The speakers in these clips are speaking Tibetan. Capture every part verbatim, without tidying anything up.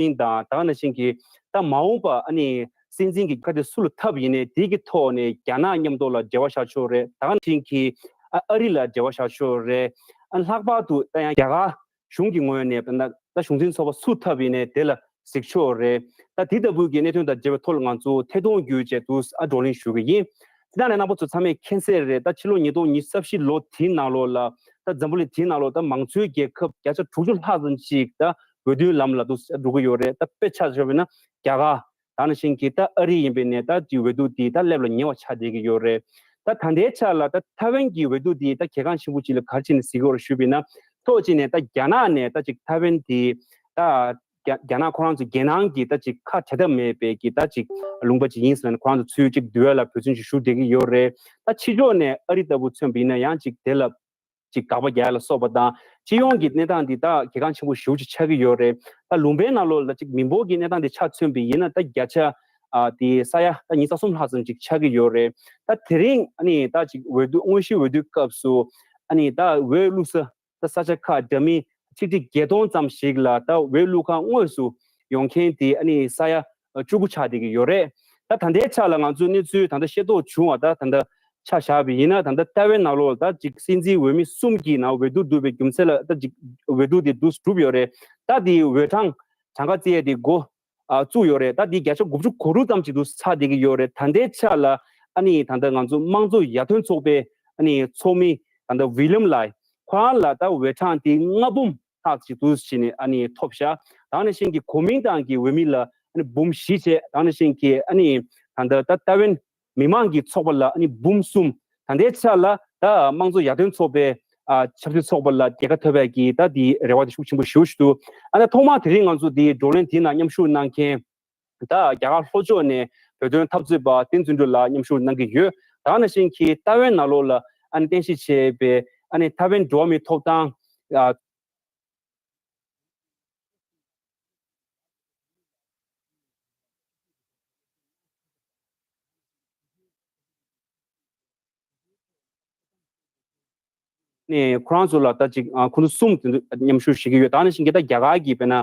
ཤིང་དང་། ད་ག་ནང་བཞིན་གྱི་ད་མ་འོངས་པ་ཨ་ནི་སྲིད་འཛིན་གྱི་ཁ་དེ་སུ་ལ་འཐབ་ཡིན་ནའི་དེ་གི་ཐོག་ནས་རྒྱ་ནག་མཉམ་དུ་ལ་འབྲེལ་བ་བཞག་ཆོག་རེད། ད་ག་ནང་བཞིན་གྱི་ཨ་ཨ་རི་ལ་འབྲེལ་བ་བཞག་ཆོག་རེད། ཨ་ལྷག་པར་དུ་ད་ཡང་རྒྱ་གར་གཞུང་གི་ངོས་ནས་ད་ད་གཞུང་འཛིན་ཚོགས་པ་སུ་འཐབ་ཡིན་ནའི་དེ་ལ་གཟིགས་ཆོག་རེད། ད་དེ་ལྟ་བུའི་གི་གནད་དོན་དང་འབྲེལ་བའི་ཐོག་ལ་ང་ཚོ་ཐད་གཏོང་བརྒྱུད་བྱས་དུ་ཨ་བགྲོ་གླེང་ཞུ་གི་ཡིན། དེ་དག་ནས་རྣམ་པ་ཚོ་ཚང་མས་མཁྱེན་གསལ་རེད། ད་ཕྱི་ལོ་ཉིས་སྟོང་ཉི་ཤུ་རྩ་བཞི་ལོ་དེའི་ནང་ལོགས་ལ་ད་འཛམ་བུ་གླིང་དེའི་ནང་ལོགས་ད་མང་གཙོའི་རྒྱལ་ཁབ་བརྒྱ་ཆ་དྲུག་ཅུ་ལྷག་ཙམ་ཞིག་ད་འོས་བསྡུའི་ལམ་ལ་དུ་འགྲོ་གི་ཡོད་རེད། ད་དཔེ་ཆ་བཞག་པ་ཡིན་ན་རྒྱ་གར། ད་ནང་བཞིན་གྱི་ད་ཨ་རི་ཡིན་པའི་ནས་ད་ཅིག་འོས་བསྡུ་དེ་ད་སླེབས་ལ་ཉེ་བ་ཆགས་བསྡད་ཀྱི་ཡོད་རེད། ད་ད་ལྟའི་ཆ་ལ་ད་ཐའེ་ཝན་གྱི་འོས་བསྡུ་དེ་ད་གལ་འགངས་ཆེན་པོ་ཅིག་ལ་ག་རེ་བྱས་ནས་གཟིགས་ཀྱི་ཡོད་རེད་ཞུས་པ་ཡིན་ན། ཐོག་གཅིག་ནས་ད་རྒྱ་ནག་ནས་ད་ཅིག་ཐའེ་ཝན་དེ་ད་རྒྱ་རྒྱ་ནག་ཁོ་རང་ཚོ་རྒྱལ་ནང་གི་ད་ཅིག་ཁ་བྲལ་ཐབས་མེད་པའི་གི་ད་ཅིག་ལུང་པ་ཅིག་ཡིན་ཟེར་ནས་ཁོ་རང་ཚོ་ཚུར་ཅིག་འདུལ་བ་ལ་འབད་བརྩོན་ཅིག་ཞུ་བསྡད་ཀྱི་ཡོད་རེད། ད་ཕྱི་ཕྱོགས་ནས་ཨ་རི་ལྟ་བུ་མཚོན་པ་ཡིན་ན་ཡང་ཅིག་དེ་ལ་ཅིག་དགག་པ་རྒྱག་ཡ་ལ་སོགས་པ་དང་། སྤྱི་ཡོངས་ཀྱི་གནས་སྟངས་འདི་དག་གལ་འགངས་ཆེན་པོ་ཞེ་པོ་ཅིག་ཆགས་ཀྱི་ཡོད་རེད། ད་ལུང་པའི་ནང་ལོགས་ལ་ཅིག་མི་འབོར་གྱི་གནས་སྟངས་འདི་ཆ་མཚོན་པ་ཡིན་ན་ད་བརྒྱ་ཆ་ཨ་དེ་ས་ཡ་ད་ཉི་ཤུ་རྩ་གསུམ་ལྷག་ཙམ་ཅིག་ཆགས་ཀྱི་ཡོད་རེད། ད་དེ་རིང་ཨ་ནི་ད་ཅིག་འོས་བསྡུ་དངོས་གཞིའི་འོས་བསྡུའི་སྐབས་སུ་ཨ་ནི་ད་འོས་བླུག་ས་ད་ས་ཆ་ཁག་འདྲ་མིན་ཆིག་ཁྲི་བརྒྱད་སྟོང་ཙམ་ཞིག་ལ་ད་འོས་བླུག་ཁང་དངོས་སུ་ཡོང་མཁན་དེ་ཨ་ནི་ས་ཡ་བཅུ་དགུ་ཆགས་བསྡད་ཀྱི་ཡོད་རེད། ད་ད་ལྟའི་ཆ་ལ་ང་ཚོའི་གནས་ཚུལ་ད་ལྟ་ཤེས་རྟོགས་བྱུང་བ་ད་ད་ལྟ་ཆ་བཞག་པ་ཡིན་ན། ད་ལྟ་ཐའེ་ཝན་ནང་ལོགས་ད་ཅིག་སྲིད་འཛིན་འོས་མི་གསུམ་གྱི་ནང་འོས་བསྡུ་བསྡུ་བའི་རྒྱུ་མཚན་ལ་ད་ཅིག་འོས་བསྡུ་དེ་འདུག་གྲུབ་ཡོད་རེད། ད་དེའི་འོས་གྲངས་གྲངས་ཀ་བརྩི་ཡས་དེ་འགོ་ཨ་བཙུགས་ཡོད་རེད། ད་དེ་བརྒྱ་ཆ་དགུ་བཅུ་གོ་དྲུག་ཙམ་ཅིག་ཏུ་ཆགས་བསྡད་ཀྱི་ཡོད་རེད། ད་ལྟའི་ཆ་ལ་ཨ་ནི་ད་ལྟ་ང་ཚོ་དམངས་གཙོ་ཡར་ཐོན་ཚོགས་པའི་ཨ་ནི་ཚོགས་མི་ད་ལྟ་ཝི་ལིམ་ལའི་ཁོ་རང་ལ་ད་འོས་གྲངས་དེ་ལྔ་འབུམ་ལྷག་ཅིག་ཏུ་བྱས་ནས་ཨ་ནི་ཐོབ་ཤག་ད་ནང་བཞིན་གྱི་གོ་མིང་ཏང་གི་འོས་མི་ལ་ཨ་ནི་འབུམ་བཞི་བྱས། ད་ནང་བཞིན་གྱི་ཨ་ནི་ད་ལྟ་ད་ལྟ་ཐའེ་ཝན་མི་མང་གི་ཚོགས་པ་ལ་ཨ་ནི་འབུམ་གསུམ། ད་ལྟའི་ཆ་ལ་ད་དམངས་གཙོ་ཡར་ཐོན་ཚོགས་པའི་ཨ་ཆབ་སྲིད་ཚོགས་པ་ལ་རྒྱལ་ཁ་ཐོབ་པའི་གི་ད་དེའི་རེ་བ་དེ་ཤུགས་ཆེན་པོ་ཞེ་པོ་ཞིག་འདུག་ཨ་ནི་ཐོག་མར་དེ་རིང་ང་ཚོ་དེའི་བགྲོ་གླེང་དེའི་ནང་མཉམ་ཞུགས་གནང་མཁན་ད་རྒྱ་གར་ལྷོ་ཕྱོགས་ནས་བོད་དོན་འཐབ་རྩོད་པ་བསྟན་འཛིན་སྒྲོལ་ལགས་མཉམ་ཞུགས་གནང་གི་ཡོད། ད་ནང་བཞིན་གྱི་ཐའེ་ཝན་ནང་ལོགས་ལ་ཨ་ནི་རྟེན་གཞི་བྱས་པའི་ཨ་ནི་ཐའེ་ཝན་འགྲོ་བ་མིའི་ཐོབ་ཐང་ཨ། ནས་ཁོ་རང་ཚོ་ལ་ད་ཅིག་ཨ་ཁོ་ཚོ་གསུམ་དེ་ཚོ་མཉམ་ཞུགས་བྱེད་ཀྱི་ཡོད། ད་ནང་བཞིན་གྱི་ད་རྒྱ་གར་གྱི་དཔེར་ན་ཨ་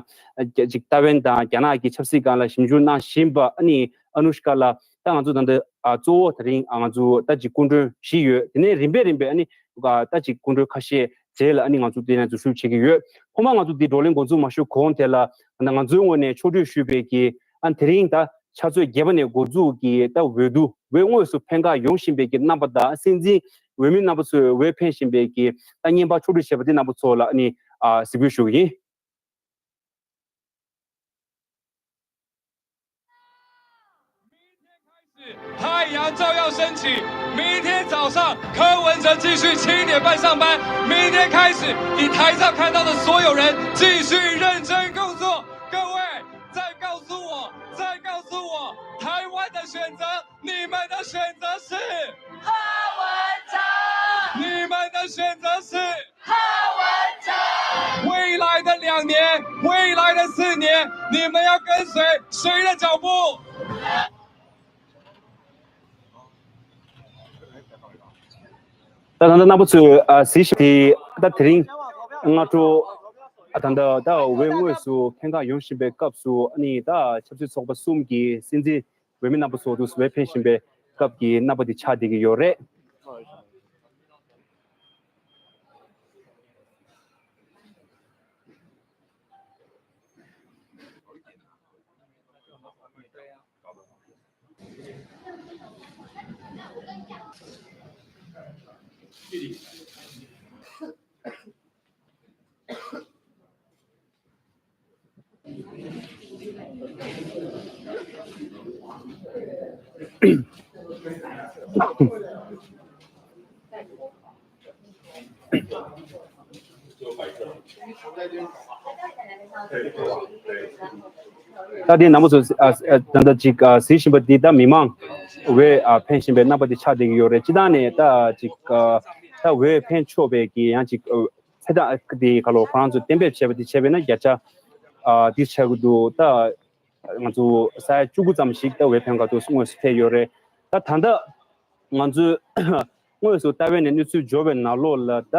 ཅིག་ཐའེ་ཝན་དང་རྒྱ་ནག་གི་ཆབ་སྲིད་སྒང་ལ་ཞིབ་འཇུག་གནང་བཞིན་པ་ཨ་ནི་ཨ་ནུ་ཤི་ཀ་ལགས། ད་ང་ཚོ་ད་ལྟ་ཨ་གཙོ་བོ་དེ་རིང་ཨ་ང་ཚོ་ད་ཅིག་སྐུ་མགྲོན་བཞི་ཡོད། དེ་ནས་རིམ་པས་རིམ་པས་ཨ་ནི་ཨ་ད་ཅིག་སྐུ་མགྲོན་ཁ་ཤས་རྗེས་ལ་ཨ་ནི་ང་ཚོ་དེ་ནས་འཛུལ་ཞུགས་བྱེད་ཀྱི་ཡོད། ཐོག་མར་ང་ཚོ་འདི་བགྲོ་གླེང་འགོ་འཛུགས་མ་ཞུ་གོང་དེ་ལ་ད་ང་ཚོའི་ངོས་ནས་ཕྱོགས་སྒྲིག་ཞུས་པའི་གི་ཨ་དེ་རིང་ད་ཆུ་ཚོད་བརྒྱད་པ་ནས་འགོ་འཛུགས་ཀྱི་ད་འོས་བསྡུ་འོས་དངོས་སུ་འཕེན་ཁ་ཡོང་བཞིན་པའི་གི་རྣམ་པ་དང་། སྲིད་འཛིན་འོས་མི་རྣམ་པ་ཚོས་འོས་འཕེན་བཞིན་པའི་གི་ད་བརྙན་པར་ཕྱོགས་སྒྲིག་བྱས་པ་དེ་རྣམ་པ་ཚོ་ལ་ཨ་ནི་ཨ་གཟིགས་འབུལ་ཞུ་གི་ཡིན།太阳照耀升起，明天早上柯文哲继续七点半上班。明天开始，你台上看到的所有人继续认真工作。各位，再告诉我，再告诉我，台湾的选择，你们的选择是？柯文哲。你们的选择是？柯文哲。未来的两年，未来的四年，你们要跟随谁的脚步？ ད་ད་ལྟ་རྣམ་པ་ཚོས་ཨ་གཟིགས་བཞིན་དེ་ད་དེ་རིང་སྔ་དྲོ་ཨ་ད་ལྟ་ད་འོས་དངོས་སུ་འཕེན་ཁ་ཡོང་བཞིན་པའི་སྐབས་སུ་ཨ་ནི་ད་ཆབ་སྲིད་ཚོགས་པ་གསུམ་གྱི་སྲིད་འཛིན་འོས་མི་རྣམ་པ་ཚོ་དུ་འོས་འཕེན་བཞིན་པའི་སྐབས་ཀྱི་རྣམ་པ་དེ་ཆགས་བསྡད་ཀྱི་ཡོད་རེད། ད་དེ་རྣམ་པ་ཚོ་ཨ་ཨ་ད་ལྟ་ཅིག་ཨ་གཟིགས་བཞིན་པ་འདི་ད་མི་མང་འོས་ཨ་འཕེན་བཞིན་པའི་རྣམ་པ་འདི་ཆགས་བསྡད་ཀྱི་ཡོད་རེད། སྤྱིར་བཏང་ནས་ད་ཅིག་ཨ་ད་འོས་འཕེན་ཆོག་པའི་གི་ཡང་ཅིག་ཨ་ཚེ་ཐར་འདི་ག་ལོ་ཁོ་རང་ཚོ་གཏན་འབེབས་བྱས་པ་འདི་བྱས་པས་ན་བརྒྱ་ཆ་ཨ་འདི་ཆགས་ཀྱི་འདུག་ད་ང་ཚོ་ས་ཡ་བཅུ་དགུ་ཙམ་ཞིག་ད་འོས་འཕེན་ག་ཏུ་དངོས་སུ་ཕེབས་ཡོད་རེད། ད་ད་ལྟ་ང་ཚོས་དངོས་སུ་ལྟ་བའི་ནས་གནས་ཚུལ་འབྱོར་བའི་ནང་ལོགས་ལ་ད་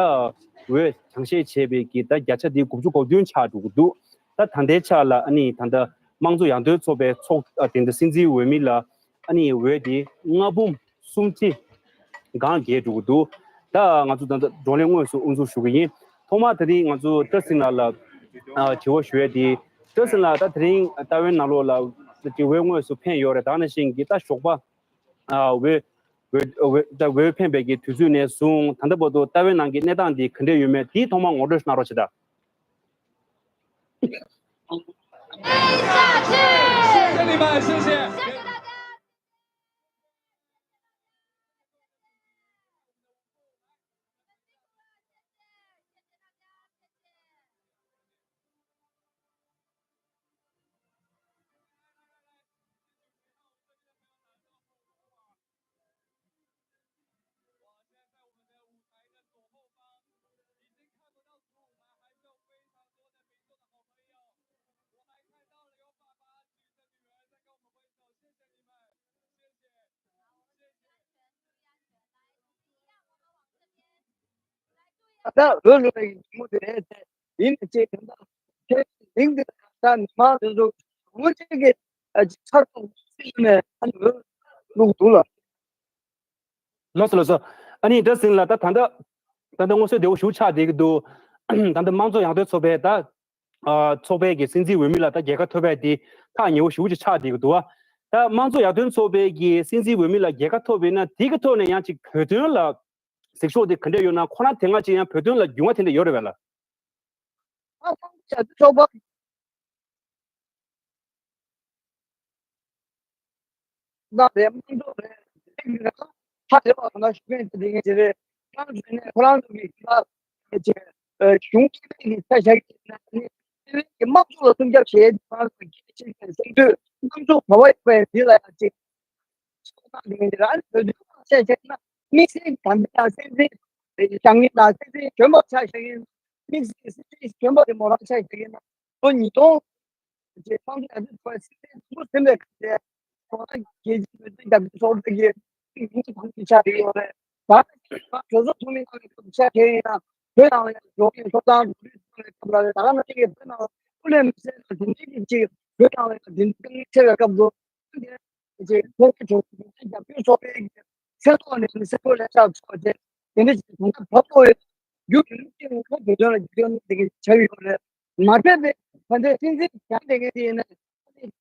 འོས་གྲངས་བཤེར་བྱས་པའི་གི་ད་བརྒྱ་ཆ་དེ་དགུ་བཅུ་གོ་བདུན་ཆགས་འགྲོ་གི་འདུག་ད་ད་ལྟའི་ཆ་ལ་ཨ་ནི་ད་ལྟ་དམངས་གཙོ་ཡར་ཐོན་ཚོགས་པའི་ཚོགས་ཨ་དེ་འདྲ་སྲིད་འཛིན་འོས་མི་ལ་ཨ་ནི་འོས་དེ་ལྔ་འབུམ་སུམ་ཁྲི་སྒང་བརྒལ་འགྲོ་གི་འདུག་ད་ང་ཚོ་ད་ལྟ་བགྲོ་གླེང་དངོས་སུ་དབུ་འཛུགས་ཞུ་གི་ཡིན། ཐོག་མར་དེ་རིང་ང་ཚོ་བཀྲ་སྲིད་ལགས་ལ་ཨ་དྲི་བ་ཞུ་ཡས་དེ། བཀྲ་སྲིད་ལགས་ད་དེ་རིང་ལྟ་བའི་ནང་ལོགས་ལ་དྲི་བའི་དངོས་སུ་ཕེབས་ཡོད་རེད། ད་ནང་བཞིན་གྱི་ད་ཞོགས་པ་ཨ་འོས་འོས་འོས་ད་འོས་འཕེན་པའི་གི་དུས་ཚོད་ནས་བཟུང་ད་ལྟ་བར་དུ་ལྟ་བའི་ནང་གི་གནས་སྟངས་འདི་ག་འདྲས་ཡོད་མེད་དེ་ཐོག་མར་ངོ་སྤྲོད་གནང་རོགས་བྱེད་དང་། 谢谢你们，谢谢。ད་འོས་བླུག་པའི་ཉིན་མོ་དེ་རེད་དེ། ཡིན་ནའི་ཅིག་ད་ལྟ་ཁྱེད་གླིང་འདི་ད་ནི་མང་དུ་འདུག་འུ་ཅག་གི་ཚར་ཐུབ་སྲིད་ནས་ཨ་ནི་འོས་བླུག་འདུག་ལ། ལགས་སོ་ལགས་སོ། ཨ་ནི་བཀྲ་སྲིད་ལགས་ད་ད་ལྟ་ད་ལྟ་སྔོན་སྲོལ་བདེ་བོ་ཞིག་ཆགས་བསྡད་ཀྱི་འདུག་ད་ལྟ་དམངས་གཙོ་ཡར་ཐོན་ཚོགས་པའི་ད་ཨ་ཚོགས་པའི་གི་སྲིད་འཛིན་འོས་མི་ལ་ད་རྒྱལ་ཁ་ཐོབ་པའི་དེ་ཐག་ཉེ་བོ་ཞེ་པོ་ཅིག་ཆགས་བསྡད་ཀྱི་འདུག་ད་དམངས་གཙོ་ཡར་ཐོན་ཚོགས་པའི་གི་སྲིད་འཛིན་འོས་མི་ལ་རྒྱལ་ཁ་ཐོབ་པ་ཡིན་ན་དེ་གི་ཐོག་ནས་ཡང་ཅིག་བོད་དོན་ལ་གཟིགས་ཕྱོགས་དེ་ག་འདྲས་ཡོད་ན། ཁོ་རང་དེ་སྔ་ཅིག་ཡང་བོད་དོན་ལ་རྒྱུས་མངའ་དེ་འདྲ་ཡོད་རེད་པས་ལགས། ཨ་ཁོང་ཚོས་ཚོགས་པ་ནང་རེད། དམངས་གཙོ་རེད། དེ་གི་རེད། ཁ་བདེ་བ་གང་ཞུ་མཁན་དེ་འདྲ་ཅིག་རེད། ཁོ་རང་ཚོ་ནས་ཁོ་རང་ཚོ་གི་ཁ་ཅིག་གཞུང་སྐྱེ་ལྡན་གྱི་ཆ་བཞག་གི་ན་ནི་སྐྱེ་ལྡན་གྱི་དམངས་གཙོ་ལ་སྲུང་སྐྱོབ་བྱེད་ཡས་ཁོ་རང་ཚོ་གི་ཆེད་དུ་གསུང་དུས་དམངས་གཙོ་ག་བ་ཡོད་པའི་འདི་ལ་ཡང་ཅིག་ཕྱོགས་སྟངས་དེ་འདྲ་རེད། བོད་དོན་ཆ་བཞག་ན་དམིགས་བསལ་དམ་པའི་ཡང་སྲིད་འཛིན་བྱང་ཉིན་ལ་སྲིད་འཛིན་གཞོན་པ་ཆ་བཞག་ཡིན། དམིགས་བསལ་སྲིད་འཛིན་གཞོན་པ་དེ་མོ་རང་ཆ་བཞག་ཡིན་ན་ལོ་ཉིས་སྟོང་ཅེས་ཁོང་ཚོས་ཨ་ཙི་ཁོའི་སྲིད་དོན་ཐུགས་སེམས་ལས་ཁ་ཟེར། ཁོང་རང་རྒྱལ་སྤྱིའི་བོད་དོན་རྒྱབ་སྐྱོར་ཚོགས་པའི་གི་ཡིན་གྱི་ཁོང་གི་ཆ་རེད་ཡོད་རེད། ད་ནི་ཁོང་གྲོས་ཚོགས་ཚོགས་མི་རྣམས་ཀྱི་ཐུགས་ཆ་དེ་ཡིན་ན་བོད་ནང་ལ་ཡང་འགྲོ་མཁན་ཐོབ་ཐང་རོགས་རེས་ཚོགས་པའི་སྐབས་ལ་རེད། ད་ག་ནང་བཞིན་གྱི་བོད་ནང་ལ་སྐུ་ལས་མི་སེར་དང་དེ་འདྲའི་གི་ཅིག་བོད་ནང་ལ་ཡང་དེ་འདྲའི་དཀའ་ངལ་འཕྲད་པའི་སྐབས་སུ་ཅིག་ཁོང་གི་གྲོས་ཚོགས་རྒྱབ་སྐྱོར་ཚོགས་པའི་གི་སེམས་ཐོག་ནས་ནི་སེམས་ཁུར་ལེན་ཆགས་ཚོགས་ཏེ་དེ་འདྲ་ཅིག་གོང་ཁ་བབ་ཏོ་ཡོད། རྒྱུ་གི་ལུགས་ཀྱི་ངོ་བོ་བོད་དོན་ལ་རྒྱུས་ཡོད་ནི་དེ་གི་བྱ་ཡོད་རེད། མ་ཕེབས་པའི་ད་ལྟའི་སྲིད་འཛིན་སྦྱང་བསྡད་མཁན་དེ་ཡིན་ན་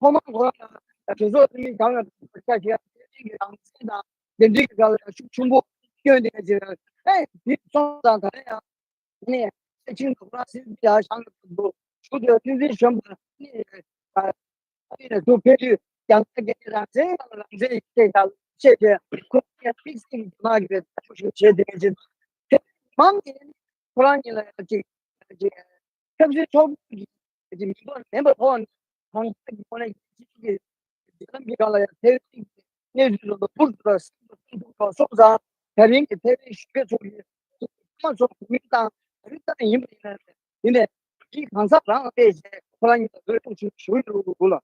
ཐོག་མར་ཁོ་རང་ལ་གྲོས་ཚོགས་འཐུས་མི་གང་ལ་ཆ་ཤས་དེ་འདྲའི་གི་རང་བཙན་དང་དེ་འདྲའི་གི་སྒང་ལ་ཤུགས་ཆེན་པོ་སྐྱོན་བསྡད་མཁན་ཅིག་རེད། ཨེ་དེ་སོང་ཙང་ད་ལྟ་ཡང་ནས་ཨེ་ཆིང་དུ་ཁོ་རང་སྲིད་འཛིན་ཡར་བཞེངས་ཡོད་འདུག་ཞུ་དེ་སྲིད་འཛིན་གཞོན་པ་ནི་ཨ་ནི་ནས་ཚུར་ཕེབས་དུས་ཡང་ད་གལ་ཏེ་རང་བཙན་དང་རང་བཙན་ཞེས་དང་བཤད་བྱས་ཁོ་རང་ཡང་དམིགས་བསལ་གྱི་རྒྱ་ནག་གི་ལྟ་ཞིབ་བྱས་བསྡད་མཁན་ཅིག་དེ་མང་གིས་ཁོ་རང་ཉིད་ལ་ཡང་ཅིག་ཅིག་ཆབ་སྲིད་ཚོགས་པ་གི་ཅིག་མིང་ཐོ་མེད་པའི་ཐོག་ནས་གང་ལྟར་གྱི་ཐོག་ནས་ཅིག་ཅིག་གི་འབྲེལ་ལམ་གྱི་སྒང་ལ་ཡང་ཐེ་ཝན་གྱི་གནས་ཚུལ་ཚོ་ཕུར་དུ་སེམས་སུ་སེམས་ཐུག་ཐོག་སོང་ཙང་ད་རིང་གི་ཐེ་ཝན་གཞིས་བྱེས་ཚོ་གི་ཚང་མ་ཚོ་གོ་མིང་དང་རིགས་ཙམ་ཡིན་པ་ཡིན་ན་ཡིན་ནས་ཅིག་གང་ཟག་རང་ལ་བལྟས་བྱས་ཁོ་རང་ཉིད་ལ་འོས་ཐུག་ཞུ་ཞུ་གི་འདུག་ལ།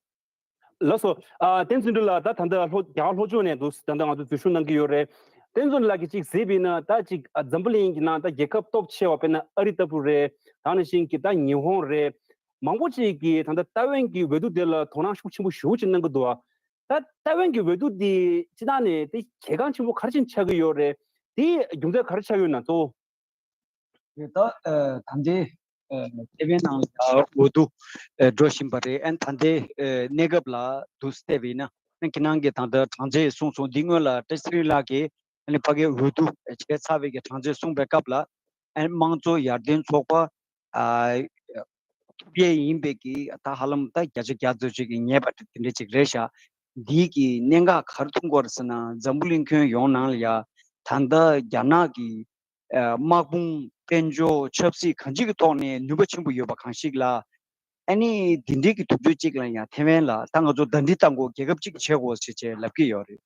ལགས་སོ། ཨ་བསྟན་འཛིན་གྲུབ་ལགས་ད་ད་ལྟ་ལྷོ་རྒྱ་གར་ལྷོ་ཕྱོགས་ནས་འདུག་ད་ལྟ་ང་ཚོ་འཛུལ་ཞུགས་གནང་གི་ཡོད་རེད། བསྟན་འཛིན་ལགས་ཀྱིས་ཅིག་གཟིགས་པ་ཡིན་ན་ད་ཅིག་ཨ་འཛམ་བུ་གླིང་གི་ནང་ད་རྒྱལ་ཁབ་སྟོབས་ཆེ་བ་དཔེར་ན་ཨ་རི་ལྟ་བུ་རེད། ད་ནང་བཞིན་གྱི་ད་ཉི་ཧོང་རེད། མང་པོ་ཅིག་གིས་ད་ལྟ་ཏའེ་ཝན་གྱི་འོས་བསྡུ་དེ་ལ་དོ་སྣང་ཤུགས་ཆེན་པོ་ཞེ་པོ་ཅིག་གནང་གི་འདུག་ད་ཏའེ་ཝན་གྱི་འོས་བསྡུ་དེ་སྤྱིར་བཏང་ནས་དེ་གལ་འགངས་ཆེན་པོ་ག་རེ་བཞིན་ཆགས་ཀྱི་ཡོད་རེད། དེའི་རྒྱུ་མཚན་ག་རེ་ཆགས་ཡོད་ན་གཙོ་བོ། དེ་ད་ད་ལྟའི་ཐེ་ཝན་ནང་ལ་འོས་བསྡུ་འགྲོ་བཞིན་པ་རེད། ཨན་ད་ལྟའི་གནས་སྐབས་ལ་དུ་བལྟས་པ་ཡིན་ན་ཁྱེད་རང་གིས་ད་ལྟ་གྲངས་ཚད་གསུངས་སོང་། འདི་སྔོན་ལ་བཀྲ་ཤིས་ཚེ་རིང་ལགས་ཀྱིས་ཨ་ནི་ཕ་གིའི་འོས་བསྡུ་བྱས་ཚར་བའི་གི་གྲངས་ཚད་གསུངས་པའི་སྐབས་ལ་ཨན་དམངས་གཙོ་ཡར་ཐོན་ཚོགས་པ་ཨ་ཐུབ་ཡས་ཡིན་པའི་གི་ད་ཧ་ལམ་ད་བརྒྱ་ཆ་བརྒྱ་ཙམ་ཅིག་གི་ཉེ་བ་དེ་འདྲ་ཅིག་རེད་ཤག་འདིའི་གི་གནད་འགག་ག་རེ་མཐོང་གི་ཡོད་རེད་ཟེར་ན། འཛམ་བུ་གླིང་ཁྱོན་ཡོངས་ནང་ལ་ཡ་ད་ལྟ་རྒྱ་ནག་གི་དམག་དཔུང་དཔལ་འབྱོར་ཆབ་སྲིད་གང་ཅིའི་གི་ཐོག་ནས་ནུས་པ་ཆེན་པོ་ཡོད་པ་གང་ཞིག་ལ། ཨ་ནི་འདི་འདྲའི་གི་དུས་ཚོད་ཅིག་ལ་ཡང་ཐེ་ཝན་ལ་ད་ང་ཚོ་ཟླ་སྒྲིལ་གཏང་དགོས། རྒྱལ་ཁབ་ཅིག་བྱེད་དགོས་ཞེས་བྱས་ལབ་ཀྱི་ཡོད་རེད།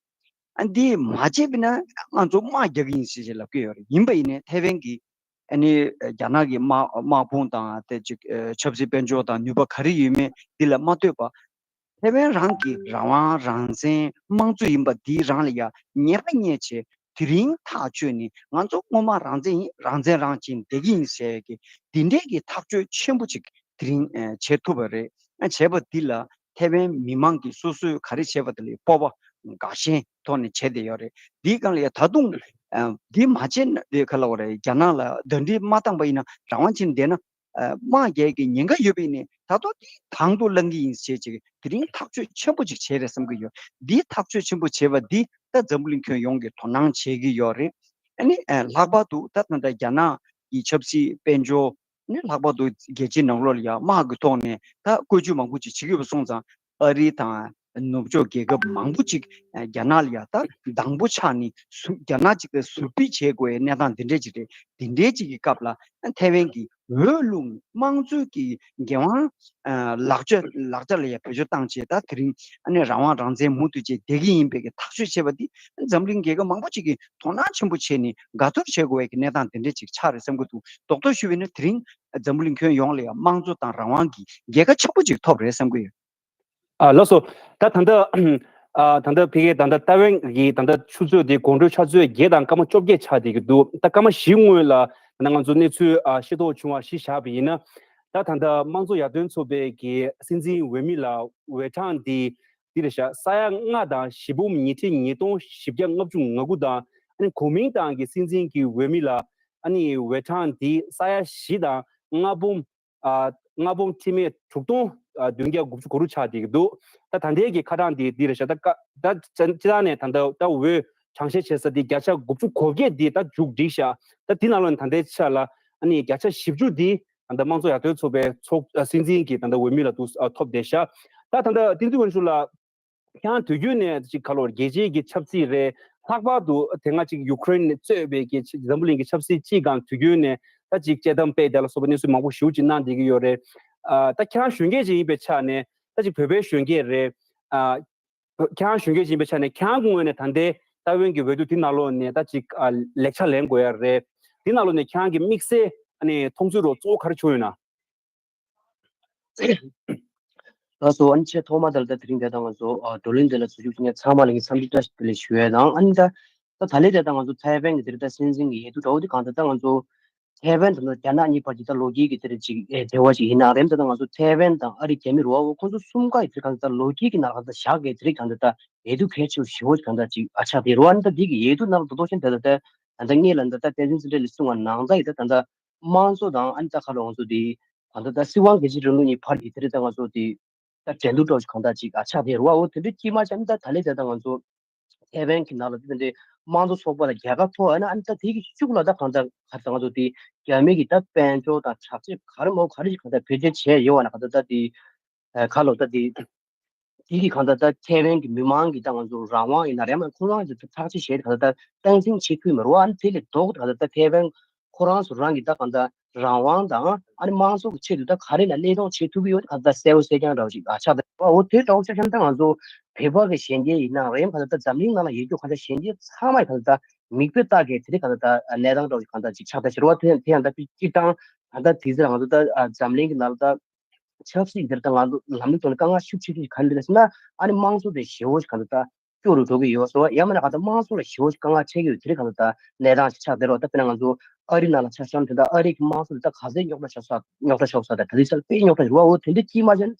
ཨ་འདི་མ་བྱས་པ་ན་ང་ཚོ་དམག་རྒྱག་གི་ཡིན་ཞེས་བྱས་ལབ་ཀྱི་ཡོད་རེད། ཡིན་པ་ཡིན་ནའི་ཐེ་ཝན་གྱི་ཨ་ནི་རྒྱ་ནག་གི་དམག་དམག་དཔུང་དང་དེ་ཅིག་ཆབ་སྲིད་དཔལ་འབྱོར་དང་ནུས་པ་ག་རེ་ཡོད་མེད་འདི་ལ་མ་ལྟོས་པ། ཐེ་ཝན་རང་གི་རང་དབང་རང་བཙན་དམངས་གཙོ་ཡིན་པ་འདི་རང་ལ་ཡ་ངེས་པ་རྙེད་བྱས་དེ་རིང་ཐག་གཅོད་ནི་ང་ཚོ་སྔོན་མ་རང་བཙན་ཡིན། རང་བཙན་རང་བྱས་བསྡད་ཀྱི་ཡིན་ཟེར་གི་འདི་འདྲའི་གི་ཐག་གཅོད་ཆེན་པོ་ཅིག་ དེ་རིང་ཨ་བྱེད་ཐུབ་པ་རེད། ཨ་བྱས་པ་འདི་ལ་ཐེ་ཝན་མི་མང་གིས་སོ་སོས་ག་རེ་བྱས་པ་དེ་ལ་སྤོབས་པ་དགའ་ཞེན་ཐོག་ནས་བྱས་བསྡད་ཡོད་རེད། འདིའི་སྒང་ལ་ཡང་ད་དུང་ཨ་འདི་མ་བྱས་ན་དེ་ག་ལབ་དགོས་རེད། རྒྱ་ནག་ལ་གདོན་འདྲེ་མ་བཏང་པ་ཡིན་ན་རང་དབང་ཅན་བསྡད་ན། ཨ་དམག་རྒྱག་གི་ཉེན་ཁ་ཡོད་པ་ཡིན་ནའི་ད་དུང་དེ་དང་དུ་བླང་གི་ཡིན་ཟེར་བྱས་དེ་རིང་ཐག་གཅོད་ཆེན་པོ་ཅིག་བྱས་རེད་བསམ་གྱི་ཡོད། འདི་ཐག་གཅོད་ཆེན་པོ་བྱས་པ་འདི་ད་འཛམ་བུ་གླིང་ཁྱོན་ཡོངས་ཀྱིས་དོ་སྣང་བྱེད་ཀྱི་ཡོད་རེད། ཨ་ནི་ཨ་ལྷག་པར་དུ་ད་ད་ལྟ་རྒྱ་ནག་གི་ཆབ་སྲིད་དཔལ་འབྱོར་ནི་ལྷག་པར་དུ་རྒྱལ་སྤྱིའི་ནང་ལོགས་ལ་ཡང་དམག་གི་ཐོག་ནས་ད་བཀོལ་སྤྱོད་མང་པོ་ཅིག་བྱེད་ཀྱི་ཡོད་པ་སོང་ཙང་། ཨ་རི་དང་ནུབ་ཕྱོགས་རྒྱལ་ཁབ་མང་པོ་ཅིག་ཨ་རྒྱ་ནག་ལ་ཡང་ད་སྡང་པོ་ཆགས་ནས་ཟུར་རྒྱ་ནག་ཅིག་ལ་ཟུར་ཕུད་བྱེད་དགོས་པའི་གནས་སྟངས་འདི་འདྲས་ཅིག་རེད། འདི་འདྲས་ཅིག་གི་སྐབས་ལ་ཨ་ཐེ་ཝན་གྱི་འོས་བླུགས་དམངས་གཙོའི་གི་འགན་དབང་ཨ་ལག་ཆ་ལག་ཆ་ལ་ཡང་བེད་སྤྱོད་བཏང་བྱས། ད་དེ་རིང་ཨ་ནི་རང་དབང་རང་བཙན་མུ་མཐུད་བྱས་བསྡད་ཀྱི་ཡིན་པའི་གི་ཐག་གཅོད་བྱས་པ་འདི་འཛམ་གླིང་རྒྱལ་ཁབ་མང་པོ་ཅིག་གིས་དོ་སྣང་ཆེན་པོ་བྱས་ནས་དགའ་ཚོར་བྱེད་དགོས་པའི་གི་གནས་སྟངས་འདི་འདྲས་ཅིག་ཆགས་རེད་བསམ་གྱི་འདུག་རྡོག་རྡོག་ཞུས་པ་ཡིན་ན་དེ་རིང་འཛམ་བུ་གླིང་ཁྱོན་ཡོངས་ལ་ཡང་དམངས་གཙོ་དང་རང་དབང་གི་རྒྱལ་ཁ་ཆེན་པོ་ཅིག་ཐོབ་རེད་བསམ་གྱི་ཡོད། ཨ་ལགས་སོ། ད་ད་ལྟ་ཨ་ད་ལྟ་ཕ་གིའི་ད་ལྟ་ཏའེ་ཝན་གྱི་ད་ལྟ་ཆུ་ཚོད་དེ་དགོང་དྲོའི་ཆུ་ཚོད་བརྒྱད་དང་སྐར་མ་བཅོ་བརྒྱད་ཆགས་བསྡད་ཀྱི་འདུག་ད་སྐར་མ་བཞི་སྔོན་ལ་ད་ང་ཚོ་གནས་ཚུལ་ཨ་ཤེས་རྟོགས་བྱུང་བ་གཞི་བཞག་པ་ཡིན་ན། ད་ད་ལྟ་དམངས་གཙོ་ཡར་ཐོན་ཚོགས་པའི་གི་སྲིད་འཛིན་འོས་མི་ལ་འོས་གྲངས་དེ་འདི་རེད་ཤག་ས་ཡ་ལྔ་དང་བཞི་འབུམ་ཉི་ཁྲི་ཉིས་སྟོང་བཞི་བརྒྱ་ལྔ་བཅུ་ང་དགུ་དང་། ཨ་ནི་གོ་མིང་ཏང་གི་སྲིད་འཛིན་གྱི་འོས་མི་ལ་ཨ་ནི་འོས་གྲངས་དེ་ས་ཡ་བཞི་དང་ལྔ་འབུམ་ཨ་ལྔ་འབུམ་ཁྲི་མེད་དྲུག་སྟོང་ཨ་བདུན་བརྒྱ་དགུ་བཅུ་གོ་དྲུག་ཆགས་བསྡད་ཀྱི་འདུག་ད་ད་ལྟའི་གི་ཁ་གྲངས་དེ་འདི་རེད་ཤག་ད་ཀ་ད་སྤྱི་བཏང་ནས་ད་ལྟ་ད་འོས་གྲངས་བཤེར་བྱེད་ས་དེ་བརྒྱ་ཆ་དགུ་བཅུ་གོ་བརྒྱད་དེ་ད་མཇུག་བསྒྲིལ་ཤག་ད་དེ་ནང་ལོགས་ནས་ད་ལྟའི་ཆ་ལ་ཨ་ནི་བརྒྱ་ཆ་བཞི་བཅུ་དེ་ད་ལྟ་དམངས་གཙོ་ཡར་ཐོན་ཚོགས་པའི་ཚོགས་ཨ་སྲིད་འཛིན་གྱི་ད་ལྟ་འོས་མི་ལ་འདུག་ཨ་ཐོབ་བསྡད་ཤག་ད་ད་ལྟ་བསྟན་འཛིན་དབང་ཕྱུག་ལགས། ཁྱེད་རང་དུས་རྒྱུན་ནས་ཅིག་ག་ལོར་རྒྱལ་སྤྱིའི་གི་ཆབ་སྲིད་རེད། ལྷག་པར་དུ་དེ་སྔ་ཅིག་ཡུ་ཀེ་རེན་ནས་གཙོས་པའི་གི་འཛམ་བུ་གླིང་གི་ཆབ་སྲིད་སྤྱིའི་སྒང་དུས་རྒྱུན་ནས་ད་ཅིག་དཔྱད་གཏམ་སྤེལ་དེ་ལ་སོགས་པ་གནས་ཚུལ་མང་པོ་ཞེ་པོ་ཅིག་གནང་བསྡད་ཀྱི་ཡོད་རེད། ཨ་ད་ཁྱེད་རང་གཞོན་སྐྱེས་ཅིག་ཡིན་པའི་ཆ་ནས་ད་ཅིག་བོད་པའི་གཞོན་སྐྱེས་རེད། ཨ་ཁྱེད་རང་གཞོན་སྐྱེས་ཅིག་ཡིན་པའི་ཆ་ནས་ཁྱེད་རང་གི་ངོས་ནས་ད་ལྟའི་ཏའེ་ཝན་གྱི་འོས་བསྡུ་དེ་ནང་ལོགས་ནས་ད་ཅིག་ཨ་ལེགས་ཆ་ལེན་དགོས་ཡ་རེད། དེ་ནང་ལོགས་ནས་ཁྱེད་རང་གི་དམིགས་བསལ་ཨ་ནི་མཐོང་ཚུལ་རོགས་གཙོ་བོ་ག་རེ་བྱུང་ཡོད་ན། ལགས་སོ། ཨ་ནི་ཆེས་ཐོག་མ་དེ་ལ་ད་དེ་རིང་འདི་ལྟ་ང་ཚོ་ཨ་བགྲོ་གླེང་འདི་ལ་ཚུད་རྒྱུ་ཚང་མ་ལ་ངས་འཚམས་འདྲི་བཀྲ་ཤིས་བདེ་ལེགས་ཞུ་ཡས་དང་། ཨ་ནི་ད་ད་ད་ལན་འདི་ལྟ་ང་ཚོ་ཐའེ་ཝན་གྱི་དེ་རིང་ད་སྲིད་འཛིན་གྱི་འོས་བསྡུ་འདྲ་བོ་དེ་གང་ལྟར་ད་ང་ཚོ་ཐའེ་ཝན་དང་རྒྱ་ནག་གཉིས་བར་གྱི་ད་ལོ་རྒྱུས་ཀྱི་དེ་རིང་ཅིག་ཨེ་འབྲེལ་བ་ཅིག་ཡིན་ན་རེད། ད་ད་ང་ཚོ་ཐའེ་ཝན་དང་ཨ་རི་རྒྱ་མི་རེད་བ། ཁོང་ཚོ་གསུམ་ཀ་ཡི་དེ་རིང་གང་ལྟར་ད་ལོ་རྒྱུས་ཀྱི་ནང་ལ་གང་ལྟར་བཞག་གི་དེ་རིང་གང་ལྟར་ད་འོས་བསྡུ་གལ་ཆེ་ཞེ་པོ་ཅིག་གང་ལྟར་ཅིག་ཨ་ཆགས་བསྡད་རེད་བ། ཨ་ནི་ད་འདི་གི་འོས་བསྡུ་ནང་ལ་ད་དོ་ཤན་དེ་ལ་ད་ད་ལྟ་ངེད་ལ་ད་ལྟ་བསྟན་འཛིན་ཚེ་བཀྲ་ལགས་གསུངས་པ་ནང་ལྟར་ཡིན། ད་ད་ལྟ་དམངས་གཙོ་དང་ཨ་ནི་ད་ཁ་ལོ་ང་ཚོ་དེ་གང་ལྟར་ད་སྲིད་དབང་སྒེར་གཅོད་རིང་ལུགས་གཉིས་བར་གྱི་དེ་རིང་ད་ང་ཚོ་དེ་ད་འགྲན་བསྡུར་འདྲ་བོ་ཞིག་གང་ལྟར་ཅིག་ཨ་ཆགས་བསྡད་རེད་བ། འོ་དེ་འདྲ་ཅིག་མ་ཆགས་ན་ད་ད་ལན་ད་ད་ང་ཚོ་ཐའེ་ཝན་གྱི་ནང་ལ་དེ་འདྲའི་དམངས་གཙོ་ཚོགས་པ་ལ་རྒྱལ་ཁ་ཐོབ་ཡོད་ན། ཨ་ནི་ད་དེ་གི་ཤུགས་ལ་ད་གང་ལྟར་ག་ད་ང་ཚོ་དེ་རྒྱ་མི་གི་ད་དཔལ་འབྱོར་དང་དྲག་ཆས་ག་རེ་མོ་ག་རེ་ཞིག་གང་ལྟར་བེད་སྤྱོད་བྱས་ཡོད་བ་ན་ག་ད་ད་དེ་ཨ་ག་ལོ་ད་དེ་དེ་གི་གང་ལྟར་ད་ཐའེ་ཝན་གྱི་མི་མང་གི་ད་ང་ཚོ་རང་དབང་ཡིན་ན་རེད་མ་ཁོ་རང་གི་ད་ཐག་གཅོད་བྱས་གང་ལྟར་ད་སྟངས་འཛིན་བྱེད་ཐུབ་མི་རུང་། ཨ་ནི་དེ་ལས་ལྡོག་གང་ལྟར་ད་ཐའེ་ཝན་ཁོ་རང་ཚོ་རང་གི་ད་གང་ལྟར་རང་དབང་དང་ཨ་ནི་དམངས་གཙོ་གི་ཆེད་དུ་ད་ག་རེ་ལ་གནས་སྟངས་བྱེད་ཐུབ་ཀྱི་ཡོད་གང་ལྟར་གསལ་བོ་གསལ་རྐྱང་འདྲ་བོ་ཞིག་ཨ་ཆགས་ད་འོ་དེ་འདྲ་བོ་ཆ་བཞག་ན་ད་ང་ཚོ་བོད་པ་གི་གཞོན་སྐྱེས་ཡིན་ན་རེད་མ་ད་ད་འཛམ་གླིང་ནང་ལ་ཡོད་རྒྱུ་གང་ལྟར་གཞོན་སྐྱེས་ཚང་མ་གང་ལྟར་མིག་དཔེ་ལྟ་གི་དེ་རིང་གང་ལྟར་གནས་སྟངས་འདྲ་བོ་ཞིག་གང་ལྟར་ཅིག་ཆགས་ད་ཕྱིར་བ་དེ་དེ་ཡང་ད་སྤྱིར་བཏང་གང་ལྟར་དེ་ཚེ་ང་ཚོ་ད་འཛམ་གླིང་གི་ནང་ལ་ད་ཆབ་སྲིད་འདིར་ད་ང་ཚོ་ལམ་ལུགས་ཐོག་ནས་དཀའ་ངལ་ཤུགས་ཆེ་ཤོས་ག་རེ་རེད་ཟེར་ན། ཨ་ནི་དམངས་གཙོ་དེ་ཞེ་བོ་ཞིག་གང་ལྟར་ད་སྐྱོ་རུ་འགྲོ་གི་ཡོད་སོ། ཡང་མིན་ན་གང་ལྟར་དམངས་གཙོ་ལ་ཞེ་བོ་ཞིག་དཀའ་ངལ་འཕྲད་ཀྱི་ཡོད། དེ་རིང་གང་ལྟར་ད་གནས་སྟངས་ཤིག་ཆགས་བསྡད་རོགས། ད་དཔེར་ན་ང་ཚོ་ཨ་རི་ནང་ལ་ཆ་བཞག་ན་དེ་འདྲ་ཨ་རི་གི་དམངས་གཙོ་དེ་ད་ག་ཚད་རྙོག་དྲ་ཆགས་ས་རྙོག་དྲ་ཆགས་ས་དང་ག་ཚད་ས་དཔེ་རྙོག་དྲ་རེད་བ། འོ་དེ་འདྲ་ཅིག་མ་བྱས་ན་ད་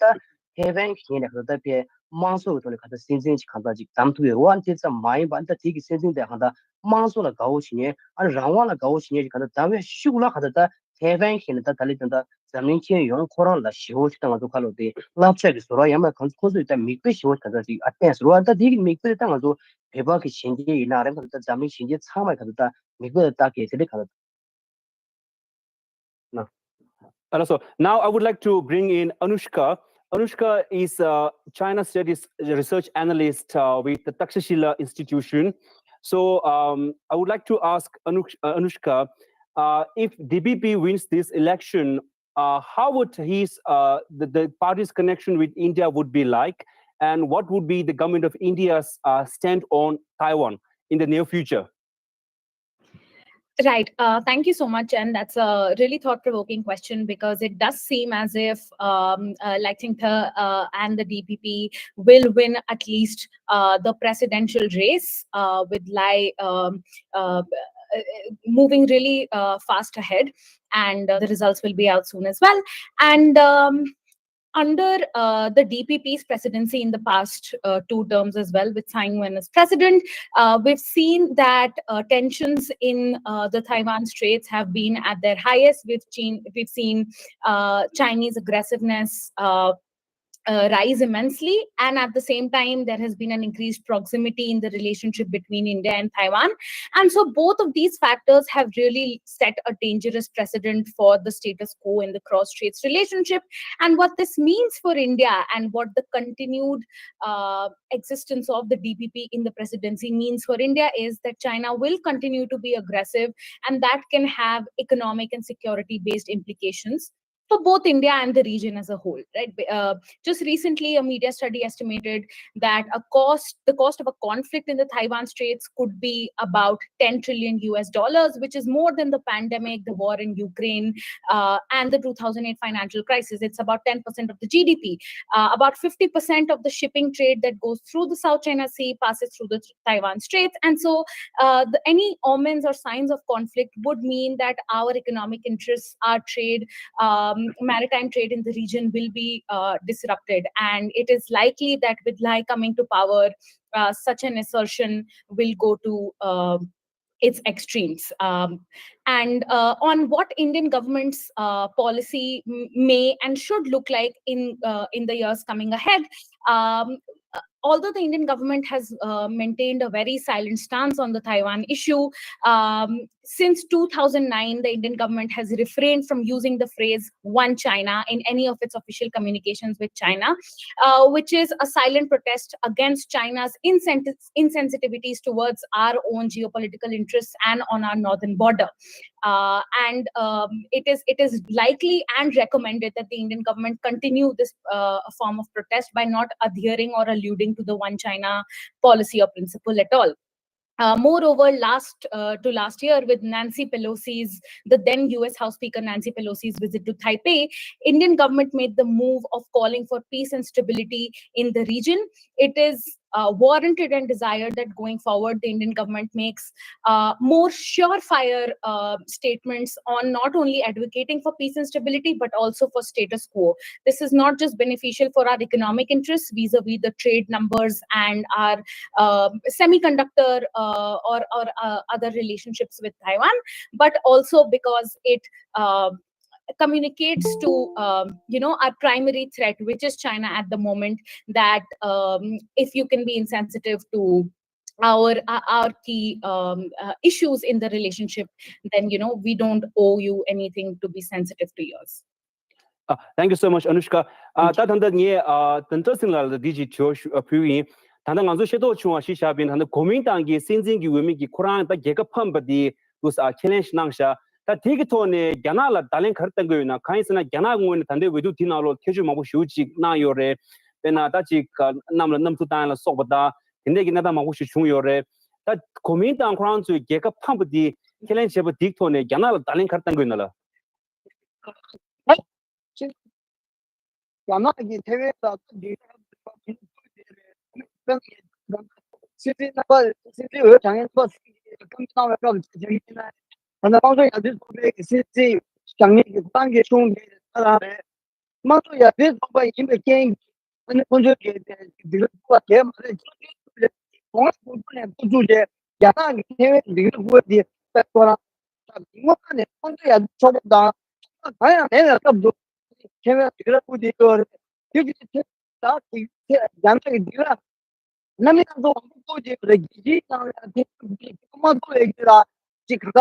ཐའེ་ཝན་གྱི་ངོས་ནས་གང་ལྟར་ད་དཔེ་དམངས་གཙོ་གི་ཐོག་ནས་གང་ལྟར་སྲིད་འཛིན་ཅིག་གང་ལྟར་ཅིག་བདམས་ཐུབ་ཡོད་རེད་བ། དེ་ཙམ་མ་ཡིན་པ་ཨ་ནི་ད་དེ་གི་སྲིད་འཛིན་དེ་གང་ལྟར་དམངས་གཙོ་ལ་དགའ་བོ་བྱེད་མཁན་ཨ་ནི་རང་དབང་ལ་དགའ་བོ་བྱེད་མཁན་ཅིག་གང་ལྟར་བདམས་པའི་ཤུགས་ལ་གང་ལྟར་ད་ཐའེ་ཝན་གྱི་ནི་ད་ད་ལི་ད་ད་འཛམ་གླིང་ཁྱོན་ཡོངས་ཁོ་རང་ལ་ཞེ་བོ་ཞིག་ད་ང་ཚོ་ཁ་ལོ་དེ་བསླབ་བྱ་གི་བཟོ་ར་ཡང་མ་གང་ཚོ་ཁོ་ཚོས་ད་མིག་དཔེ་ཞེ་བོ་ཞིག་ད་ད་ཅིག་ཨ་བསྟན་བཟོ་ར། ད་དེ་གི་མིག་དཔེ་ད་ང་ཚོ་བོད་པ་གི་གཞོན་སྐྱེས་ཡིན་ན་རེད་མ་ད་འཛམ་གླིང་གཞོན་སྐྱེས་ཚང་མ་ག་ད་ད་མིག་དཔེ་ལ་ལྟ་གི་དེ་འདྲ་ག་ད་ན། Uh, so now I would like to bring in Anushka. Anushka is a China Studies research analyst uh, with the Takshashila Institution. So um, I would like to ask Anush- uh, Anushka, uh, if D P P wins this election, uh, how would his uh, the, the party's connection with India would be like, and what would be the government of India's uh, stand on Taiwan in the near future? Right. Uh, thank you so much. And that's a really thought provoking question because it does seem as if um, uh, Lai Ching-te uh, and the D P P will win at least uh, the presidential race uh, with Lai um, uh, uh, moving really uh, fast ahead, and uh, the results will be out soon as well. And um, under uh, the D P P's presidency in the past uh, two terms as well, with Tsai Ing-wen as president, uh, we've seen that uh, tensions in uh, the Taiwan Straits have been at their highest. We've seen we've seen uh, Chinese aggressiveness uh, uh, rise immensely, and at the same time there has been an increased proximity in the relationship between India and Taiwan. And so both of these factors have really set a dangerous precedent for the status quo in the cross-strait relationship. And what this means for India and what the continued uh, existence of the D P P in the presidency means for India is that China will continue to be aggressive, and that can have economic and security-based implications for both India and the region as a whole, right? Uh, just recently, a media study estimated that a cost, the cost of a conflict in the Taiwan Straits could be about ten trillion U S dollars, which is more than the pandemic, the war in Ukraine, uh, and the two thousand eight financial crisis. It's about ten percent of the G D P. Uh, about fifty percent of the shipping trade that goes through the South China Sea passes through the Taiwan Straits. And so, uh, the, any omens or signs of conflict would mean that our economic interests, our trade, um, maritime trade in the region will be uh, disrupted. And it is likely that with Lai coming to power, uh, such an assertion will go to uh, its extremes. Um, and uh, on what Indian government's uh, policy m- may and should look like in uh, in the years coming ahead, um, uh, although the Indian government has uh, maintained a very silent stance on the Taiwan issue, um, since two thousand nine, the Indian government has refrained from using the phrase "one China" in any of its official communications with China, uh, which is a silent protest against China's insensi- insensitivities towards our own geopolitical interests and on our northern border. Uh, and um, it is it is likely and recommended that the Indian government continue this uh, form of protest by not adhering or alluding to the "one China" policy or principle at all. Uh, moreover, last uh, to last year, with Nancy Pelosi's, the then U S House Speaker Nancy Pelosi's visit to Taipei, Indian government made the move of calling for peace and stability in the region. It is uh, warranted and desired that going forward, the Indian government makes uh, more surefire uh, statements on not only advocating for peace and stability, but also for status quo. This is not just beneficial for our economic interests vis-a-vis the trade numbers and our um, semiconductor uh, or, or uh, other relationships with Taiwan, but also because it uh, communicates to um, you know, our primary threat, which is China at the moment, that um, if you can be insensitive to our uh, our key um, uh, issues in the relationship, then, you know, we don't owe you anything to be sensitive to yours. Uh, thank you so much, Anushka. Uh, ད་ད་ལྟ་ངས་uh, དོན་དག་སིང་ལ་འདི་ཅིག་དྲི་བ་ཞུ- uh, ཕུལ་གྱི་ཡིན། ད་ལྟ་ང་ཚོ་ཤེས་རྟོགས་བྱུང་བ་ཞིག་བཞག་པ་ཡིན་ན། ད་ལྟ་གོ་མིན་ཏང་གི་སྲིད་འཛིན་གྱི་འོས་མི་གིས་ཁོ་རང་ད་རྒྱལ་ཁ་ཕམ་པ་དེ་དུས་ཨ་ཁས་ལེན་ཞིག་གནང་ཤག་ད་དེ་གི་ཐོག་ནས་རྒྱ་ནག་ལ་བརྡ་ལན་ག་རེ་བཏང་གི་ཡོད་ན། གང་ཡིན་ཟེར་ན་རྒྱ་ནག་ངོས་ནས་ད་ལྟའི་འོས་བསྡུ་དེའི་ནང་ལོགས་ཐེ་བྱུས་མང་པོ་ཞེ་པོ་ཅིག་གནང་ཡོད་རེད། དཔེར་ན་ད་ཅིག་གནམ་ལ་གནམ་གྲུ་བཏང་ཡ་ལ་སོགས་པ་དང་དེ་འདྲས་ཀྱི་གནས་སྟངས་མང་པོ་ཞིག་བྱུང་ཡོད་རེད། ད་གོ་མིན་ཏང་ཁོ་རང་ཚོས་རྒྱལ་ཁ་ཕམ་པ་དེ་ཁས་ལེན་བྱས་པ་དེའི་ཐོག་ནས་རྒྱ་ནག་ལ་བརྡ་ལན་ག་རེ་བཏང་གི་ཡོད་ན་ལགས། རྒྱ་ནག་གིས་ཐེ་ཝན་ལ་ད་འདི་སྲིད་འཛིན་རྣམ་པ་སྲིད་འཛིན་འོས་གྲངས་ངེས་རྣམ་པ་གསུམ་གྱིས་བཀའ་མོལ་གནང་བའི་སྐབས་ལ་བྱས་ཙང་ཡིན་ན། ད་ལྟ་དམངས་གཙོ་ཡར་ཐོན་ཚོགས་པའི་སྲིད་འཛིན་བཞེངས་མཁན་གྱི་ཏང་གི་གཞུང་དེ་ད་ལྟ་རེད། དམངས་གཙོ་ཡར་ཐོན་ཚོགས་པ་ཡིན་པའི་རྐྱེན་གྱིས་ཨ་ནི་ཁོ་ཚོའི་གི་སྡིགས་ར་ཕུག་པ་དེ་མ་རེད། ཁོ་ཚོའི་གོང་ས་གོང་ཚོ་ནས་འགོ་བཙུགས་ཏེ་རྒྱ་ནག་གི་ཐེ་ཝན་སྡིགས་ར་ཕུག་པ་དེ་ཁོ་རང་ད་མི་ངོ་མ་ནས་དམངས་གཙོ་ཡར་ཐོན་ཚོགས་པ་དང་ཚོགས་པ་གང་ཡང་མེད་པའི་སྐབས་སུ་ཐེ་ཝན་སྡིགས་ར་ཕུག་དེ་ཡོད་རེད། དེ་དུས་ཚོད་ད་དེ་ཚེ་རྒྱ་ནག་གི་སྡིགས་ར་གནམ་མེད་ས་མེད་མང་པོ་ཕུག་དེ་ཡོད་རེད། རྒྱལ་སྤྱིའི་ནང་ལ་དེ་ཚོ་མ་གཏོགས་ཡོད་ཀྱི་ལ་ཅིག་ག་ད་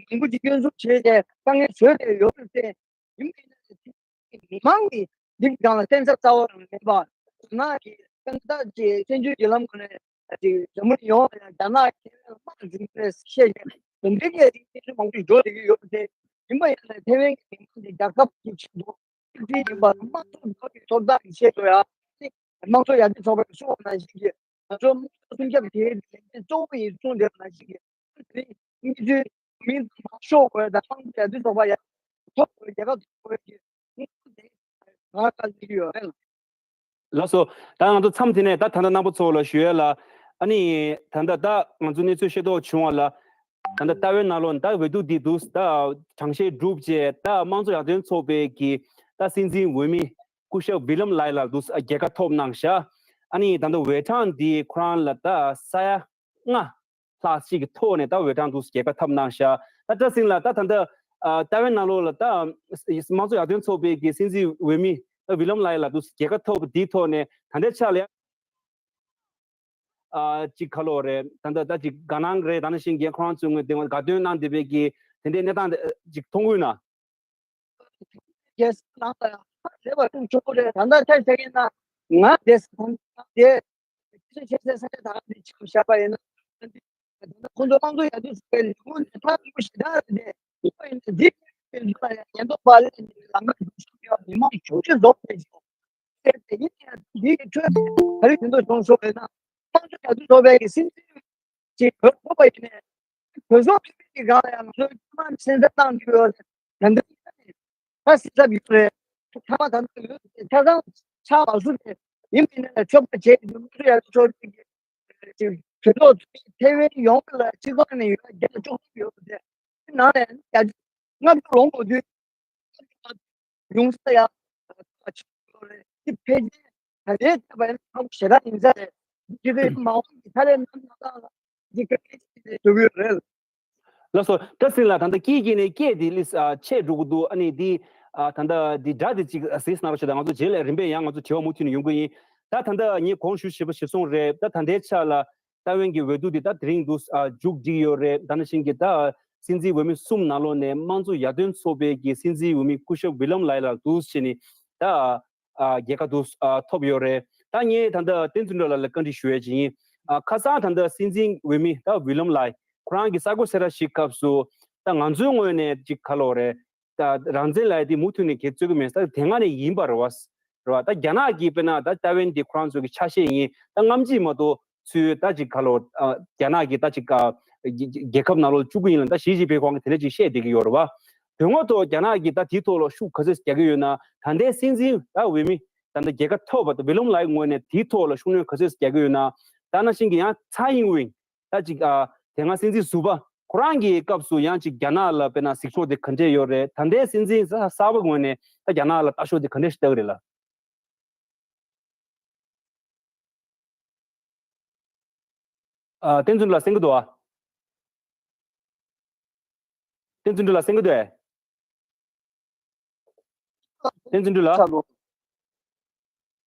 མང་པོ་ཅིག་སྐྱོན་འཛུགས་བྱས་ཏེ་དཀའ་ངལ་བཟོས་ཏེ་ཡོད་རེད་ཟེར། ཡིན་པ་ཡིན་ན་མི་མང་གིས་འདི་སྒང་ལ་བཙན་ས་རྩ་བ་རང་མེད་པ། རྒྱ་ནག་གི་ཀན་ད་ཀྱི་བཙན་བྱོལ་བརྒྱུད་ལམ་ཁོ་ནས་ཀྱི་འཛམ་བུ་གླིང་ཡོངས་ལ་ཡང་རྒྱ་ནག་གི་དམག་འཛིན་པའི་ཤེས་བྱ་འཛམ་བུ་གླིང་གི་རིགས་སྐྱེ་ཤུལ་མང་པོ་ཞིག་འགྲོ་བསྡད་ཀྱི་ཡོད་པ་དེ། ཡིན་པ་ཡིན་ན་ཐེ་ཝན་གྱི་མི་མང་གི་རྒྱལ་ཁབ་ཀྱི་ཆེད་དུ་ཤུགས་ཆེ་ཡིན་པ་དམངས་གཙོ་འགྲོ་བའི་ཐོབ་ཐང་གི་ཆེད་དུ་ཡང་དམངས་གཙོ་ཡར་ཐོན་ཚོགས་པས་གསུངས་པ་ནང་བཞིན་གྱི་ང་ཚོ་དམངས་གཙོ་སྲུང་སྐྱོབ་དེའི་ལས་འགན་གཙོ་བོ་ཡིན་གསུངས་བསྡད་པ་ནང་བཞིན་གྱི། དེ་གཉིས་ཀྱི་མི་མང་ཤོག་དགོས་དང་དམངས་གཙོ་ཡར་ཐོན་ཚོགས་པ་ཡར་ཐོན་དགོས། རྒྱལ་ཁབ་དགོས་ཀྱི་དམངས་གཙོ་དེ་ང་བཀའ་འདྲི་ཡོད་རེད། ལགས་སོ། ད་ང་ཚོ་མཚམས་དེ་ནས་ད་ད་ལྟ་རྣམ་པ་ཚོ་ལ་ཞུ་ཡས་ལ། ཨ་ནི་ད་ལྟ་ད་ང་ཚོ་གནས་ཚུལ་ཤེས་རྟོགས་བྱུང་བ་ལ། ད་ལྟ་ཏའེ་ཝན་ནང་ལོགས་ད་འོས་བསྡུ་འདི་འདུག་ད་གྲངས་བཤེར་གྲུབ་རྗེས་ད་དམངས་གཙོ་ཡར་ཐོན་ཚོགས་པའི་གི་ད་སྲིད་འཛིན་འོས་མི་སྐུ་ཞབས་ཝི་ལམ་ལའི་ལགས་འདུག་རྒྱལ་ཁ་ཐོབ་གནང་ཤག་ཨ་ནི་ད་ལྟ་འོས་གྲངས་འདི་ཁོ་རང་ལ་ད་ས་ཡ་ལྔ་ལྷག་ཅིག་གི་ཐོག་ནས་ད་འོས་གྲངས་འདུག་རྒྱལ་ཁ་ཐོབ་གནང་ཤག་ད་བཀྲ་སྲིད་ལགས་ད་ད་ལྟ་ཨ་ཏའེ་ཝན་ནང་ལོགས་ལ་ད་དམངས་གཙོ་ཡར་ཐོན་ཚོགས་པའི་གི་སྲིད་འཛིན་འོས་མི་ད་ཝི་ལམ་ལའི་ལགས་འདུག་རྒྱལ་ཁ་ཐོབ་པ་འདིའི་ཐོག་ནས་ད་ལྟའི་ཆ་ལ་ཨ་ཅིག་ག་ལོ་རེད། ད་ལྟ་ད་ཅིག་དགའ་སྣང་རེད། ད་ནང་བཞིན་གྱི་ཁོ་རང་ཚོའི་ངོས་དེ་དགའ་སྟོན་གནང་བསྡད་པའི་གི་དེ་འདྲའི་གནས་སྟངས་དེ་ཅིག་མཐོང་གི་ཡོད་ན། རྒྱལ་སྲིད་ནང་ལ་ཧ་ལས་པ་ཐུག་ཆོག་གི་རེད། ད་ལྟ་ཆ་བཞག་ཡིན་ན་ང་དེ་ས་ཁང་དེ་ཆེ་ཆེ་ས་ཆ་ད་ག་ནས་ཆགས་བཞག་པ་ཡིན་ན། ད་ལྟ་ཁོང་ཚོ་དམངས་གཙོ་ཡར་ཐོན་ཚོགས་པའི་ལས་ཁུངས་ནས་ཐག་རིང་པོ་ཞེ་དྲག་རེད་དེ། ཡིན་པ་ཡིན་ན་འདི་ཕན་ཚུན་ལ་ཡང་ཉེན་རྟོག་པ་ལས་ལམ་ཁ་འདུག་ཤོག་ཡོད། མི་མང་ཆུང་ཆུང་རྫོགས་ཐུབ་ཀྱི་ཡོད་རེད་དེ། ཡིན་ན་ཡང་འདི་གི་ཁྲོད་དེ་ག་རེ་ཕན་ཐོགས་བྱུང་སོང་ལབ་ན། དམངས་གཙོ་ཡར་ཐོན་ཚོགས་པའི་སྲིད་འཛིན་ཅིག་གོ་ཐུབ་པ་ཡིན་ནའི་གོ་སོང་ཕན་པའི་གི་སྒང་ལ་ཡང་ང་ཚོའི་ཚང་མ་སེམས་འཚབ་བཏང་གི་ཡོད་རེད། ད་ལྟ་ད་སེམས་འཚབ་ཡོད་རེད། ཚང་མ་ད་ལྟ་ཡོད་རེད། ཆ་ཚང་ཆགས་མ་སོང་ནས་ཡིན་པ་ཡིན་ན་ཆོག་པ་བྱས་ཀྱི་འདུག་དམངས་གཙོ་ཡར་ཐོན་ཚོགས་པའི་གི་གྲོས་ཚོགས་ཐེ་ཝན་ཡོངས་ལ་སྤྱི་ཚོགས་ནས་ཡོད་བརྒྱ་དང་བཅུ་གསུམ་ཡོད་པ་དེ་ནང་ནས་བརྒྱ་ཆ་ལྔ་བཅུ་ལོངས་དགོས་དུས་ཉུང་ས་ཡ་ཆུ་ལོ་རེད། འདི་ཕལ་ཆེར་ད་ལྟའི་ཆ་བཞག་ན་ཁག་པོ་ཞེ་དྲག་ཡིན་ས་རེད། འདི་གའི་མ་འོངས་ཀྱི་ཐ་ལན་ནང་ལ་འདི་ག་འདྲ་ཞིག་འགྲོ་གི་ཡོད་རེད། ལགས་སོ། བཀྲ་སྲིད་ལགས་ད་ལྟ་སྐད་ཀྱི་ནས་སྐད་དེ་ལིས་ཨ་ཆད་འགྲོ་གི་འདུག་ཨ་ནི་འདི་ཨ་ད་ལྟ་འདི་སྒྲ་དེ་ཅིག་གཟིགས་གནང་རོགས་བྱེད་དང་། ང་ཚོ་རྗེས་ལ་རིམ་པས་ཡང་ང་ཚོ་དྲི་བ་མུ་མཐུད་ནས་ཡོང་གི་ཡིན། ད་ད་ལྟ་ངས་གོང་ཞུ་བཞིན་པ་ཞིག་སོང་རེད། ད་ད་ལྟའི་ཆ་ལ་ཏའེ་ཝན་གྱི་འོས་བསྡུ་འདི་ད་དེ་རིང་འདུག་ཨ་མཇུག་བསྒྲིལ་ཡོད་རེད། ད་ནང་བཞིན་གྱི་ད་སྲིད་འཛིན་འོས་མི་གསུམ་ནང་ལོགས་ནས་དམངས་གཙོ་ཡར་ཐོན་ཚོགས་པའི་གི་སྲིད་འཛིན་འོས་མི་སྐུ་ཞབས་ཝི་ལམ་ལའི་ལགས་འདུག་བྱས་ནས་ད་ཨ་རྒྱལ་ཁ་འདུག་ཨ་ཐོབ་ཡོད་རེད། ད་ངས་ད་ལྟ་བསྟན་འཛིན་སྒྲོལ་ལགས་ལ་བཀའ་འདྲི་ཞུ་ཡས་ཅིག་ཡིན། ཨ་ཁ་སང་ད་ལྟ་སྲིད་འཛིན་འོས་མི་ད་ཝི་ལམ་ལའི་ཁོ་རང་གི་གསར་འགོད་གསལ་བསྒྲགས་ཤིག་སྐབས་སུ་ད་ང་ཚོའི་ངོས་ནས་ཅིག་ག་ལོ་རེད། ད་རང་བཙན་ལབ་ཡ་དེ་མུ་མཐུད་ནས་འགན་རྩོད་ཀྱི་མེད་ས་དེ་སྔ་ནས་ཡིན་པ་རེད་བ། རེད་བ། ད་རྒྱ་ནག་གིས་དཔེར་ན་ད་ཏའེ་ཝན་དེ་ཁོ་རང་ཚོ་གི་ཆ་ཤས་ཡིན། ད་སྔ་ཕྱི་མ་གཏོགས་ཚུར་ད་ཅིག་ག་ལོ་ཨ་རྒྱ་ནག་གིས་ད་ཅིག་ག་རྒྱལ་ཁབ་ནང་ལོགས་བཅུག་གི་ཡིན་ལ། ད་ཞི་ཅིན་ཕིང་ཁོང་གིས་དེ་འདྲ་ཅིག་བཤད་བསྡད་ཀྱི་ཡོད་རེད་བ། དོན་དངོས་ཐོག་རྒྱ་ནག་གིས་ད་དེའི་ཐོག་ལ་ཤུགས་ག་ཚོད་རྒྱག་གི་ཡོད་ན། ད་ལྟའི་སྲིད་འཛིན་ད་འོས་མི་ད་ལྟ་རྒྱལ་ཁ་ཐོབ་པ་ད་ཝི་ལམ་ལའི་ངོས་ནས་དེའི་ཐོག་ལ་ཤུགས་སྣོན་ག་ཚོད་རྒྱག་གི་ཡོད་ན། ད་ནང་བཞིན་གྱི་ཡང་ཚའེ་ཨིན་ཝེན་ད་ཅིག་ཨ་དེ་སྔ་སྲིད་འཛིན་ཟུར་པ་ཁོ་རང་གི་སྐབས་སུ་ཡང་ཅིག་རྒྱ་ནག་ལ་དཔེར་ན་གཟིགས་ཕྱོགས་དེ་ག་འདྲས་ཡོད་རེད། ད་ལྟའི་སྲིད་འཛིན་གསར་པ་ངོས་ནས་ད་རྒྱ་ནག་ལ་ལྟ་ཕྱོགས་དེ་ག་འདྲས་ཞིག་ལྟ་གི་རེད་ལ། ཨ་བསྟན་འཛིན་ལགས་གསན་གི་འདུག་ཨ། བསྟན་འཛིན་ལགས་གསན་གི་འདུག་ཨེ། བསྟན་འཛིན་ལགས། ཚ་ལོ།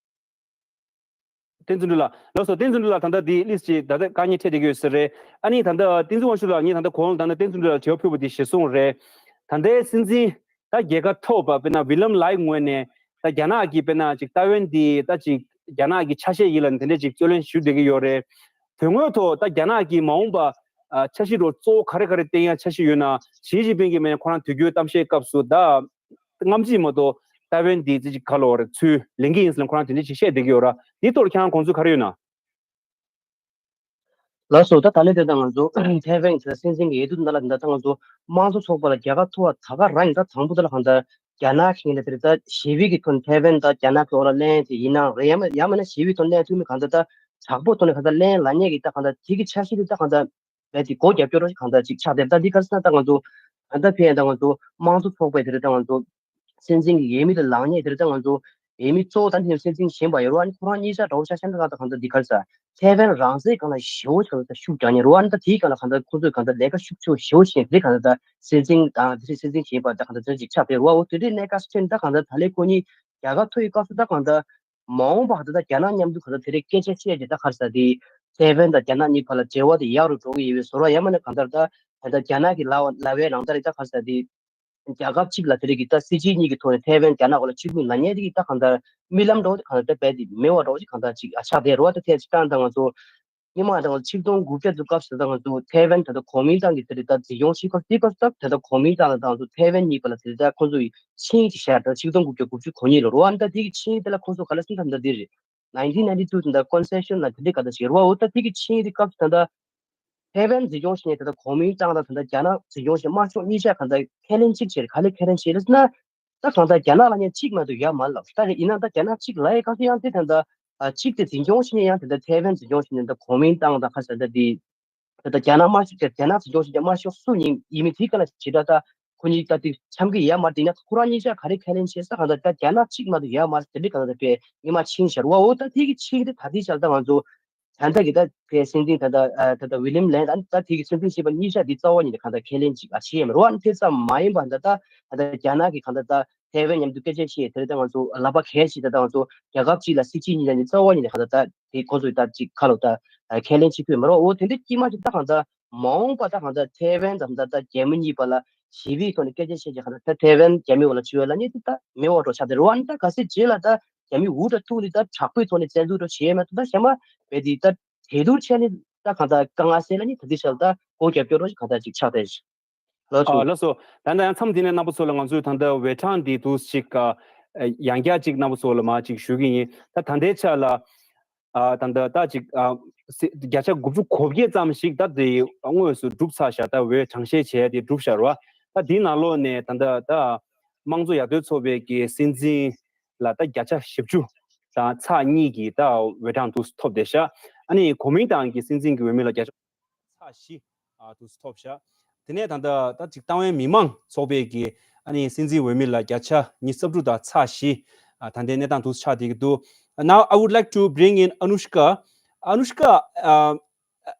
བསྟན་འཛིན་ལགས། ལགས་སོ། བསྟན་འཛིན་ལགས་ད་ལྟ་འདི་ལིས་ཅིག་ད་ལྟ་དཀའ་ངལ་འཕྲད་བསྡད་ཀྱི་ཡོད་ས་རེད། ཨ་ནི་ད་ལྟ་བསྟན་འཛིན་དབང་ཕྱུག་ལགས་ངས་ད་ལྟ་གོང་ལ་ད་ལྟ་བསྟན་འཛིན་ལགས་དྲི་བ་ཕུལ་བ་དེ་ཞེ་སོང་རེད། ད་ལྟའི་སྲིད་འཛིན་ད་རྒྱལ་ཁ་ཐོབ་པ་དཔེར་ན་ཝི་ལམ་ལའི་ངོས་ནས་ད་རྒྱ་ནག་གིས་དཔེར་ན་ཅིག་ཏའེ་ཝན་འདི་ད་ཅིག་རྒྱ་ནག་གི་ཆ་ཤས་ཡིན་ལབ་ནས་དེ་འདྲས་ཅིག་རྩོད་ལེན་ཞུ་བསྡད་ཀྱི་ཡོད་རེད། དོན་དངོས་ཐོག་ད་རྒྱ་ནག་གིས་མ་འོངས་པ་ཨ་འཆར་གཞི་རོ་གཙོ་བོ་ག་རེ་ག་རེ་བཏིང་ཡ་འཆར་གཞི་ཡོད་ན། ཞི་ཅིན་ཕིང་གིས་མེད་ན་ཁོ་རང་དུས་རྒྱུན་གཏམ་བཤད་སྐབས་སུ་ད་སྔ་ཕྱི་མ་གཏོགས་ཏའེ་ཝན་འདི་ཙི་ཅིག་ག་ལོ་རེ་ཚུར་ལེན་གྱི་ཡིན་ཟེར་ནས་ཁོ་རང་དེ་འདྲ་ཅིག་བཤད་བསྡད་ཀྱི་ཡོད་ར། འདི་ཐོག་ལ་ཁྱེད་རང་དགོངས་ཚུལ་ག་རེ་ཡོད་ན། ལགས་སོ། ད་ད་ལན་དེ་ད་ང་ཚོ་ཐའེ་ཝན་གྱི་སྲིད་འཛིན་གྱི་འོས་བསྡུ་ནང་ལ་ད་ལྟ་ང་ཚོ་དམངས་གཙོ་ཚོགས་པ་ལ་རྒྱལ་ཁ་ཐོབ་པ་ད་ག་རང་ཡིན། ད་དང་པོ་དེ་ལ་གང་ལྟར་རྒྱ་ནག་གི་ངོས་ནས་དེ་རེད། ད་ཞི་བའི་གི་ཐོག་ནས་ཐའེ་ཝན་ད་རྒྱ་ནག་གི་འོག་ལ་ལེན་དེ་ཡིན་ནའང་རེད། ཡང་མིན་ཡང་མིན་ན་ཞི་བའི་ཐོག་ལེན་ཐུབ་མིན་གང་ལྟར་ད་དྲག་པོ་ཐོག་ནས་གང་ལྟར་ལེན་ལ་ཉེ་གི་ད་གང་ལྟར་དེ་གི་འཆར་གཞི་དེ་ད་གང་ལྟར་རྦད་དེ་སྒོ་རྒྱབ་སྐྱོར་རོགས་ཞེས་གང་ལྟར་ཅིག་ཆགས་བསྡད། ད་འདི་ག་རེ་ཟེར་ན་ད་ང་ཚོ་ད་ལྟ་ཕན་ཡང་ད་ང་ཚོ་དམངས་གཙོ་ཚོགས་པའི་དེ་རེད། ད་ང་ཚོ་སྲིད་འཛིན་གྱི་འོས་མི་དེ་ལངས་མཁན་དེ་རེད། ད་ང་ཚོ་འོས་མི་གཙོ་བོ་ད་ནི་སྲིད་འཛིན་གཞོན་པ་ཡོད་རེད་བ། ཨ་ནི་ཁོ་རང་གཉིས་ཆ་འདྲ་བོ་ཆ་བཞག་ན་ད་གང་ལྟར་འདི་ག་རེ་ཟེར། ཐའེ་ཝན་རང་སའི་སྒང་ལ་ཞེ་པོ་ཅིག་གང་ལྟར་ཤུགས་རྒྱག་མཁན་རེད་བ། ཨ་ནི་ད་དེའི་སྒང་ལ་གང་ལྟར་ཁོ་ཚོས་གང་ལྟར་ལས་ཀ་ཤུགས་ཆེ་བོ་ཞེ་པོ་བྱེད་མཁན་དེ་གང་ལྟར་ད་སྲིད་འཛིན་དང་དེ་རིང་སྲིད་འཛིན་གཞོན་པ་ད་གང་ལྟར་དེ་ཅིག་ཆགས་བསྡད་རེད་བ། འོ་དེ་འདྲའི་གནས་སྐབས་སུ་ཕྱིན་ད་གང་ལྟར་ད་ལན་ཁོ་གཉིས་རྒྱལ་ཁ་ཐོབ་ཡོད་སྐབས་སུ་ད་གང་ལྟར། མ་འོངས་པ་ད་ལྟ་རྒྱ་ནག་མཉམ་དུ་གང་ལྟར་དེ་རིང་སྐད་ཆ་བཤད་རྗེས་ད་ག་རེ་ཟེར་དེ། ཐའེ་ཝན་དང་རྒྱ་ནག་གཉིས་བར་ལ་འབྲེལ་བ་དེ་ཡག་རུ་འགྲོ་གི་ཡོད་པའི་བཟོ་འདྲ། ཡང་མིན་ན་གང་ལྟར་ད་ད་ལྟ་རྒྱ་ནག་གི་ལ་ལ་བའི་ནང་ལྟར་ད་ག་རེ་ཟེར་དེ། རྒྱལ་ཁབ་གཅིག་ལ་དེ་རིང་གི་ད་སྲིད་ཇུས་གཉིས་ཀྱི་ཐོག་ནས་ཐའེ་ཝན་རྒྱ་ནག་འོག་ལ་ཕྱིར་མིག་ལ་ཉེ་དེ་གི་ད་གང་ལྟར་རྨི་ལམ་འདྲ་བོ་དེ་གང་ལྟར་ད་རྦད་དེ་མེད་པ་འདྲ་བོ་ཅིག་གང་ལྟར་ཅིག་ཆགས་བསྡད་རེད་བ། ད་ཐེངས་གཅིག་བཏང་ད་ང་ཚོ་སྔོན་མ་ད་ང་ཚོ་ཆིག་སྟོང་དགུ་བརྒྱ་དུ་སྐབས་སུ་ད་ང་ཚོ་ཐའེ་ཝན་ད་ལྟ་གོ་མིན་ཏང་གི་དེ་རིང་ད་འཛིན་སྐྱོང་བྱེད་སྐབས་དེ་སྐབས་སུ་ད་ད་ལྟ་གོ་མིན་ཏང་དང་ད་ང་ཚོ་ཐའེ་ཝན་གཉིས་བར་ལ་དེ་རིང་ད་ཁོང་ཚོ་ཡི་ཆིངས་ཡིག་ཅིག་བཞག་ད་ཆིག་སྟོང་དགུ་བརྒྱ་དགུ་བཅུ་གོ་གཉིས་ལོར་བ། ད་དེ་གི་ཆིངས་ཡིག་དེ་ལ་ཁོང་ཚོ་ག་ལ་སེམས་ཐག་འདི་རེད། ནའིན་ཊིན་ནའིན་ཊི་ཊུ་དེ་ད་ཀོན་སི་ཊི་ཊུ་ཤན་ལ་དེ་འདྲའི་ག་ད་ཞིག་རེད་བ། འོ་ད་དེ་གི་ཆིངས་ཡིག་དེ་སྐབས་སུ་ད་ད་ཐའེ་ཝན་འཛིན་སྐྱོང་བྱེད་མཁན་དེ་ད་གོ་མིན་ཏང་དང་དེ་ད་རྒྱ་ནག་འཛིན་སྐྱོང་བྱེད་དམར་ཤོག་གཉིས་ཆ་གང་ལྟར་ཁས་ལེན་གཅིག་བྱས་རེད། ག་ལེ་ཁས་ལེན་བྱས་རེད་ཟེར་ན། ད་གང་ལྟར་རྒྱ་ནག་ལ་ཡང་གཅིག་མ་གཏོགས་ཡོད་མ་རེད་ལབ། ད་རེད་ཡིན་ན་ད་རྒྱ་ནག་གཅིག་ལབ་ཡས་སྐབས་སུ་ཡང་དེ་ད་ད་གཅིག་དེ་འཛིན་སྐྱོང་བྱེད་མཁན་ཡང་དེ་ད་ཐའེ་ཝན་འཛིན་སྐྱོང་བྱེད་མཁན་ད་གོ་མིན་ཏང་དང་ག་ཟེར་ད་དེ་ ད་ལྟ་རྒྱ་ནག་དམར་ཤོག་རྒྱ་ནག་འཛིན་སྐྱོང་བྱེད་མཁན་དམར་ཤོག་སུ་ཡིན་ཡིན་མིན་དེའི་སྐོར་ལ་ཇི་ལྟར་ད་ཁོ་གཉིས་ད་དེ་འཆམ་གྱི་ཡོད་མ་རེད། དེ་ན་ཁོ་རང་གཉིས་ཆ་ག་རེ་ཁས་ལེན་བྱས་ས་གང་ལྟར་ད་རྒྱ་ནག་གཅིག་མ་གཏོགས་ཡོད་མ་རེད། དེ་འདྲའི་གང་ལྟར་དཔེ་སྔོན་མ་ཕྱིན་བཞག་རེད་བ། འོ་ད་དེ་གི་ཕྱིན་དེ་ད་ལྟའི་ཆར་ད་ང་ཚོ་ད་ལྟ་གི་ད་དཔེ་སྲིད་འཛིན་ད་ལྟ་ད་ལྟ་ཝི་ལིམ་ལེན་ད་ད་དེ་གི་སྲིད་འཛིན་བྱས་པ་གཉིས་ཆ་དེ་རྩ་བ་ཉིད་ནས་གང་ལྟར་ཁས་ལེན་ཅིག་ཨ་བྱས་ཡོད་མ་རེད་བ། དེ་ཙམ་མ་ཡིན་པ་ད་ད་ད་ལྟ་རྒྱ་ནག་གི་གང་ལྟར་ད་ཐའེ་ཝན་མཉམ་དུ་སྐད་ཆ་བཤད་དེ་ད་ང་ཚོ་ལག་པ་གས་ཤིག་ད་ད་ང་ཚོ་རྒྱལ་ཁབ་གཅིག་ལ་སྲིད་སྤྱི་གཉིས་ལ་ནི་རྩ་བ་ཉིད་ནས་གང་ལྟར་ད་དེ་ཁོ་ཚོས་ད་ཅིག་ཁ་ལོ་ད་ཁས་ལེན་བྱེད་ཐུབ་མ་རེད། འོ་དེ་འདྲ་དཀྱིལ་མ་ཅིག་ད་གང་ལྟར་མ་འོངས་པ་ད་གང་ལྟར་ཐའེ་ཝན་དང་ད་ལྟ་རྒྱ་མི་གཉིས་བར་ལ་ཞི་བའི་ཐོག་ནས་སྐད་ཆ་བཤད་ཀྱི་གང་ལྟར་ད་ཐའེ་ཝན་རྒྱ་མི་བར་ལ་ཆུ་བའི་ལ་ནི་དེ་ད་མི་འོག་འགྲོ་ཆགས་དེ་རེད་བ། ནི་ད་ག་ཚོད་རྗེས་ལ་ད་རྒྱ་མི་འུ་དྲ་ཐུག་ནི་ད་དྲག་པོའི་ཐོག་ནས་བཙན་འཛུལ་འགྲོ་བྱེད་མ་ཐུབ་ད་ཞེ་མ་བས་དེ་ད་དེ་དུར་ཆད་ནི་ད་གང་ལྟར་དཀའ་ངལ་སེལ་ལ་ནི་ད་དེ་ཤར་ད་སྒོ་རྒྱབ་སྐྱོར་རོགས་ཞིག་གང་ལྟར་ཅིག་ཆགས་ཏེ། ལགས་སོ། ཨ་ལགས་སོ། ད་ལྟ་ཡང་མཚམས་འདི་ནས་རྣམ་པ་ཚོ་ལ་ང་ཚོས་ད་ལྟ་འོས་གྲངས་འདི་འདུག་ཅིག་ཨ་ཡང་བསྐྱར་ཅིག་རྣམ་པ་ཚོ་ལ་མར་ཅིག་ཞུ་གི་ཡིན། ད་ད་ལྟའི་ཆ་ལ་ཨ་ད་ལྟ་ད་ཅིག་ཨ་སི་བརྒྱ་ཆ་དགུ་བཅུ་གོ་བརྒྱད་ཙམ་ཞིག་ད་དེ་དངོས་སུ་གྲུབ་ཚར་བཞག་ད་འོས་གྲངས་བཤེར་བྱས་ཏེ་གྲུབ་བཞག་རེད་བ། ད་དེའི་ནང་ལོགས་ནས་ད་ལྟ་ད་དམངས་གཙོ་ཡར་ཐོན་ཚོགས་པའི་གི་སྲིད་འཛིན་ལ་ད་བརྒྱ་ཆ་བཞི་བཅུ་དང་ཚེག་གཉིས་ཀྱི་ད་འོས་གྲངས་འདུག་ཐོབ་བསྡད་ཤག་ཨ་ནི་གོ་མིན་ཏང་གི་སྲིད་འཛིན་གྱི་འོས་མི་ལ་བརྒྱ་ཆ་ཚེག་བཞི་ཨ་འདུག་ཐོབ་ཤག་དེ་ནས་ད་ལྟ་ད་ཅིག་ཏང་ཡོན་མི་མང་ཚོགས་པའི་གི་ཨ་ནི་སྲིད་འཛིན་འོས་མི་ལ་བརྒྱ་ཆ་ཉི་ཤུ་རྩ་དྲུག་དང་ཚེག་བཞི་ཨ་ད་ལྟའི་གནས་སྟངས་འདུག་ཆགས་བསྡད་ཀྱི་འདུག Now I would like to bring in Anushka. Anushka, uh,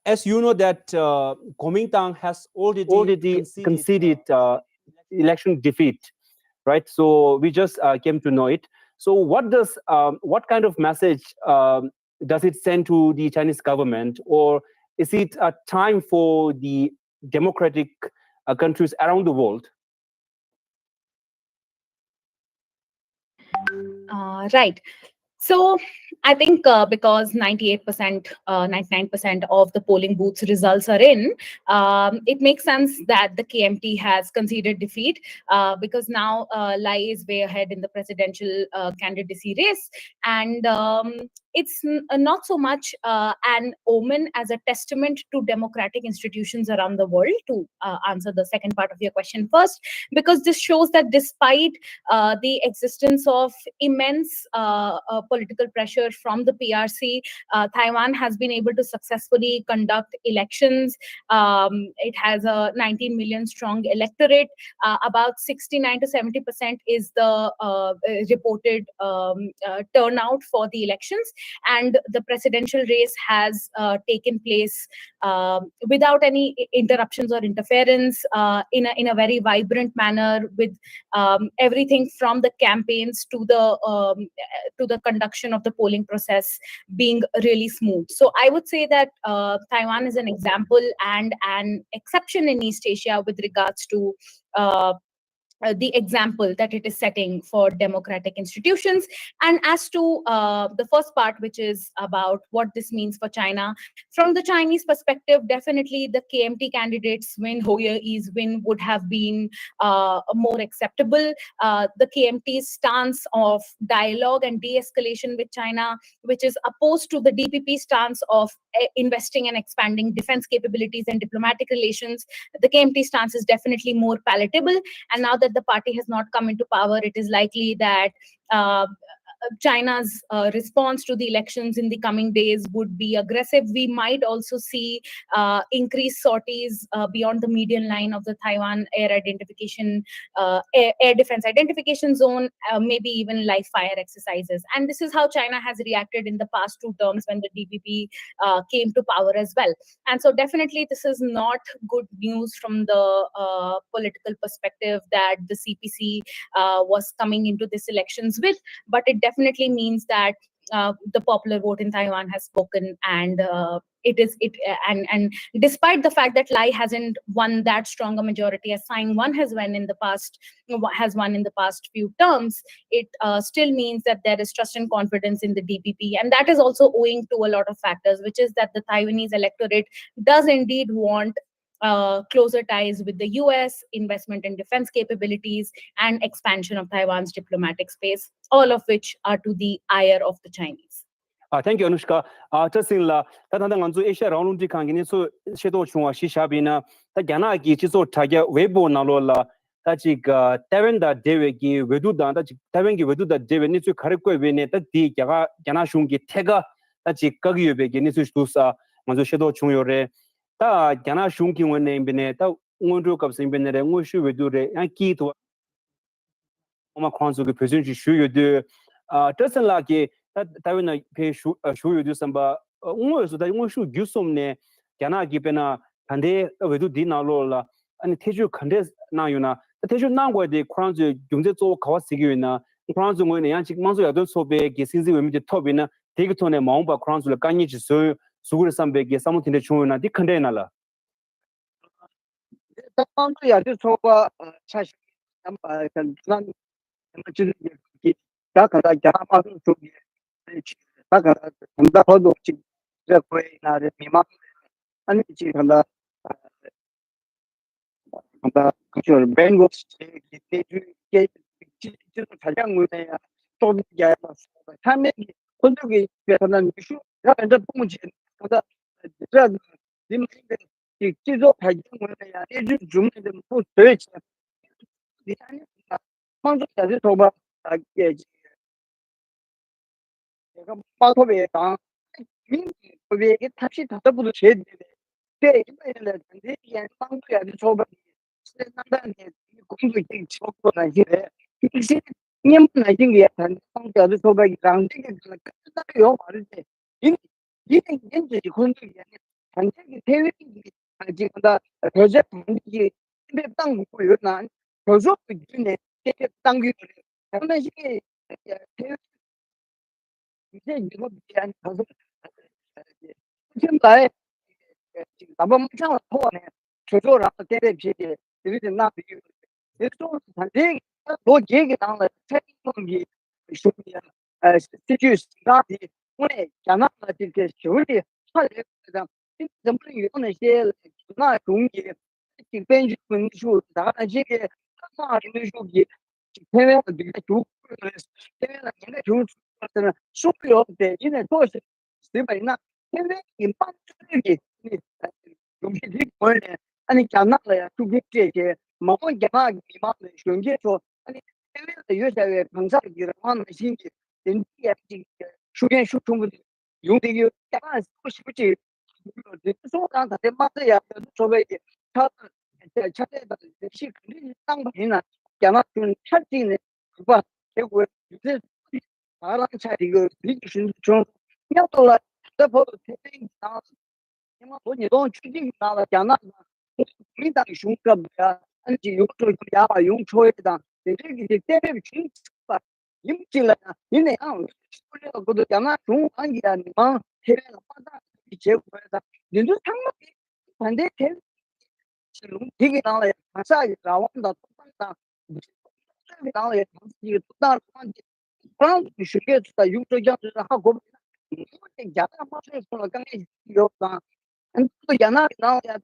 as you know that uh, Kuomintang has already already conceded, conceded uh, uh, election defeat, right? So we just uh, came to know it. So what does um, what kind of message um, does it send to the Chinese government, or is it a time for the democratic uh, countries around the world? Uh, right. So I think uh, because ninety-eight percent, uh, ninety-nine percent of the polling booths results are in, um, it makes sense that the K M T has conceded defeat uh, because now uh, Lai is way ahead in the presidential uh, candidacy race. And um, it's n- uh, not so much uh, an omen as a testament to democratic institutions around the world, to uh, answer the second part of your question first, because this shows that despite uh, the existence of immense uh, uh, political pressure from the P R C, uh, Taiwan has been able to successfully conduct elections. Um, it has a nineteen million strong electorate. Uh, about sixty-nine to seventy percent is the uh, uh, reported um, uh, turnout for the elections, and the presidential race has uh, taken place um, without any i- interruptions or interference, uh, in a in a very vibrant manner, with um, everything from the campaigns to the um, uh, to the conduction of the polling process being really smooth. So I would say that uh, Taiwan is an example and an exception in East Asia with regards to uh, uh, the example that it is setting for democratic institutions. And as to uh, the first part, which is about what this means for China, from the Chinese perspective, definitely the K M T candidate's win, Hou Ye's win, would have been uh, more acceptable. Uh, the K M T's stance of dialogue and de escalation with China, which is opposed to the D P P stance of uh, investing and expanding defense capabilities and diplomatic relations, the K M T stance is definitely more palatable. And now that the party has not come into power, it is likely that uh, China's uh, response to the elections in the coming days would be aggressive. We might also see uh, increased sorties uh, beyond the median line of the Taiwan air identification, uh, air, air defense identification zone, uh, maybe even live fire exercises. And this is how China has reacted in the past two terms when the D P P uh, came to power as well. And so, definitely, this is not good news from the uh, political perspective that the C P C uh, was coming into this elections with, but it definitely means that uh, the popular vote in Taiwan has spoken, and uh, it is it uh, and and despite the fact that Lai hasn't won that strong a majority as Tsai Ing-wen has won in the past has won in the past few terms, it uh, still means that there is trust and confidence in the D P P, and that is also owing to a lot of factors, which is that the Taiwanese electorate does indeed want uh, closer ties with the U S, investment in defense capabilities, and expansion of Taiwan's diplomatic space, all of which are to the ire of the Chinese. ཨ། Thank you, Anushka. ཨ། བཀྲ་ཤིས་ལགས། ད་ད་ལྟ་ང་ཚོ་ཨེ་ཤ་ཡ་རང་དབང་རླུང་འཕྲིན་ཁང་གི་གནས་ཚུལ་ཤེས་རྟོགས་བྱུང་བ་གཞི་བཞག་པ་ཡིན་ན། ད་རྒྱ་ནག་གི་སྤྱི་ཚོགས་དྲ་རྒྱ་ཝེ་པོ་ནང་ལོགས་ལ་ད་ཅིག་ཨ་ཏའེ་ཝན་དང་འབྲེལ་བའི་གི་འོས་བསྡུ་དང་ད་ཅིག་ཏའེ་ཝན་གྱི་འོས་བསྡུ་དང་འབྲེལ་བའི་གནས་ཚུལ་ག་རེ་བཀོད་པ་ཡིན་ནའི་ད་དེ་རྒྱ་གར་རྒྱ་ནག་གཞུང་གིས་ཐད་ཀར་ད་ཅིག་བཀག་གི་ཡོད་པའི་གི་གནས་ཚུལ་ཞིག་འདུག་ས་ང་ཚོ་ཤེས་རྟོགས་བྱུང་ཡོད་རེད། ད་རྒྱ་ནག་གཞུང་གི་ངོས་ནས་ཡིན་པ་ཡིན་ནའི་ད་སྔོན་འགྲོའི་སྐབས་སུ་ཡིན་པ་ཡིན་ནའི་རེད། དངོས་ཤུགས་འོས་བསྡུ་རེད། ཡང་དཀྱིལ་དུ་ངོ་མ་ཁོ་རང་ཚོ་གིས་འབད་བརྩོན་ཅིག་ཞུས་ཡོད་དུས། ཨ། བཀྲ་ཚེ་ལགས་ཀྱིས་ད་ལྟ་བའི་ནང་ཕེབས་བཞུགས་ཨ་བཞུགས་ཡོད་དུས་ཙམ་པ། ཨ། དངོས་སུ་ད་དངོས་ཤུགས་བརྒྱུད་གསུམ་ནས་རྒྱ་ནག་གིས་དཔེར་ན་ད་ལྟའི་འོས་བསྡུ་འདིའི་ནང་ལོགས་ལ་ཨ་ནི་ཐེ་བྱུས་ག་འདྲས་གནང་ཡོད་ན། ད་ཐེ་བྱུས་གནང་དགོས་དེ་ཁོ་རང་ཚོའི་རྒྱུ་མཚན་གཙོ་བོ་ག་པར་གཟིགས་ཀྱི་ཡོད་ན། ཁོ་རང་ཚོའི་ངོས་ནས་ཡང་ཅིག་དམངས་གཙོ་ཡར་ཐོན་ཚོགས་པའི་གི་སྲིད་འཛིན་འོས་མི་དེ་ཐོབ་ཡིན་ན། དེ་གི་ཐོག་ནས་མ་འོངས་པར་ཁོ་རང་ཚོ་ལ་དཀའ་ངལ་ཅིག་བཟོ་བཟོ་གི་རེད་བསམ་པའི་གི་བསམ་བློ་དེ་འདྲ་བྱུང་ཡོད་ན། འདི་ག་འདྲ་ཡིན་ན་ལགས། ད་དམངས་གཙོ་ཡར་ཐོན་ཚོགས་པ་ཆ་བཞག་ན། ཨ། ད་ལྟ་ནམ་སྤྱི་འཐུས་རྒྱལ་ཁབ་ཀྱི་ད་ག་ད་རྒྱ་ནག་དམངས་གཙོ་གྲོས་ཚོགས་ཀྱི་ད་ག་ད་ད་ལྟ་བར་དུ་ཅིག་རེ་བ་ཡིན་ན་རེད། མི་མང་ཨ་ནི་ཅིག་ད་ལྟ་ད་ལྟ་ག་ཚོད་brainwash བྱས་ཀྱི་གནས་ཚུལ་སྐད་ཅིག་ཅིག་ཚོ་དྲ་རྒྱ་ངོས་ནས་ཡང་ལྟོ་ཚང་རྒྱག་ཡ་ལ་སོགས་པ་ཚང་མས་ཀྱི་ཁོ་ཚོས་ཀྱི་ད་ལྟ་ནུས་ཤུགས་ཡང་འདྲ་སྤུངས་བྱས་ད་ལྟ་འདི་འདྲ་འདི་མ་ཡིན་པའི་ཅིག་སྤྱི་ཚོགས་དྲ་རྒྱའི་ངོས་ནས་ཡང་གནས་ཚུལ་མཇུག་མ་དེ་མང་པོ་བཟོས་བྱས། འདི་ཨ་ནི་དམངས་གཙོ་རྒྱ་མཚོའི་ཚོགས་པ་དང་སྐད་ཅིག་རྒྱལ་ཁ་མ་ཐོབ་པའི་དང་མིང་ཐོབ་པའི་ཐབས་ཤེས་ད་ལྟ་བར་དུ་བྱས་བསྡད་པས། དེ་ཡིན་པ་ཡིན་ལ་ད་ལྟའི་ཡང་དམངས་གཙོ་རྒྱ་མཚོའི་ཚོགས་པ་གི་སྲིད་རྣམ་གྲངས་དེ་གོང་དུ་ཅིག་ཆོག་པ་ནང་བཞིན་རེད། དམིགས་བསལ་སྙན་པོ་ནང་བཞིན་གྱི་ད་ལྟ་དམངས་གཙོ་རྒྱ་མཚོའི་ཚོགས་པ་གི་རང་བཙན་གྱི་སྒང་ལ་བཀའ་བཀྱོན་གནང་ཡོད་མ་རེད་དེ། ཡིན། ཡིན་ནའི་ཡིན་ཙང་ཁོང་ཚོས་ཡང་ནི་ད་ལྟའི་གི་ཐའེ་ཝན་གྱི་ཨ་ཅིག་ད་བོད་ཆས་གང་ཅིག་གཏན་འབེབས་གཏང་དགོས་ཀྱི་ཡོད་ན། གྲོས་ཚོགས་ཀྱི་བརྒྱུད་ནས་གཏན་འབེབས་གཏང་གི་ཡོད་རེད། ཡང་ན་ཞིག་ཐའེ་ཝན་མི་སེར་རྒྱལ་ཁབ་ཀྱི་ཨ་ནི་གྲོས་ཚོགས་ཁྲིམས་ལ་ཅིག་ལམ་པ་མ་འཆང་བའི་ཐོག་ནས་གྲོས་ཚོགས་རང་ལ་གཏན་འབེབས་བྱས་ཏེ་དེ་རིགས་དེ་གནང་བསྡད་ཡོད་རེད། དེ་སོང་ཙང་ད་ལྟའི་ལོ་བརྒྱད་ཀྱི་ནང་ལ་ཚེ་རིང་ཁོང་གིས་ཞུ་བའི་ཨ་སྲིད་ཇུས་གཟེངས་རྟགས་དེ་དངོས་གནས་རྒྱ་ནག་ལ་དེ་གའི་ཞེ་པོ་ཅིག་ཧ་ལས་པ་དང་། དེ་འཛམ་བུ་གླིང་ཡོངས་ནས་བཤད་ལ་རྒྱ་ནག་གཞུང་གིས་ཅིག་དཔལ་འབྱོར་གྱི་གནོན་ཤུགས་དང་ཨ་ཅིག་གི་དཀའ་ངལ་གྱི་གནོན་ཤུགས་ཀྱིས་ཅིག་ཐའེ་ཝན་ལ་སྡུག་ཅག་བྱུང་དགོས་རེད། ཐའེ་ཝན་ལ་ཉེན་ཁ་བྱུང་ཟེར་ན་གསུང་གི་ཡོད་རེད། ཡིན་ནའི་ཐོག་ཞིག་ཟེར་བ་ཡིན་ན། ཐའེ་ཝན་གྱི་དམངས་གཙོའི་གི་སྒྲོམ་གཞི་འདིའི་ངོས་ནས་ཨ་ནི་རྒྱ་ནག་ལ་ཡང་ཤུགས་རྐྱེན་སྤྲད་བྱས། མ་འོངས་རྒྱ་ནག་གི་མི་མང་ལ་གཞོན་སྐྱེས་ཚོ་ཨ་ནི་ཐའེ་ཝན་ལ་ཡོད་བཞག་པའི་གང་ཟག་གི་རང་དབང་ནང་བཞིན་གྱི་དེ་འདྲའི་ཡང་ཅིག་ཤུགས་རྐྱེན་ཤུགས་ཆེན་པོ་ཡོང་བསྡད་ཡོད། རྒྱ་ནག་གསལ་པོ་ཞེ་པོ་ཅིག་ཡོད། དེ་ཚོ་དང་ད་ལྟའི་དམངས་གཙོ་ཡར་ཐོན་ཚོགས་པའི་གི་ཕྱག་ཕྱག་ལས་དང་ལས་གཞི་ག་འདྲ་ཞིག་བཏང་པ་ཡིན་ན། རྒྱ་ནག་གཞུང་མཐའ་གཅིག་ནས་དགག་པ་བྱེད་དགོས། རྒྱུ་མཚན་ད་རང་ཆ་དེ་གི་རིགས་ཀྱི་ཞུ་འདོད་བྱུང་། མཉམ་དུ་ལ་ད་ལྟ་བར་དུ་ཐའེ་ཝན་གྱི་ནང་ལ་ཉི་མ་ལོ་ཉིས་སྟོང་བཅུ་གཅིག་གི་ནང་ལ་རྒྱ་ནག་དང་མི་དང་གཞུང་སྐབས་ལ་ཨ་ནི་ཅིག་ཡོང་ཆོག་རྒྱུ་ཡག་པ་ཡོང་ཆོག་ཡས་དང་དེ་འདྲའི་གི་ཅིག་གཏན་འབེབས་བྱུང་ཚུགས་པ་ཡིན་གཅིག་ལ་ཡང་། ཡིན་ན་ཡང་ཕྱི་ལོགས་ལ་སྐུ་མདུན་རྒྱ་ནག་གཞུང་གང་གིས་ཡང་མི་མང་ཐའེ་ཝན་ལ་དམག་རྟགས་བྱེད་དགོས་དང་དེ་ཚོ་ཚང་མ་དེ་ད་ལྟའི་ཐའེ་ཝན་གྱི་ལུང་འདི་གི་ནང་ལ་ཡང་གང་ཟག་གི་རང་དབང་དང་ཐོབ་ཐང་དང་། གི་ནང་ལ་ཡང་གང་ཟག་གི་ཐོབ་ཐང་རང་དབང་དེ་ཁོ་རང་ཚོ་གཞོན་སྐྱེས་ཚོ་དང་ཡུལ་གྲུ་རྒྱ་ཚོ་ཧ་གོ་བ་ཡིན་ན། ངོ་མ་དེ་རྒྱ་ནག་དམངས་གཙོའི་ཁོངས་ལ་དཀའ་ངལ་ཞིག་ཡོད་དང་། ཨ་ནི་རྒྱ་ནག་གི་ནང་ལ་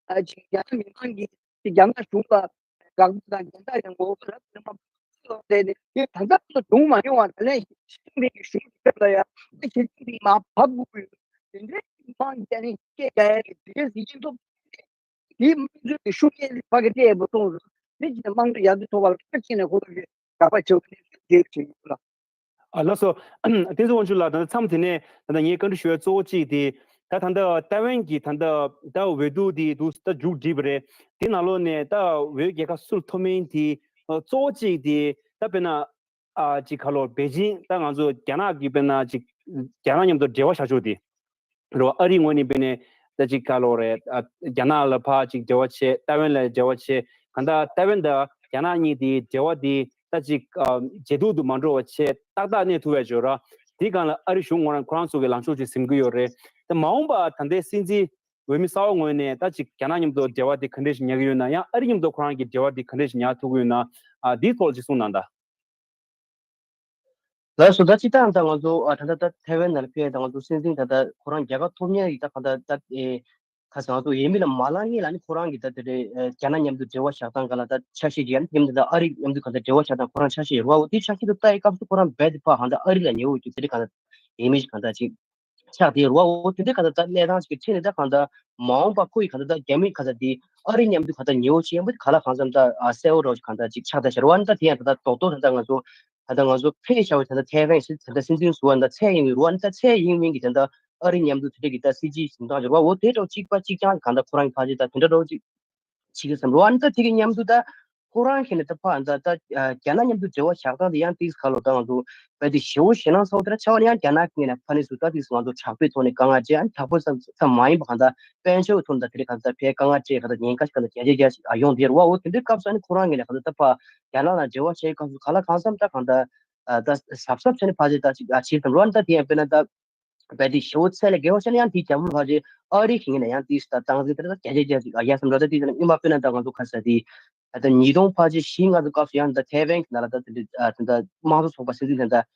ཡང་ཅིག་རྒྱ་ནག་མི་མང་གིས་ཅིག་རྒྱ་ནག་གཞུང་ལ་དགག་པ་དང་རྒྱལ་དར་ཡང་ངོ་རབ་ཚེ་མ་ཡོད་དེ་ནི་ཡོད། ད་ལྟ་ཚོ་བྱུང་མ་མྱོང་བ། ད་ལན་ཞི་ཅིན་ཕིང་གི་གཞུང་གི་སྐབས་ལ་ཡང་ཞི་ཅིན་ཕིང་མར་བབས་དགོས་ཀྱི་ཡོད། དེ་འདྲའི་མི་མང་རྒྱ་ནི་སྐད་རྒྱག་ཡ་གི་དེ་གའི་གཟི་བྱིན་ཐོབ། དེའི་དམངས་གཙོའི་གི་ཤུགས་རྐྱེན་ཕ་གི་སྤྲད་པ་སོང་རུང་། དེ་བཞིན་དམངས་གཙོ་ཡར་ཐོན་ཚོགས་པ་ལ་མཐའ་གཅིག་ནས་ཁོ་ཚོ་གི་དགག་པ་བྱེད་དགོས་ནས་དེ་བྱེད་ཀྱི་ཡོད་ལ། ཨ། ལགས་སོ། བསྟན་འཛིན་དབང་ཕྱུག་ལགས། ད་ལྟ་མཚམས་དེ་ནས་ད་ལྟ་ངས་བཀའ་འདྲི་ཞུ་ཡ་གཙོ་བོ་གཅིག་དེ། ད་ད་ལྟ་ཐའེ་ཝན་གྱི་ད་ལྟ་ད་འོས་བསྡུ་དེ་འདུག་ད་མཇུག་བསྒྲིལ་བ་རེད། དེ་ནང་ལོགས་ནས་ད་འོས་རྒྱལ་ཁ་སུར་ཐོབ་མིན་དེ་གཙོ་བོ་གཅིག་དེ་ད་དཔེར་ན། ཨ། ཅིག་ག་ལོ། པེ་ཅིང་ད་ང་ཚོ་རྒྱ་ནག་གི་དཔེར་ན་ཅིག་རྒྱ་ནག་མཉམ་དུ་འབྲེལ་བ་བཞག་ཕྱོགས་དེ་རེད་བ། ཨ་རིའི་ངོས་ནས་དཔེར་ན་ད་ཅིག་ག་ལོ་རེད། ཨ། རྒྱ་ནག་ལ་ཕར་ཅིག་འབྲེལ་བ་བྱས། ཐའེ་ཝན་ལ་འབྲེལ་བ་བྱས། གང་ལྟར་ཐའེ་ཝན་དང་རྒྱ་ནག་གཉིས་དེ་འབྲེལ་བ་དེ་ད་ཅིག་ཨ། ཇེ་སྡུག་ཏུ་མ་འགྲོ་བ་བྱས། ཏག་ཏག་གནས་ཐུབ་པའི་བྱོས་ར། དེ་སྒང་ལ་ཨ་རི་གཞུང་ངོས་རང་ཁོ་རང་ཚོ་གི་ལངས་ཕྱོགས་ཅིག་ཟིན་གྱི་ཡོད་རེད། ད་མ་འོངས་པ་ད་ལྟའི་སྲིད་འཛིན་འོས་མི་གསར་པ་ངོས་ནས་ད་ཅིག་རྒྱ་ནག་མཉམ་དུ་འབྲེལ་བ་དེ་ག་འདྲས་ཤིག་ཉར་གྱི་ཡོད་ན། ཡང་ཨ་རི་མཉམ་དུ་ཁོ་རང་གི་འབྲེལ་བ་དེ་ག་འདྲས་ཤིག་ཉར་ཐུབ་ཀྱི་ཡོད་ན། ཨ། དེའི་ཐོག་ཅིག་གསུངས་གནང་དང་། ལགས་སོ། ད་སྤྱིར་བཏང་ད་ང་ཚོ། ཨ། ད་ལྟ་ད་ཐའེ་ཝན་ནང་ལ་ཕེབས་ད་ང་ཚོ་སྲིད་འཛིན་ད་ལྟ་ཁོ་རང་རྒྱལ་ཁ་ཐོབ་མཁན་ཡིན། ད་གང་ལྟར་ད་ཨེ་ཁ་སང་ང་ཚོ་འོས་མི་ལ་མ་ལངས་སྔོན་ལ་ནི་ཁོ་རང་གིས་ད་དེ་འདྲའི་ཨེ་རྒྱ་ནག་མཉམ་དུ་འབྲེལ་བ་བཞག་སྟངས་སྒང་ལ་ད་ཆ་ཤས་ཅིག་ཡང་མཉམ་དུ་ད་ཨ་རི་མཉམ་དུ་གང་ལྟར་འབྲེལ་བ་བཞག་སྟངས་ཁོ་རང་ཆ་ཤས་རེད་བ། འོ་དེ་ཆ་ཤས་དེ་ལྟ་ཡི་སྐབས་སུ་ཁོ་རང་རྦད་དེ་ཕར་གང་ལྟར་ཨ་རི་ལ་ཉེ་བོ་ཅིག་དེ་འདྲ་གང་ལྟར་ཡིན་མིན་ཅིག་གང་ལྟར་ཅིག་ཆགས་བསྡད་རེད་བ། འོ་དེ་འདྲའི་གང་ལྟར་ད་གནས་སྟངས་ཅིག་གི་ཁྲོད་ནས་ད་གང་ལྟར་མ་འོངས་པ་ཁོ་ཡི་གང་ལྟར་ད་རྒྱ་མི་གང་ལྟར་དེ་ཨ་རི་མཉམ་དུ་གང་ལྟར་ཉེ་བོ་ཅིག་ཡིན་པ་དེ་ག་ལ་གང་འཚམ་ད་ཨ་གསལ་བོ་རོ་གང་ལྟར་ཅིག་ཆགས་བསྡད་ཤག་རེད་བ། ཨ་ནི་ད་དེ་ཡང་ད་ད་རྡོག་རྡོག་ད་ད་ང་ཚོ་ད་ད་ང་ཚོ་ཕེབས་བཞག་པའི་ད་ད་ཐའེ་ཝན་ཞིག་ད་ད་སྲིད་འཛིན་ཟུར་པ་ད་ཚད་ཡིན་པའི་རེད་བ། ཨ་ནི་ད་ཚད་ཡིན་མིན་གྱི་ད་ད་ ཨ་རི་མཉམ་དུ་དེ་འདྲ་གི་ད་སྲིད་ཇུས་འཛིན་སྟངས་ཅིག་རེད་བ། འོ་དེ་འདྲ་གཅིག་པ་གཅིག་རྐྱང་གང་ལྟར་ཁོ་རང་གི་ཕལ་ཆེར་ད་དེ་འདྲ་འདྲ་གཅིག་བྱེད་ཀྱི་བསམ་རེད་བ། ཨ་ནི་ད་དེ་གི་མཉམ་དུ་ད་ཁོ་རང་གི་ནས་ད་ཕར་ད་ད་རྒྱ་ནག་མཉམ་དུ་འབྲེལ་བ་བཞག་སྟངས་དེ་ཡང་ཏིག་ག་ལོ་ད་ང་ཚོ་བལ་དེ་ཞེ་བོ་ཞེ་ནང་ཚོགས་དེ་འདྲ་ཆགས་པ་ནི་ཡང་རྒྱ་ནག་གི་ནས་ཕ་ནས་སུ་ད་ཏིག་ང་ཚོ་དྲག་པོའི་ཐོག་ནས་དཀའ་ངལ་སྤྲད། ཨ་ནི་དྲག་པོ་ཙམ་ཙམ་མ་ཡིན་པ་གང་ད་དཔལ་འབྱོར་གྱི་ཐོག་ནས་ད་དེ་རེད་གང་ད་ཕའི་དཀའ་ངལ་སྤྲད་གང་ད་ཉེན་ཁ་ཞིག་གང་ད་རྒྱ་རྒྱ་རྒྱ་ཞིག་ཡོང་དེ་རེད་བ། འོ་དེ་འདྲའི་སྐབས་སུ་ཨ་ནི་ཁོ་རང་གི་ནས་གང་ད་ད་ཕར་རྒྱ་ནག་ལ་འབྲེལ་བ་བྱེད་སྐབས་སུ་ག་ལ་གང་འཚམ་ད་གང་ད་ད་གཟབ་གཟབ་བྱས་ནས་ཕར་ཅིག་ད་ཅིག་བྱེད་དམ་རོ། ཨ་ནི་ད་དེ་ཡང་དཔེར་ན་ད་བལ་དེ་ཞེ་བོ་ཚད་ལས་བརྒལ་བ་བྱས་ན་ཡང་དེའི་རྒྱབ་ལོགས་ཕར་ཅིག་ཨ་རི་གི་ངོས་ནས་ཡང་དེའི་ད་སྟངས་འཛིན་དེ་ད་རྒྱ་རྒྱ་རྒྱ་ཅིག་ཡ་བསམ་རོ། ད་དེ་ཡིན་ན་སྔོན་མ་དཔེར་ན་ད་ང་ཚོ་ག་ས་དེ་ད་ད་ཉིས་སྟོང་ཕལ་ཆེར་བཞི་ལྔ་ཚོ་སྐབས་སུ་ཡང་ད་ཐའེ་ཝན་གྱི་ནང་ལ་ད་དེ་འདྲ་ད་དམངས་གཙོ་ཚོགས་པ་སྲིད་འཛིན་དེ་འདྲ་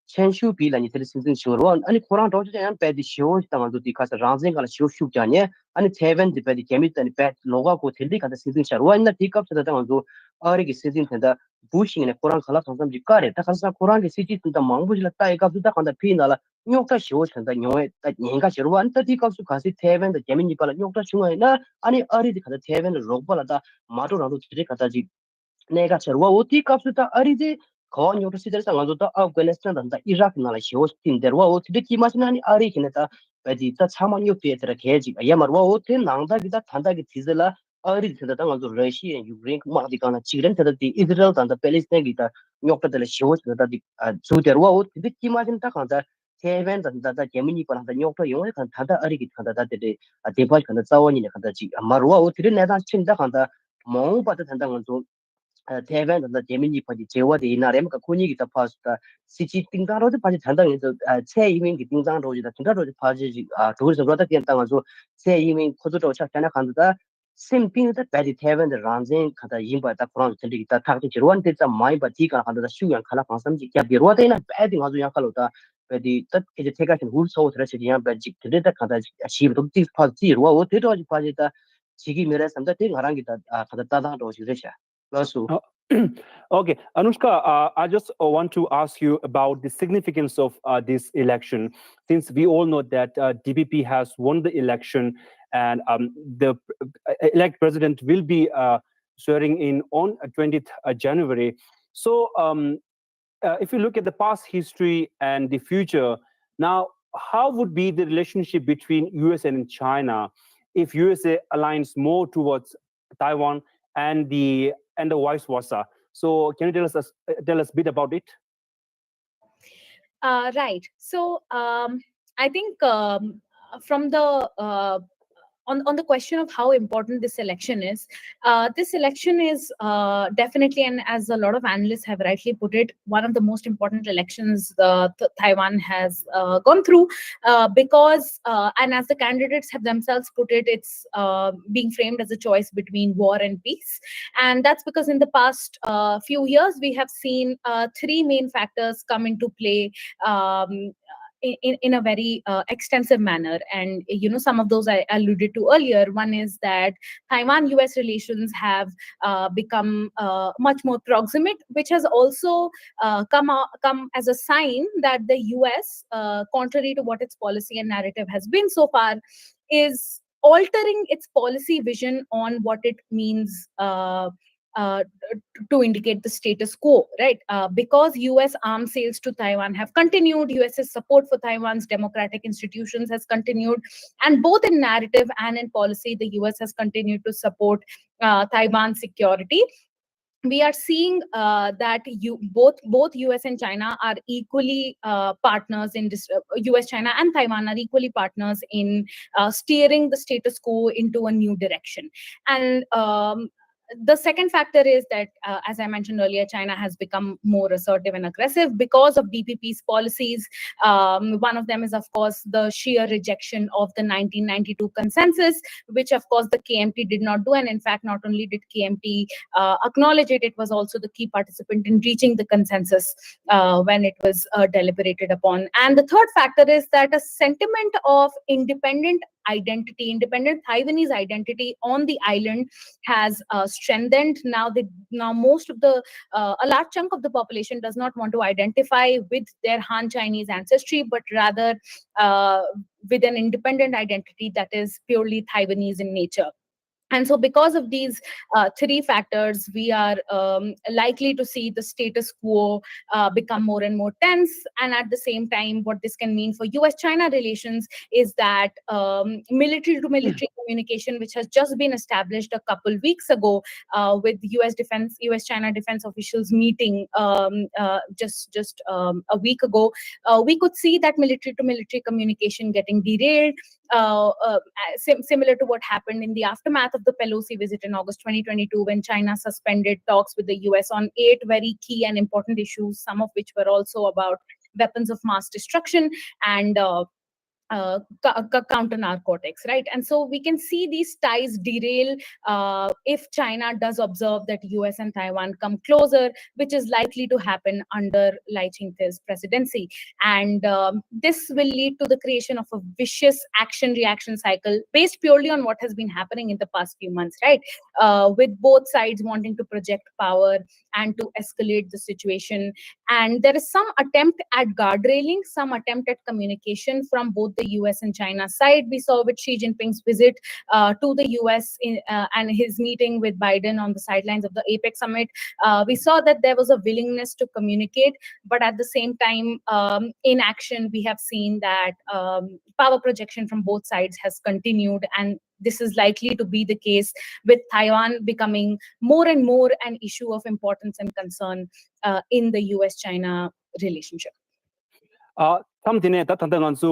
ཆན་ཞུ་པི་ལབ་མཁན་དེ་འདྲ་སྲིད་འཛིན་བྱུང་རོ། ཨ་ནི་ཁོ་རང་འགྲོ་ཆོག་ཡང་བལ་དེ་ཞེ་བོ་ཞིག་ད་ང་ཚོ་དེ་ག་ས་རང་བཙན་སྒང་ལ་ཞེ་བོ་ཤུགས་རྒྱག་མཁན། ཨ་ནི་ཐའེ་ཝན་དེ་བལ་དེ་རྒྱ་མི་ད་ནི་བལ་ལོགས་ཀ་གོ་དེ་འདྲའི་ག་ད་སྲིད་འཛིན་ཆགས་རོ། ཨ་ནི་ད་དེའི་སྐབས་སུ་ད་ད་ང་ཚོ་ཨ་རི་གི་སྲིད་འཛིན་དེ་འདྲ་བུ་ཤི་ནས་ཁོ་རང་ག་ལ་གང་འཚམ་ཅིག་བཀའ་རེད། ད་ག་ས་ཁོ་རང་གི་སྲིད་ཇུས་དེ་འདྲ་མང་པོ་ཞིག་ལ་ལྟ་ཡི་སྐབས་སུ་ད་གང་ལྟར་ཕིའི་ནང་ལ་རྙོག་དྲ་ཞེ་བོ་ཞིག་ད་ཉུང་བའི་ད་ཉེན་ཁ་ཞེ་བོ། ཨ་ནི་ད་དེའི་སྐབས་སུ་གལ་སྲིད་ཐའེ་ཝན་དང་རྒྱ་མི་གཉིས་བར་ལ་རྙོག་དྲ་བྱུང་བ་ཡིན་ན་ཨ་ནི་ཨ་རི་དེ་ག་ད་ཐའེ་ཝན་ལ་རོགས་པ་ལ་ད་མ་འགྲོ་རང་འགྲོ་དེ་འདྲའི་ག་ད་ཅིག་གནད་འགག་ཆེ་རེད་བ། འོ་དེའི་སྐབས་སུ་ད་ཨ་རི་དེ་ག་བ་རྙོག་དྲ་སྲིད་དེ་རེད་ས། ང་ཚོ་ད་ཨབ་གྷ་ནི་སི་ཐན་དང་ད་ཨི་རག་གི་ནང་ལ་ཞེ་བོ་ཞིག་ཐིམ་བསྡད་རེད་བ། འོ་དེ་འདྲ་ཅིག་མ་བྱས་ན་ཨ་ནི་ཨ་རི་གི་ནས་ད་བལ་དེ་ད་ཚང་མ་སྙོབ་ཐུབ་ཡ་དེ་ར་གལ་ཅིག་ཡ་མ་རེད་བ། འོ་དེ་ནང་ལྟར་གི་ད་ད་ལྟ་གི་དུས་ཚོད་ལ་ཨ་རི་དེ་ད་ད་ང་ཚོ་ར་ཤི་ཡ་ཡུཀ་རེན་གི་དམག་དེ་གང་ལ་ཅིག་རེད། ད་ད་དེ་ཨི་སི་རལ་དང་ད་པེ་ལི་སི་ཐན་གི་ད་རྙོག་དྲ་དེ་ལ་ཞེ་བོ་ཞིག་ད་ད་དེ་ཨ་འཛུལ་བསྡད་རེད་བ། འོ་དེ་འདྲ་ཅིག་མ་བྱས་ན་ད་གང་ད་ཐའེ་ཝན་དང་ད་ད་རྒྱ་མི་གཉིས་བར་ལ་ད་རྙོག་དྲ་ཡོང་བ་གང་ད་ད་ཨ་རི་གི་གང་ད་ད་དེ་འདྲའི་ཨ་བདེན་པ་གང་ད་རྩ་བ་ཉིད་ནས་གང་ད་ཅིག་ཨ་མ་རེད་བ། འོ་དེ་འདྲའི་གནས་སྟངས་ཕྱིན་ད་གང་ད་མ་འོངས་པ་ད་ད་ད་ང་ཚོ་ཨ་ཐའེ་ཝན་དང་ད་རྒྱ་མི་གཉིས་བར་གྱི་འབྲེལ་བ་དེ་ཡིན་ན་རེད་མ་ག་ཁོ་གཉིས་ཀྱི་ད་ཕར་ཚུར་ད་སྲིད་ཇུས་གཏིང་བཟང་རོགས་དེ་ཕལ་ཆེར་ད་ལྟ་ངེད་ཚོ་ཨ་ཚའེ་ཡིན་ཝེན་གྱི་གཏིང་བཟང་རོགས་ཅིག་ད་དེ་འདྲ་རོགས་ཅིག་ཕལ་ཆེར་ཅིག་ཨ་འགྲོ་གི་རེད་བསམ་རོགས། ད་དེ་ད་ང་ཚོ་ཚའེ་ཡིན་ཝེན་ཁོ་ཚོ་འདྲ་བོ་ཆ་བཞག་ན་གང་འདུག་ད་སེམས་གཏིང་ད་རྦད་དེ་ཐའེ་ཝན་དེ་རང་བཙན་ག་ད་ཡིན་པ་ད་ཁོ་རང་ཚོ་དེ་འདྲ་གི་ད་ཐག་གཅོད་བྱེད་རོགས། ཨ་ནི་དེ་ཙམ་མ་ཡིན་པ་དེའི་སྒང་གང་འདུག་ད་ཤུགས་ཡང་ག་ལ་གང་འཚམ་ཅིག་རྒྱབ་དེ་རོགས། དེ་ཡིན་ན་རྦད་དེ་ང་ཚོ་ཡང་ཁ་ལོ་ད་རྦད་དེ་ད་སྐད་ཆ་ཐད་ཀ་བཞིན་འུར་ཚ་བོ་དེ་འདྲ་བྱེད་ཀྱི་ཡང་རྦད་ཅིག་དེ་འདྲ་ད་གང་ད་ཅིག་ཞིབ་ཏུ་ཏིག་ཕར་ཅིག་རོགས། འོ་དེ་འདྲ་ཅིག་ཕར་ཅིག་ད་བྱེད་ཀྱི་མི་རེད་བསམ། ད་དེ་ང་རང་གི་ད་ཨ་ག་ད་ལྟ་སྟངས་འདྲ་བོ་ཞིག་རེད་ཤག་ལགས་སོ། Uh, okay, Anushka, uh, I just uh, want to ask you about the significance of uh, this election, since we all know that uh, D P P has won the election, and um, the uh, elect president will be uh, swearing in on uh, twentieth uh, January. So, um, uh, if you look at the past history and the future, now how would be the relationship between U S and China if U S A aligns more towards Taiwan and the and the vice versa? So can you tell us a, tell us a bit about it? Uh, right. So um, I think um, from the uh, on, on the question of how important this election is, uh, this election is uh, definitely, and as a lot of analysts have rightly put it, one of the most important elections uh, th- Taiwan has uh, gone through uh, because, uh, and as the candidates have themselves put it, it's uh, being framed as a choice between war and peace. And that's because in the past uh, few years, we have seen uh, three main factors come into play. Um, in, in a very uh, extensive manner, and you know, some of those I alluded to earlier. One is that Taiwan U S relations have uh, become uh, much more proximate, which has also uh, come out, come as a sign that the U S, uh, contrary to what its policy and narrative has been so far, is altering its policy vision on what it means uh, uh, to indicate the status quo, right? Uh, because U S arms sales to Taiwan have continued, U S's support for Taiwan's democratic institutions has continued, and both in narrative and in policy, the U S has continued to support uh, Taiwan's security. We are seeing uh, that you both both U S and China are equally uh, partners in this. Uh, U S, China, and Taiwan are equally partners in uh, steering the status quo into a new direction. And um, the second factor is that, uh, as I mentioned earlier, China has become more assertive and aggressive because of D P P's policies. Um, one of them is, of course, the sheer rejection of the nineteen ninety-two consensus, which, of course, the K M T did not do. And in fact, not only did K M T uh, acknowledge it, it was also the key participant in reaching the consensus uh, when it was uh, deliberated upon. And the third factor is that a sentiment of independent identity, independent Taiwanese identity on the island has uh, strengthened. Now, they, now most of the, uh, a large chunk of the population does not want to identify with their Han Chinese ancestry, but rather uh, with an independent identity that is purely Taiwanese in nature. And so, because of these uh, three factors, we are um, likely to see the status quo uh, become more and more tense. And at the same time, what this can mean for U S China relations is that um, military to military communication, which has just been established a couple weeks ago uh, with U S defense, U S China defense officials meeting um, uh, just, just um, a week ago, uh, we could see that military to military communication getting derailed uh, uh, sim- similar to what happened in the aftermath of the Pelosi visit in August twenty twenty-two, when China suspended talks with the U S on eight very key and important issues, some of which were also about weapons of mass destruction and uh, uh, co- co- counter narcotics, right? And so we can see these ties derail uh, if China does observe that U S and Taiwan come closer, which is likely to happen under Lai Ching-te's presidency. And um, this will lead to the creation of a vicious action reaction cycle based purely on what has been happening in the past few months, right? Uh, with both sides wanting to project power and to escalate the situation. And there is some attempt at guardrailing, some attempt at communication from both the U S and China side. We saw with Xi Jinping's visit uh, to the U S in, uh, and his meeting with Biden on the sidelines of the APEC summit, uh, we saw that there was a willingness to communicate, but at the same time, um, in action, we have seen that um, power projection from both sides has continued, and this is likely to be the case with Taiwan becoming more and more an issue of importance and concern uh, in the U S China relationship. ཨ་མཚམས་དེ་ནས་ད་ད་ལྟ་ང་ཚོ་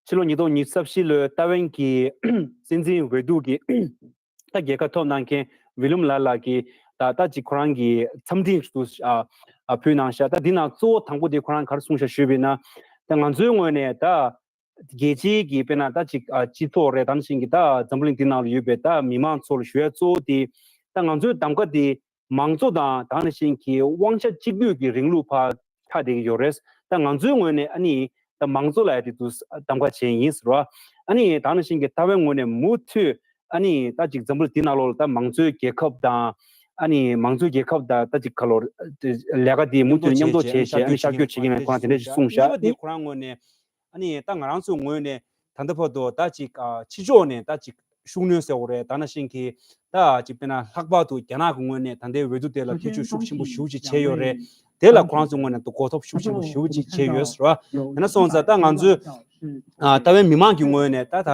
ཕྱི་ལོ་ཉིས་སྟོང་ཉི་ཤུ་རྩ་བཞི་ལོའི་ཏཱ་ཝན་གྱི་སྲིད་འཛིན་འོས་བསྡུ་གི་ད་རྒྱལ་ཁ་ཐོབ་གནང་མཁན་ཝི་ལུམ་ལགས་ལགས་ཀྱིས་ད་ད་ཅིག་ཁོ་རང་གི་འཚམས་འདྲི་ཞུ་ཨ་ཨ་ཕུལ་གནང་ཤག་ད་འདི་ནང་གཙོ་བོ་དང་པོ་དེ་ཁོ་རང་ག་རེ་གསུངས་ཤག་ཞུས་པ་ཡིན་ན། ད་ང་ཚོའི་ངོས་ནས་ད་རྒྱལ་སྤྱིའི་གི་དཔེར་ན་ད་ཅིག་ཨ་སྤྱི་ཚོགས་རེད། ད་ནང་བཞིན་གྱི་ད་འཛམ་བུ་གླིང་འདི་ནང་ལ་ཡོད་པའི་ད་མི་མང་ཚོ་ལ་ཞུ་ཡ་གཙོ་བོ་དེ་ད་ང་ཚོའི་གདམ་ག་དེ་མང་གཙོ་དང་ད་ནང་བཞིན་གྱི་དབང་ཆ་གཅིག་སྡུད་ཀྱི་རིང་ལུགས་ཕར་ཆགས་བསྡད་ཀྱི་ཡོད་རེད། ད་ང་ཚོའི་ངོས་ནས་ཨ་ནི་ད་མང་གཙོ་ལ་ཡ་དེ་དུས་གདམ་ག་བྱས་ཡིན་ཟེར་བ། ཨ་ནི་ད་ནང་བཞིན་གྱི་ཏཱ་ཝན་ངོས་ནས་མུ་མཐུད་ཨ་ནི་ད་ཅིག་འཛམ་བུ་གླིང་འདི་ནང་ལོགས་ལ་ད་མང་གཙོའི་རྒྱལ་ཁབ་དང་ཨ་ནི་མང་གཙོའི་རྒྱལ་ཁབ་དང་ད་ཅིག་ག་ལོར་ལས་ཀ་དེ་མུ་མཐུད་མཉམ་འདོགས་བྱས་བྱས་ཨ་ནི་ཤར་བསྐྱོད་བྱེད་ཀྱི་ཡིན་ཁོ་རང་དེ་འདྲ་ཞིག་གསུངས་ཤག་གཉིས་པ་དེ་ཁོ་རང་ངོས་ནས་ཨ་ནི་ད་ང་རང་ཚོའི་ངོས་ནས་ད་ལྟ་བར་དུ་ད་ཅིག་ཨ་ཕྱི་ཕྱོགས་ནས་ད་ཅིག་ཤུགས་སྣོན་ཟེར་བ་རེད། ད་ནང་བཞིན་གྱི་ད་ཅིག་དཔེར་ན་ལྷག་པར་དུ་རྒྱ་ནག་གི་ངོས་ནས་ད་ལྟའི་འོས་བསྡུ་དེ་ལ་ཐེ་བྱུས་ཤུགས་ཆེན་པོ་ཞེ་པོ་ཅིག་བྱས་ཡོད་རེད། དེ་ལ་ཁོ་རང་ཚོའི་ངོས་ནས་ད་གོ་རྟོགས་ཤུགས་ཆེན་པོ་ཞེ་པོ་ཅིག་བྱས་ཡོད་ཟེར་བ། དེ་ན་སོང་ཙང་ད་ང་ཚོའི་ཨ་ཏཱ་ཝན་མི་མང་གི་ངོས་ནས་ད་ད་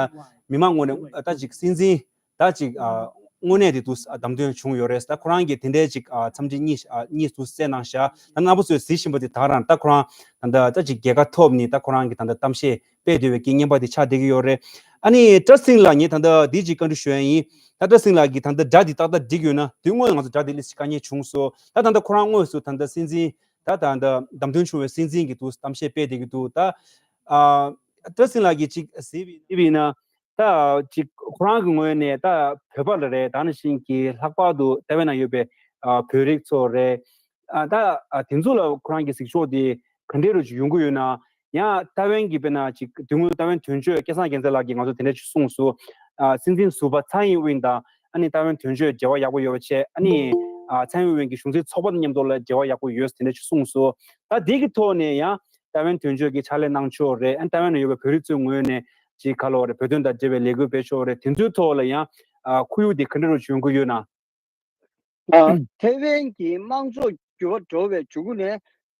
མི་མང་ངོས་ནས་ད་ཅིག་སྲིད་འཛིན་ད་ཅིག་ཨ་དངོས་གནས་དེ་དུས་བདམས་ཐོན་བྱུང་ཡོད་རེད། ད་ཁོ་རང་གིས་དེ་འདྲའི་ཅིག་ཨ་འཚམས་འདྲི་གཉིས་ཨ་གཉིས་དུས་བསྩལ་གནང་ཤག་ད་རྣམ་པ་ཚོས་གཟིགས་བཞིན་པ་དེ་ད་རང་ད་ཁོ་རང་ད་ལྟ་ད་ཅིག་རྒྱལ་ཁ་ཐོབ་ནས་ད་ཁོ་རང་གི་ད་ལྟ་གཏམ་བཤད་སྤེལ་བསྡད་པའི་རྐྱེན་ངན་པ་དེ་ཆགས་བསྡད་ཀྱི་ཡོད་རེད། ཨ་ནི་བཀྲ་སིང་ལགས་ངས་ད་ལྟ་འདི་ཅིག་བཀའ་འདྲི་ཞུ་ཡ་ཡིན། ད་བཀྲ་སིང་ལགས་ཀྱིས་ད་ལྟ་སྒྲ་འདི་ཏག་ཏག་འགྲིག་ཡོད་ན་དེ་སྔོན་ང་ཚོ་སྒྲ་འདི་ལི་སི་དཀའ་ངལ་བྱུང་སོང་། ད་ད་ལྟ་ཁོ་རང་དངོས་སུ་ད་ལྟ་སྲིད་འཛིན་ད་ད་ལྟ་བདམས་ཐོན་བྱུང་བའི་སྲིད་འཛིན་གྱི་དུས་གཏམ་བཤད་སྤེལ་བསྡད་ཀྱི་འདུག་ད་ཨ་བཀྲ་སིང་ལགས་ཀྱིས་ཅིག་གཟིགས་པ་ཡིན་ན། ད་ཅིག་ཁོ་རང་གི་ངོས་ནས་ད་བོད་པ་ལ་རེད། ད་ནང་བཞིན་གྱི་ལྷག་པར་དུ་ཏཱ་ཝན་ནང་ཡོད་པའི་ཨ་བོད་རིགས་ཚོ་རེད། ཨ་ད་ཨ་དེ་ཚོ་ལ་ཁོ་རང་གི་གཟིགས་ཕྱོགས་དེ་ག་འདྲས་རུ་ཅིག་ཡོང་གི་ཡོད་ན། ཡང་ཏཱ་ཝན་གྱི་དཔེར་ན་ཅིག་དེ་སྔོན་ཏཱ་ཝན་དོན་གཅོད་སྐལ་བཟང་རྒྱལ་མཚན་ལགས་ཀྱིས་ང་ཚོ་དེ་འདྲ་ཅིག་གསུངས་སོང་། ཨ་སྲིད་འཛིན་ཟུར་པ་ཚའེ་ཨིན་ཝེན་དང་ཨ་ནི་ཏཱ་ཝན་དོན་གཅོད་འབྲེལ་བ་ཡག་པོ་ཡོད་པ་བྱས། ཨ་ནི་ཨ་ཚའེ་ཨིན་ཝེན་གྱི་གཞུང་འཛིན་ཚོགས་པ་དང་མཉམ་དུ་ལ་འབྲེལ་བ་ཡག་པོ་ཡོད་དེ་འདྲ་ཅིག་གསུངས་སོང་། ད་དེ་གི་ཐོག་ནས་ཡང་ཏཱ་ཝན་དོན་གཅོད་ཀྱི་ཕྱག་ལས་གནང་ཕྱོགས་རེད། ཨ་ནི་ཏཱ་ཝན་ནང་ཡོད་པའི་བོད་རིགས་ཚོའི་ངོས་ནས་ཅིག་ག་ལོ་རེད། བོད་དོན་དང་འབྲེལ་བའི་ལས་འགུལ་སྤེལ་ཕྱོགས་རེད། དེ་ཚོའི་ཐོག་ལ་ཡང་ཨ་ཁོར་ཡུག་དེ་ག་འདྲ་རུ་བྱུང་གི་ཡོད་ན། ཐེ་ཝན་གྱི་དམངས་གཙོ་འགྱུར་བ་འགྲོ་བའི་མཇུག་ནས་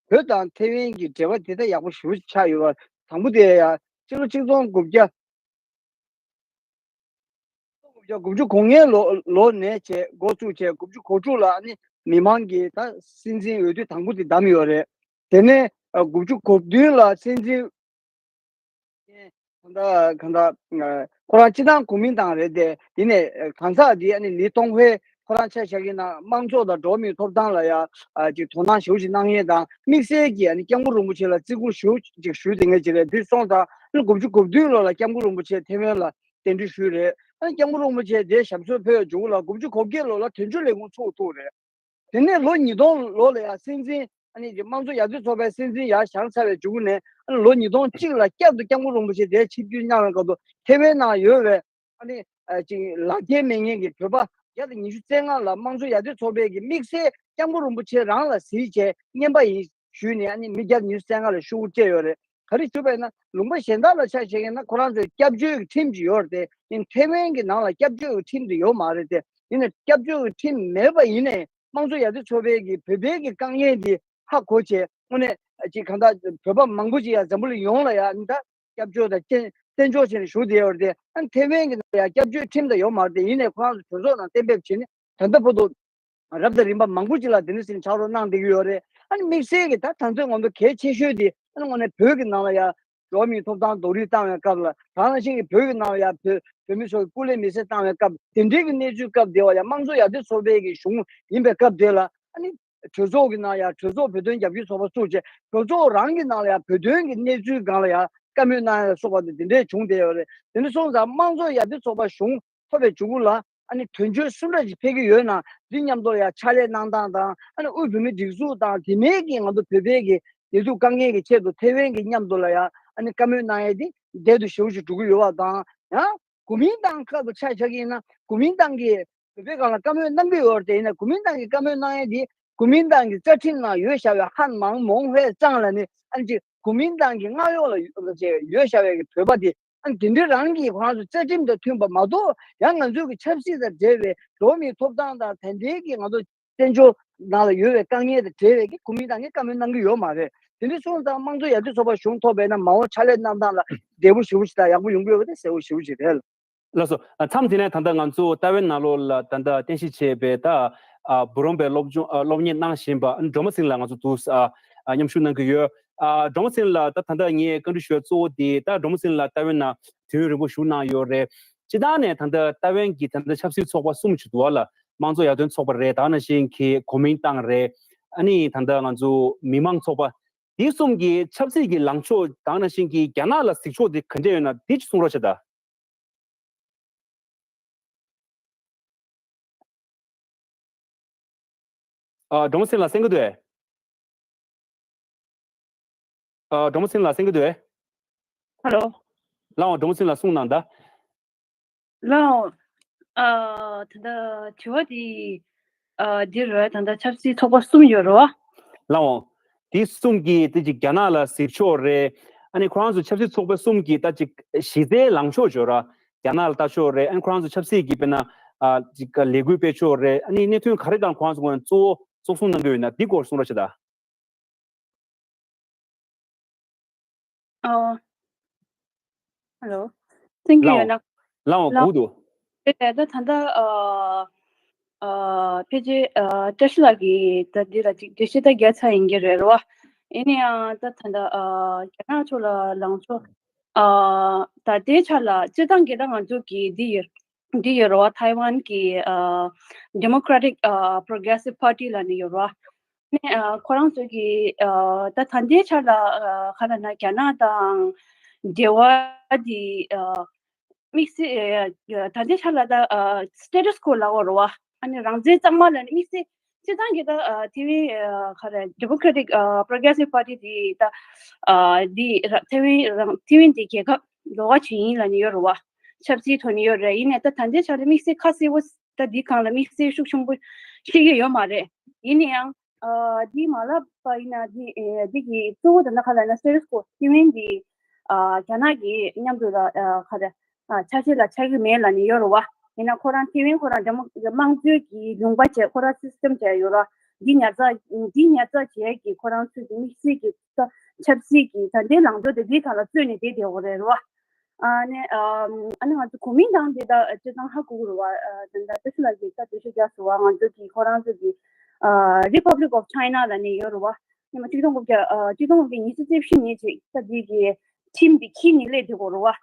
བོད་དང་ཐེ་ཝན་གྱི་འབྲེལ་བ་དེ་ལྟ་ཡག་པོ་ཞེ་པོ་ཆགས་ཡོད་པ། དང་པོ་དེ་ཡང་ཕྱི་ལོ་ཆིག་སྟོང་དགུ་བརྒྱ་དགུ་བཅུ་གོ་ལྔའི་ལོ་ལོ་ནས་བྱས་འགོ་བཙུགས་བྱས་དགུ་བཅུ་གོ་དྲུག་ལ་ནི་མི་མང་གིས་ད་སྲིད་འཛིན་འོས་བསྡུ་དང་པོ་དེ་བདམས་ཡོད་རེད། དེ་ནས་དགུ་བཅུ་གོ་བདུན་ལ་སྲིད་འཛིན་གང་ལྟར་གང་ལྟར་ཁོ་རང་སྤྱི་བཏང་གོ་མིན་ཏང་རེད་དེ། དེ་ནས་གང་ཟག་དེ་ཨ་ནི་ལི་ཏོང་ཧུའེ་ཁོ་རང་ཆ་བཞག་གི་ན་དམངས་གཙོ་དང་འགྲོ་བ་མིའི་ཐོབ་ཐང་ལ་ཡ་ཅིག་དོ་སྣང་ཞེ་པོ་ཅིག་གནང་མཁན་དང་། དམིགས་བསལ་གྱིས་ཨ་ནི་སྐྱབས་མགོན་རིན་པོ་ཆེ་ལ་བརྩི་བཀུར་ཞེ་པོ་ཅིག་ཞུས་བསྡད་མཁན་ཅིག་རེད། དུས་སོང་ཙང་ཨ་ནི་དགུ་བཅུ་གོ་བདུན་ལོ་ལ་སྐྱབས་མགོན་རིན་པོ་ཆེ་ཐེ་ཝན་ལ་གདན་འདྲེན་ཞུས་རེད། ཨ་ནི་སྐྱབས་མགོན་རིན་པོ་ཆེ་དེ་ཞབས་སོར་ཕེབས་པའི་མཇུག་ལ་དགུ་བཅུ་གོ་བརྒྱད་ལོ་ལ་དོན་གཅོད་ལས་ཁུངས་ཚུགས་ཐུབ་རེད། དེ་ནས་ལོ་ཉིས་སྟོང་ལོ་ལ་ཡང་སྲིད་འཛིན་ཨ་ནི་དམངས་གཙོ་ཡར་ཐོན་ཚོགས་པའི་སྲིད་འཛིན་ཡར་བཞེངས་ཚར་བའི་མཇུག་ནས་ཨ་ནི་ལོ་ཉིས་སྟོང་གཅིག་ལ་བསྐྱར་དུ་སྐྱབས་མགོན་རིན་པོ་ཆེ་དེ་ཆིབས་བསྒྱུར་གནང་བའི་སྐབས་སུ་ཐེ་ཝན་ནང་ཡོད་པའི་ཨ་ནི་ཅིག་ལག་འཁྱེར་མེད་མཁན་གྱི་བོད་པ་བརྒྱ་དང་ཉི་ཤུ་རྩ་ལྔ་ལ་དམངས་གཙོ་ཡར་ཐོན་ཚོགས་པའི་གི་དམིགས་བསལ་སྐྱབས་མགོན་རིན་པོ་ཆེ་རང་ལ་གཟིགས་བྱས་རྔན་པ་ཡིན་ཞུས་ནས་ཨ་ནི་མི་བརྒྱ་དང་ཉི་ཤུ་རྩ་ལྔ་ལ་ཤོག་བུ་སྤྲད་ཡོད་རེད། ག་རེ་ཞུ་བས་ན་ལུང་པ་གཞན་དག་ལ་ཆ་བཞག་ན་ཁོ་རང་ཚོའི་སྐྱབས་བཅོལ་གྱི་ཁྲིམས་ཅིག་ཡོད་རེད་དེ། ཡིན་ཐེ་ཝན་གྱི་ནང་ལ་སྐྱབས་བཅོལ་གྱི་ཁྲིམས་དེ་ཡོད་མ་རེད་དེ། ཡིན་ན་སྐྱབས་བཅོལ་གྱི་ཁྲིམས་མེད་པ་ཡིན་ནའི་དམངས་གཙོ་ཡར་ཐོན་ཚོགས་པའི་གི་བོད་པའི་གི་དཀའ་ངལ་འདི་ཧ་གོ་བྱས་དངོས་གནས་ཅིག་གང་ལྟར་བོད་པ་མང་པོ་ཅིག་ཡང་འཛམ་བུ་གླིང་ཡོངས་ལ་ཡང་ད་སྐྱབས་བཅོལ་དང་བཙན་བཙན་བཅོལ་བྱས་ནས་བཞུགས་བསྡད་ཡོད་རེད་དེ། ཨ་ནི་ཐེ་ཝན་གྱི་ནང་ལ་ཡང་སྐྱབས་བཅོལ་ཁྲིམས་དང་ཡོད་མ་རེད་དེ། ཡིན་ནའི་ཁོ་རང་ཚོ་གྲོས་ཚོགས་ནང་གཏན་འབེབས་བྱས་ནས་ད་ལྟ་བར་དུ་རབ་དང་རིམ་པ་མང་པོ་ཅིག་ལ་དེ་འདྲ་ཟེར་ནས་ཕྱག་རོགས་གནང་བསྡད་ཀྱི་ཡོད་རེད། ཨ་ནི་དམིགས་བསལ་གྱི་ད་ད་ཚོད་ང་ཚོ་གལ་ཆེ་ཤོས་དེ་ཨ་ནི་དངོས་གནས་བོད་ཀྱི་ནང་ལ་ཡང་འགྲོ་བ་མིའི་ཐོབ་ཐང་རྡོག་རོལ་བཏང་བའི་སྐབས་ལ། ད་ནང་བཞིན་གྱི་བོད་ཀྱི་ནང་ལ་ཡང་བོད་བོད་མི་ཚོ་གི་སྐུ་ལས་མི་སེར་བཏང་བའི་སྐབས་དེ་འདྲའི་གི་གནས་ཚུལ་སྐབས་དེ་བ་ཡང་དམངས་གཙོ་ཡར་ཐོན་ཚོགས་པའི་གི་གཞུང་ཡིན་པའི་སྐབས་དེ་ལ་ཨ་ནི་གྲོས་ཚོགས་ཀྱི་ནང་ཡང་གྲོས་ཚོགས་བོད་དོན་རྒྱབ་སྐྱོར་ཚོགས་པ་བཙུགས་བྱས་གྲོས་ཚོགས་རང་གི་ནང་ལ་ཡང་བོད་དོན་གྱི་གནས་ཚུལ་སྒང་ལ་ཡང་བཀའ་མོལ་གནང་ཡ་ལ་སོགས་པ་དེ་དེ་འདྲའི་བྱུང་བསྡད་ཡོད་རེད། དེ་འདྲ་སོང་ཙང་དམངས་གཙོ་ཡར་ཐོན་ཚོགས་པ་གཞུང་ཐོབ་པའི་མཇུག་ལ་ཨ་ནི་དོན་འཁྱོལ་སུ་འདྲ་ཞིག་ཕེབས་ཀྱི་ཡོད་ན་འདི་མཉམ་དུ་ཡང་ཕྱག་ལས་གནང་སྟངས་དང་། ཨ་ནི་དབུས་བོད་མིའི་སྒྲིག་འཛུགས་དང་དེ་མིན་གྱི་ང་ཚོ་བོད་པའི་གི་བདེ་སྡུག་དཀའ་ངལ་གྱི་ཆེད་དུ་ཐེ་ཝན་གྱི་མཉམ་དུ་ལ་ཡང་ཨ་ནི་བཀའ་མོལ་གནང་ཡས་འདི་བསྡད་དུ་ཞེ་པོ་ཞིག་འགྲོ་གི་ཡོད་པ་དང་། ཡང་གོ་མིན་ཏང་སྐབས་དུ་ཆ་བཞག་གི་ཡིན་ན་གོ་མིན་ཏང་གིས་བོད་པའི་སྒང་ལ་བཀའ་མོལ་གནང་གི་ཡོད་རེད་དེ། ཡིན་ན་གོ་མིན་ཏང་གིས་བཀའ་མོལ་གནང་ཡས་འདི་གོ་མིན་ཏང་གི་རྩ་ཁྲིམས་ནང་ཡོད་བཞག་པའི་ཧན་མང་མོང་ཧེ་ཙང་ལ་ནི་ཨ་ནི་ཅིག་གོ་མིན་ཏང་གི་མངའ་འོག་ལ་ཡོད་བཞག་པའི་བོད་པ་དེ། ཨ་ནི་དེ་འདྲའི་རང་གི་ཁོ་རང་ཚོ་རྩ་ཁྲིམས་དང་མཐུན་པ་མ་གཏོགས་ཡང་ང་ཚོའི་གི་ཆབ་སྲིད་དང་འབྲེལ་བའི་འགྲོ་བ་མིའི་ཐོབ་ཐང་དང་དེ་འདྲའི་གི་ང་ཚོ་བཙན་བྱོལ་ནང་ལ་ཡོད་པའི་དཀའ་ངལ་དང་འབྲེལ་བའི་གི་གོ་མིན་ཏང་གི་བཀའ་མོལ་གནང་གི་ཡོད་མ་རེད། དེ་འདྲ་སོང་ཙང་དམངས་གཙོ་ཡར་ཐོན་ཚོགས་པ་གཞུང་ཐོབ་པས་ན་མ་འོངས་ཕྱག་ལས་གནང་སྟངས་ལ་བདེ་པོ་ཞེ་པོ་ཞིག་དང་ཡག་པོ་ཡོང་གི་ཡོད་པ་དེ་གསལ་པོ་ཞེ་པོ་ཞིག་རེད། ལགས་སོ། མཚམས་དེ་ནས་ད་ལྟ་ང་ཚོ་ཏའེ་ཝན་ནང་ལོགས་ལ་ད་ལྟ་རྟེན་གཞི་བྱས་པའི་ད་འབུམ་རམས་པའི་སློབ་སྦྱོང་སློབ་གཉེར་གནང་བཞིན་པ་སྒྲོལ་མ་སེང་ལགས་ང་ཚོ་འདུག་མཉམ་ཞུགས་གནང་གི་ཡོད། སྒྲོལ་མ་སེང་ལགས་ད་ད་ལྟ་ངས་བཀའ་འདྲི་ཞུ་ཡ་གཙོ་བོ་དེ་ད་སྒྲོལ་མ་སེང་ལགས་ཏའེ་ཝན་ནང་དུས་ཡུན་རིང་པོ་བཞུགས་གནང་ཡོད་རེད། སྤྱིར་བཏང་ནས་ད་ལྟ་ཏའེ་ཝན་གྱི་ད་ལྟ་ཆབ་སྲིད་ཚོགས་པ་གསུམ་ཅིག་འདུག་བ་ལ། དམངས་གཙོ་ཡར་ཐོན་ཚོགས་པ་རེད། ད་ནང་བཞིན་གྱི་གོ་མིན་ཏང་རེད། ཨ་ནི་ད་ལྟ་ང་ཚོ་མི་མང་ཚོགས་པ། དེ་གསུམ་གྱི་ཆབ་སྲིད་ཀྱི་ལངས་ཕྱོགས་དང་ནང་བཞིན་གྱི་རྒྱ་ནག་ལ་གཟིགས་ཕྱོགས་དེ་ག་འདྲ་ཡོད་ན་དེ་ཅིག་གསུང་རོགས་བྱེད་དང་། ཨ། སྒྲོལ་མ་སེང་ལགས་གསན་གྱི་འདུག་ཨེ། ཨ། སྒྲོལ་མ་སེང་ལགས་གསན་གྱི་འདུག་ཨེ། ཧེ་ལོ། ལགས་འོང་། སྒྲོལ་མ་སེང་ལགས་གསུངས་གནང་ད། ལགས་འོང་། ཨ། ད་ལྟ་དྲི་བ་འདི། ཨ། འདི་རེད། ད་ལྟ་ཆབ་སྲིད་ཚོགས་པ་གསུམ་ཡོད་རེད་བ། ལགས་འོང་། དེ་གསུམ་གྱིས་དེ་ཅིག་རྒྱ་ནག་ལ་གཟིགས་ཕྱོགས་རེད། ཨ་ནི་ཁོ་རང་ཚོ་ཆབ་སྲིད་ཚོགས་པ་གསུམ་གྱིས་ད་ཅིག་གཞི་རྩའི་ལངས་ཕྱོགས་ཡོད་ར། རྒྱ་ནག་ལ་ལྟ་ཕྱོགས་རེད། ཨ་ནི་ཁོ་རང་ཚོ་ཆབ་སྲིད་ཀྱི་དཔེར་ན། ཨ། ཅིག་ལས་འགུལ་སྤེལ་ཕྱོགས་རེད། ཨ་ནི་གནད་དོན་ག་རེ་སྒང་ཁོ་རང་ཚོ་ངོས་ནས་གཙོ་བོ་གཙོ་བཟུང་གནང་གི་ཡོད་ན་འདི་སྐོར་གསུང་རོགས་བྱེད་དང་། ཨོ། ཧེ་ལོ། ཐེང་ཀིའུ། ལགས་འོང་། ཡོད་ན། ལགས་འོང་། ལགས། གོ་འདུག་དེ་ལས་ད་ད་ལྟ་ཨ། ཨ། ཕལ་ཆེར་ཨ། བཀྲ་ཤིས་ལགས་ཀྱིས་ད་འདི་ལ་ཅིག་འགྲེལ་བཤད་ད་རྒྱག་ཚར་ཡིན་གྱི་རེད་རོ། ཡིན་ན་ཡང་ད་ད་ལྟ་ཨ། རྒྱ་ནག་ཕྱོགས་ལ་ལངས་ཕྱོགས་ཨ། ད་ལྟའི་ཆ་ལ་སྤྱིར་བཏང་གི་ད་ང་ཚོ་གི་འདི་ཡོད། འདི་ཡོད་རོ། ཐའེ་ཝན་གྱི་ཨ། Democratic ཨ། Progressive Party ལབ་ནས་ཡོད་རོ། ནས་ཨ། ཁོ་རང་ཚོ་གི་ཨ། ད་ད་ལྟའི་ཆ་ལ་ཨ། ག་ལབ་ན་རྒྱ་ནག་དང་འབྲེལ་བ་འདི་ཨ། དམིགས་བསལ་ཨ། ད་ལྟའི་ཆ་ལ་ད་ཨ། Status Quo ལབ་དགོས་རེད་བ། ཨ་ནི་རང་བཙན་གཙང་མ་ལབ་ནས་དམིགས་བསལ་སྤྱིར་བཏང་གི་ད་ཨ། ཐེ་ཝན་ཨ། ག་རེ། Democratic ཨ། Progressive Party འདི་ད་ཨ། འདི་ར། ཐེ་ཝན་རང་ཐེ་ཝན་འདི་རྒྱལ་ཁབ་ལོགས་ཀ་ཅིག་ཡིན་ལབ་ནས་ཡོད་རེད་བ། ཆབ་སྲིད་ཐོག་ནས་ཡོད་རེད། ཡིན་ནའི་ད་ད་ལྟའི་ཆ་ལ་དམིགས་བསལ་ཁ་གསལ་པོ་ད་འདི་སྒང་ལ་དམིགས་བསལ་ཤུགས་ཆེན་པོ་བཤད་ཀྱི་ཡོད་མ་རེད། ཡིན་ན་ཡང་ཨ། འདི་མ་ལབ་པ་ཡིན་ན་འདི་ཨེ། འདི་གི་གཙོ་བོ་དེ་ན་ག་ལབ་ན་Status Quo ཐེ་ཝན་འདི་ཨ། རྒྱ་ནག་གི་མཉམ་དུ་ལ་ཨ། ག་རེ། ཨ། ཆ་ཤས་ལ་ཆགས་ཀྱི་མེད་ལབ་ནས་ཡོད་རེད་བ། ཡིན་ན་ཁོ་རང་ཐེ་ཝན་ཁོ་རང་ཌེ་མོ་དམངས་གཙོའི་གི་ལུང་པ་བྱས་ཁོ་རང་སིས་ཊམ་བྱས་ཡོད་རེད། འདི་ཉར་ཚགས་འདི་ཉར་ཚགས་བྱས་ཀྱི་ཁོ་རང་ཚོའི་གི་དམིགས་བསལ་གྱི་ད་ཆབ་སྲིད་ཀྱི་ད་ལྟའི་ལངས་ཕྱོགས་དེ་འདི་སྒང་ལ་བརྩོན་ནས་བསྡད་བསྡད་ཡོད་རེད་བ། ཨ་ནི་ཨ། ཨ་ནི་ང་ཚོ་གོ་མིན་ཏང་དེ་ད་སྤྱིར་བཏང་ཧ་གོ་གི་རེད་བ། ཨ། ད་ལྟ་བཀྲ་ཤིས་ལགས་ཀྱིས་ད་འགྲེལ་བཤད་རྒྱག་སོང་བ། ང་ཚོ་གི་ཁོ་རང་ཚོ་གི་ཨ། Republic of China ལབ་ནས་ཡོད་རེད་བ། ཉི་མ་གཅིག་སྟོང་དགུ་བརྒྱ་ཨ། གཅིག་སྟོང་དགུ་བརྒྱ་ཉི་ཤུ་རྩ་བཞི་ནས་ཅིག་ད་འདི་གི་ཁྲིམས་འདི་འཁྱེར་ནས་སླེབས་བསྡད་ཡོད་རེད་བ།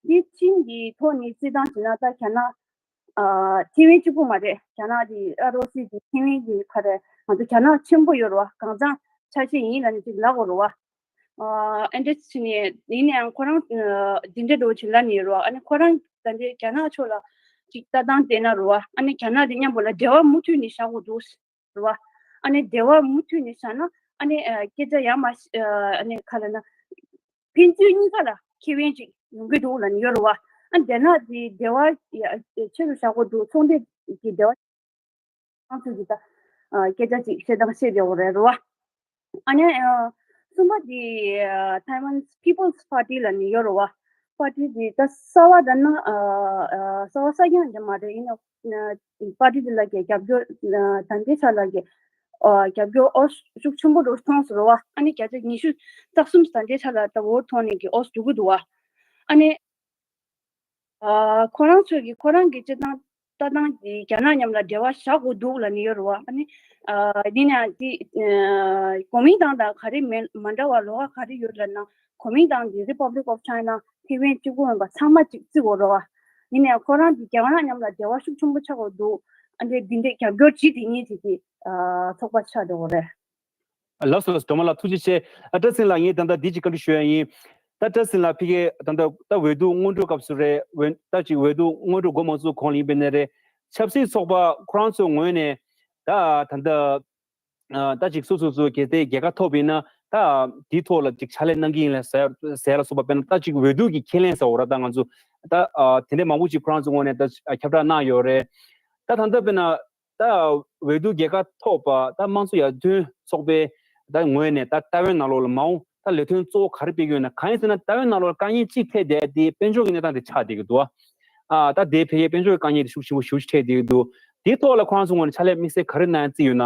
འདི་ཁྲིམས་ཀྱི་ཐོག་ནས་བརྩི་སྟངས་བྱས་ན་ད་རྒྱ་ནག་ཨ། ཐེ་ཝན་གཅིག་པུ་མ་རེད། རྒྱ་ནག་གི་ཨར་ཨོ་སི་གི་ཐེ་ཝན་གྱི་ག་རེ། ང་ཚོ་རྒྱ་ནག་ཆེན་པོ་ཡོད་རེད་བ། གང་ཚང་ཆ་ཤས་ཡིན་ལབ་ནས་ཅིག་ལབ་དགོས་རེད་བ། ཨ། ཨ་འདྲ་བྱས་ནས་ཡིན་ནའང་ཁོ་རང་ཨ། འདི་འདྲ་འགྲོ་བྱེད་ལབ་ནས་ཡོད་རེད་བ། ཨ་ནི་ཁོ་རང་ད་ལྟའི་རྒྱ་ནག་ཕྱོགས་ལ་ཅིག་ལྟ་སྟངས་བལྟས་ན་རེད་བ། ཨ་ནི་རྒྱ་ནག་དེ་མཉམ་པོ་ལ་འབྲེལ་བ་མུ་མཐུད་ནས་བཞག་དགོས་འདུག་རེད་བ། ཨ་ནི་འབྲེལ་བ་མུ་མཐུད་ནས་བཞག་ན་ཨ་ནི་ཨ། སྐད་ཆ་ཡར་མར་ཨ། ཨ་ནི་ག་ལབ་ན། ཕན་ཚུན་གཉིས་ཀ་ལ་ཁེ་ཕན་ཅིག་ཡོང་གི་འདུག་ལབ་ནས་ཡོད་རེད་བ། ཨ། དེ་ན་དེ་འབྲེལ་བ་ཡ་ཆེ་རུ་བཞག་དགོས་འདུག་ཚོང་འབྲེལ་གྱི་འབྲེལ་བ་ང་ཚོས་ཀྱི་ད་ཨ། སྐད་ཆ་ཅིག་བཤད་སྟངས་བཤད་བསྡད་ཡོད་རེད་རེད་བ། ཨ་ནི་ཨ། གསུམ་པ་དེ་Taiwan People's Party ལབ་ནས་ཡོད་རེད་བ། པར་ཊི་དེ་ད་གསར་པ་དང་ན་གསར་པ་གསར་རྐྱང་དེ་མ་རེད། ཡིན་ན་པར་ཊི་དེ་ལ་གི་རྒྱབ་སྐྱོར་ད་ལྟའི་ཆ་ལ་གི་རྒྱབ་སྐྱོར་ཨོ་ཤུགས་ཆེན་པོ་རུ་མཐོང་སོང་རེད་བ། ཨ་ནི་བརྒྱ་ཆ་ཉི་ཤུ་རྩ་གསུམ་ད་ལྟའི་ཆ་ལ་ད་འོ་མཐོང་ནས་གི་ཨོ་འགྲོ་གི་འདུག་བ། ཨ་ནི། ཨ། ཁོ་རང་ཚོས་ཀྱི་ཁོ་རང་གི་སྤྱི་བཏང་ལྟ་སྟངས་ཀྱིས་རྒྱ་ནག་མཉམ་ལ་འབྲེལ་བ་བཞག་དགོས་འདུག་ལབ་ནས་ཡོད་རེད་བ། ཨ་ནི། ཨ། ཡིན་ནའང་དེ། ཨ། གོ་མིན་ཏང་དང་ག་རེ་མེད་མ་འདྲ་བ་ལོགས་ཀ་ག་རེ་ཡོད་ལབ་ན། གོ་མིན་ཏང་གི་Republic of China ཐེ་ཝན་གཅིག་པུ་ཡིན་པ་ཚང་མ་གཅིག་བརྩི་དགོས་རེད་བ། ཡིན་ནའང་ཁོ་རང་གིས་རྒྱ་ནག་མཉམ་ལ་འབྲེལ་བ་ཤུགས་ཆེན་པོ་ཆགས་དགོས་འདུག་ཨ་འདྲས་འདི་འདྲས་རྒྱབ་སྐྱོར་བྱེད་དེ་ཉིད་དེ་གི་ཨ། ཚོགས་པ་ཆགས་འགྲོ་གི་རེད། ལགས་སོ་ལགས་སོ། སྒྲོལ་མ་ལགས་ཐུགས་རྗེ་ཆེ། ཨ། བཀྲ་ཤིས་ལགས། ངས་ད་ལྟ་འདི་གཅིག་བཀའ་འདྲི་ཞུ་ཡ་ཡིན། ད་བཀྲ་ཤིས་ལགས་ཕ་གིར་ད་ལྟ་ད་འོས་བསྡུ་སྔོན་འགྲོ་སྐབས་སུ་རེད། འོས་ད་ཅིག་འོས་བསྡུ་སྔོན་འགྲོ་འགོ་མ་ཚུགས་གོང་ལ་ཡིན་པ་ཡིན་ན་རེད། ཆབ་སྲིད་ཚོགས་པ་ཁོ་རང་ཚོའི་ངོས་ནས་ད་ད་ལྟ་ཨ། ད་ཅིག་སོ་སོ་སོ་གལ་ཏེ་རྒྱལ་ཁ་ཐོབ་པ་ཡིན་ན་ད་དེའི་ཐོག་ལ་ཅིག་ཕྱག་ལས་གནང་གི་ཡིན་ལ་ཟེར་ཟེར་ལ་སོགས་པ། དཔེར་ན་ད་ཅིག་འོས་བསྡུ་གི་ཁས་ལེན་ཟེར་བ་ར། ད་ང་ཚོ་ད་ཨ། དེ་འདྲའི་མང་པོ་ཅིག་ཁོ་རང་ཚོའི་ངོས་ནས་ད་ཁྱབ་བསྒྲགས་གནང་ཡོད་རེད། ད་ད་ལྟ་དཔེར་ན། ད་འོས་བསྡུ་རྒྱལ་ཁ་ཐོབ་པ་ད་དམངས་གཙོ་ཡར་ཐོན་ཚོགས་པའི་ད་ངོས་ནས་ད་ལྟ་བའི་ནང་ལོགས་ལ་མ་འོངས་ད་ལས་དོན་གཙོ་བོ་ག་རེ་སྤེལ་གྱི་ཡོད་ན། གང་ཡིན་ཟེར་ན་ལྟ་བའི་ནང་ལོགས་ལ་དཀའ་ངལ་གཅིག་འཕྲད་བསྡད་དེ་དཔལ་འབྱོར་གྱི་གནས་སྟངས་དེ་ཆགས་བསྡད་ཀྱི་འདུག་ཨ། ད་དེ་ཕལ་ཆེར་དཔལ་འབྱོར་གྱི་དཀའ་ངལ་དེ་ཤུགས་ཆེན་པོ་ཞེ་པོ་ཅིག་འཕྲད་བསྡད་ཀྱི་འདུག་དེའི་ཐོག་ལ་ཁོ་རང་ཚོའི་ངོས་ནས་ཕྱག་ལས་དམིགས་བསལ་ག་རེ་གནང་ཡ་རྩིས་ཡོད་ན།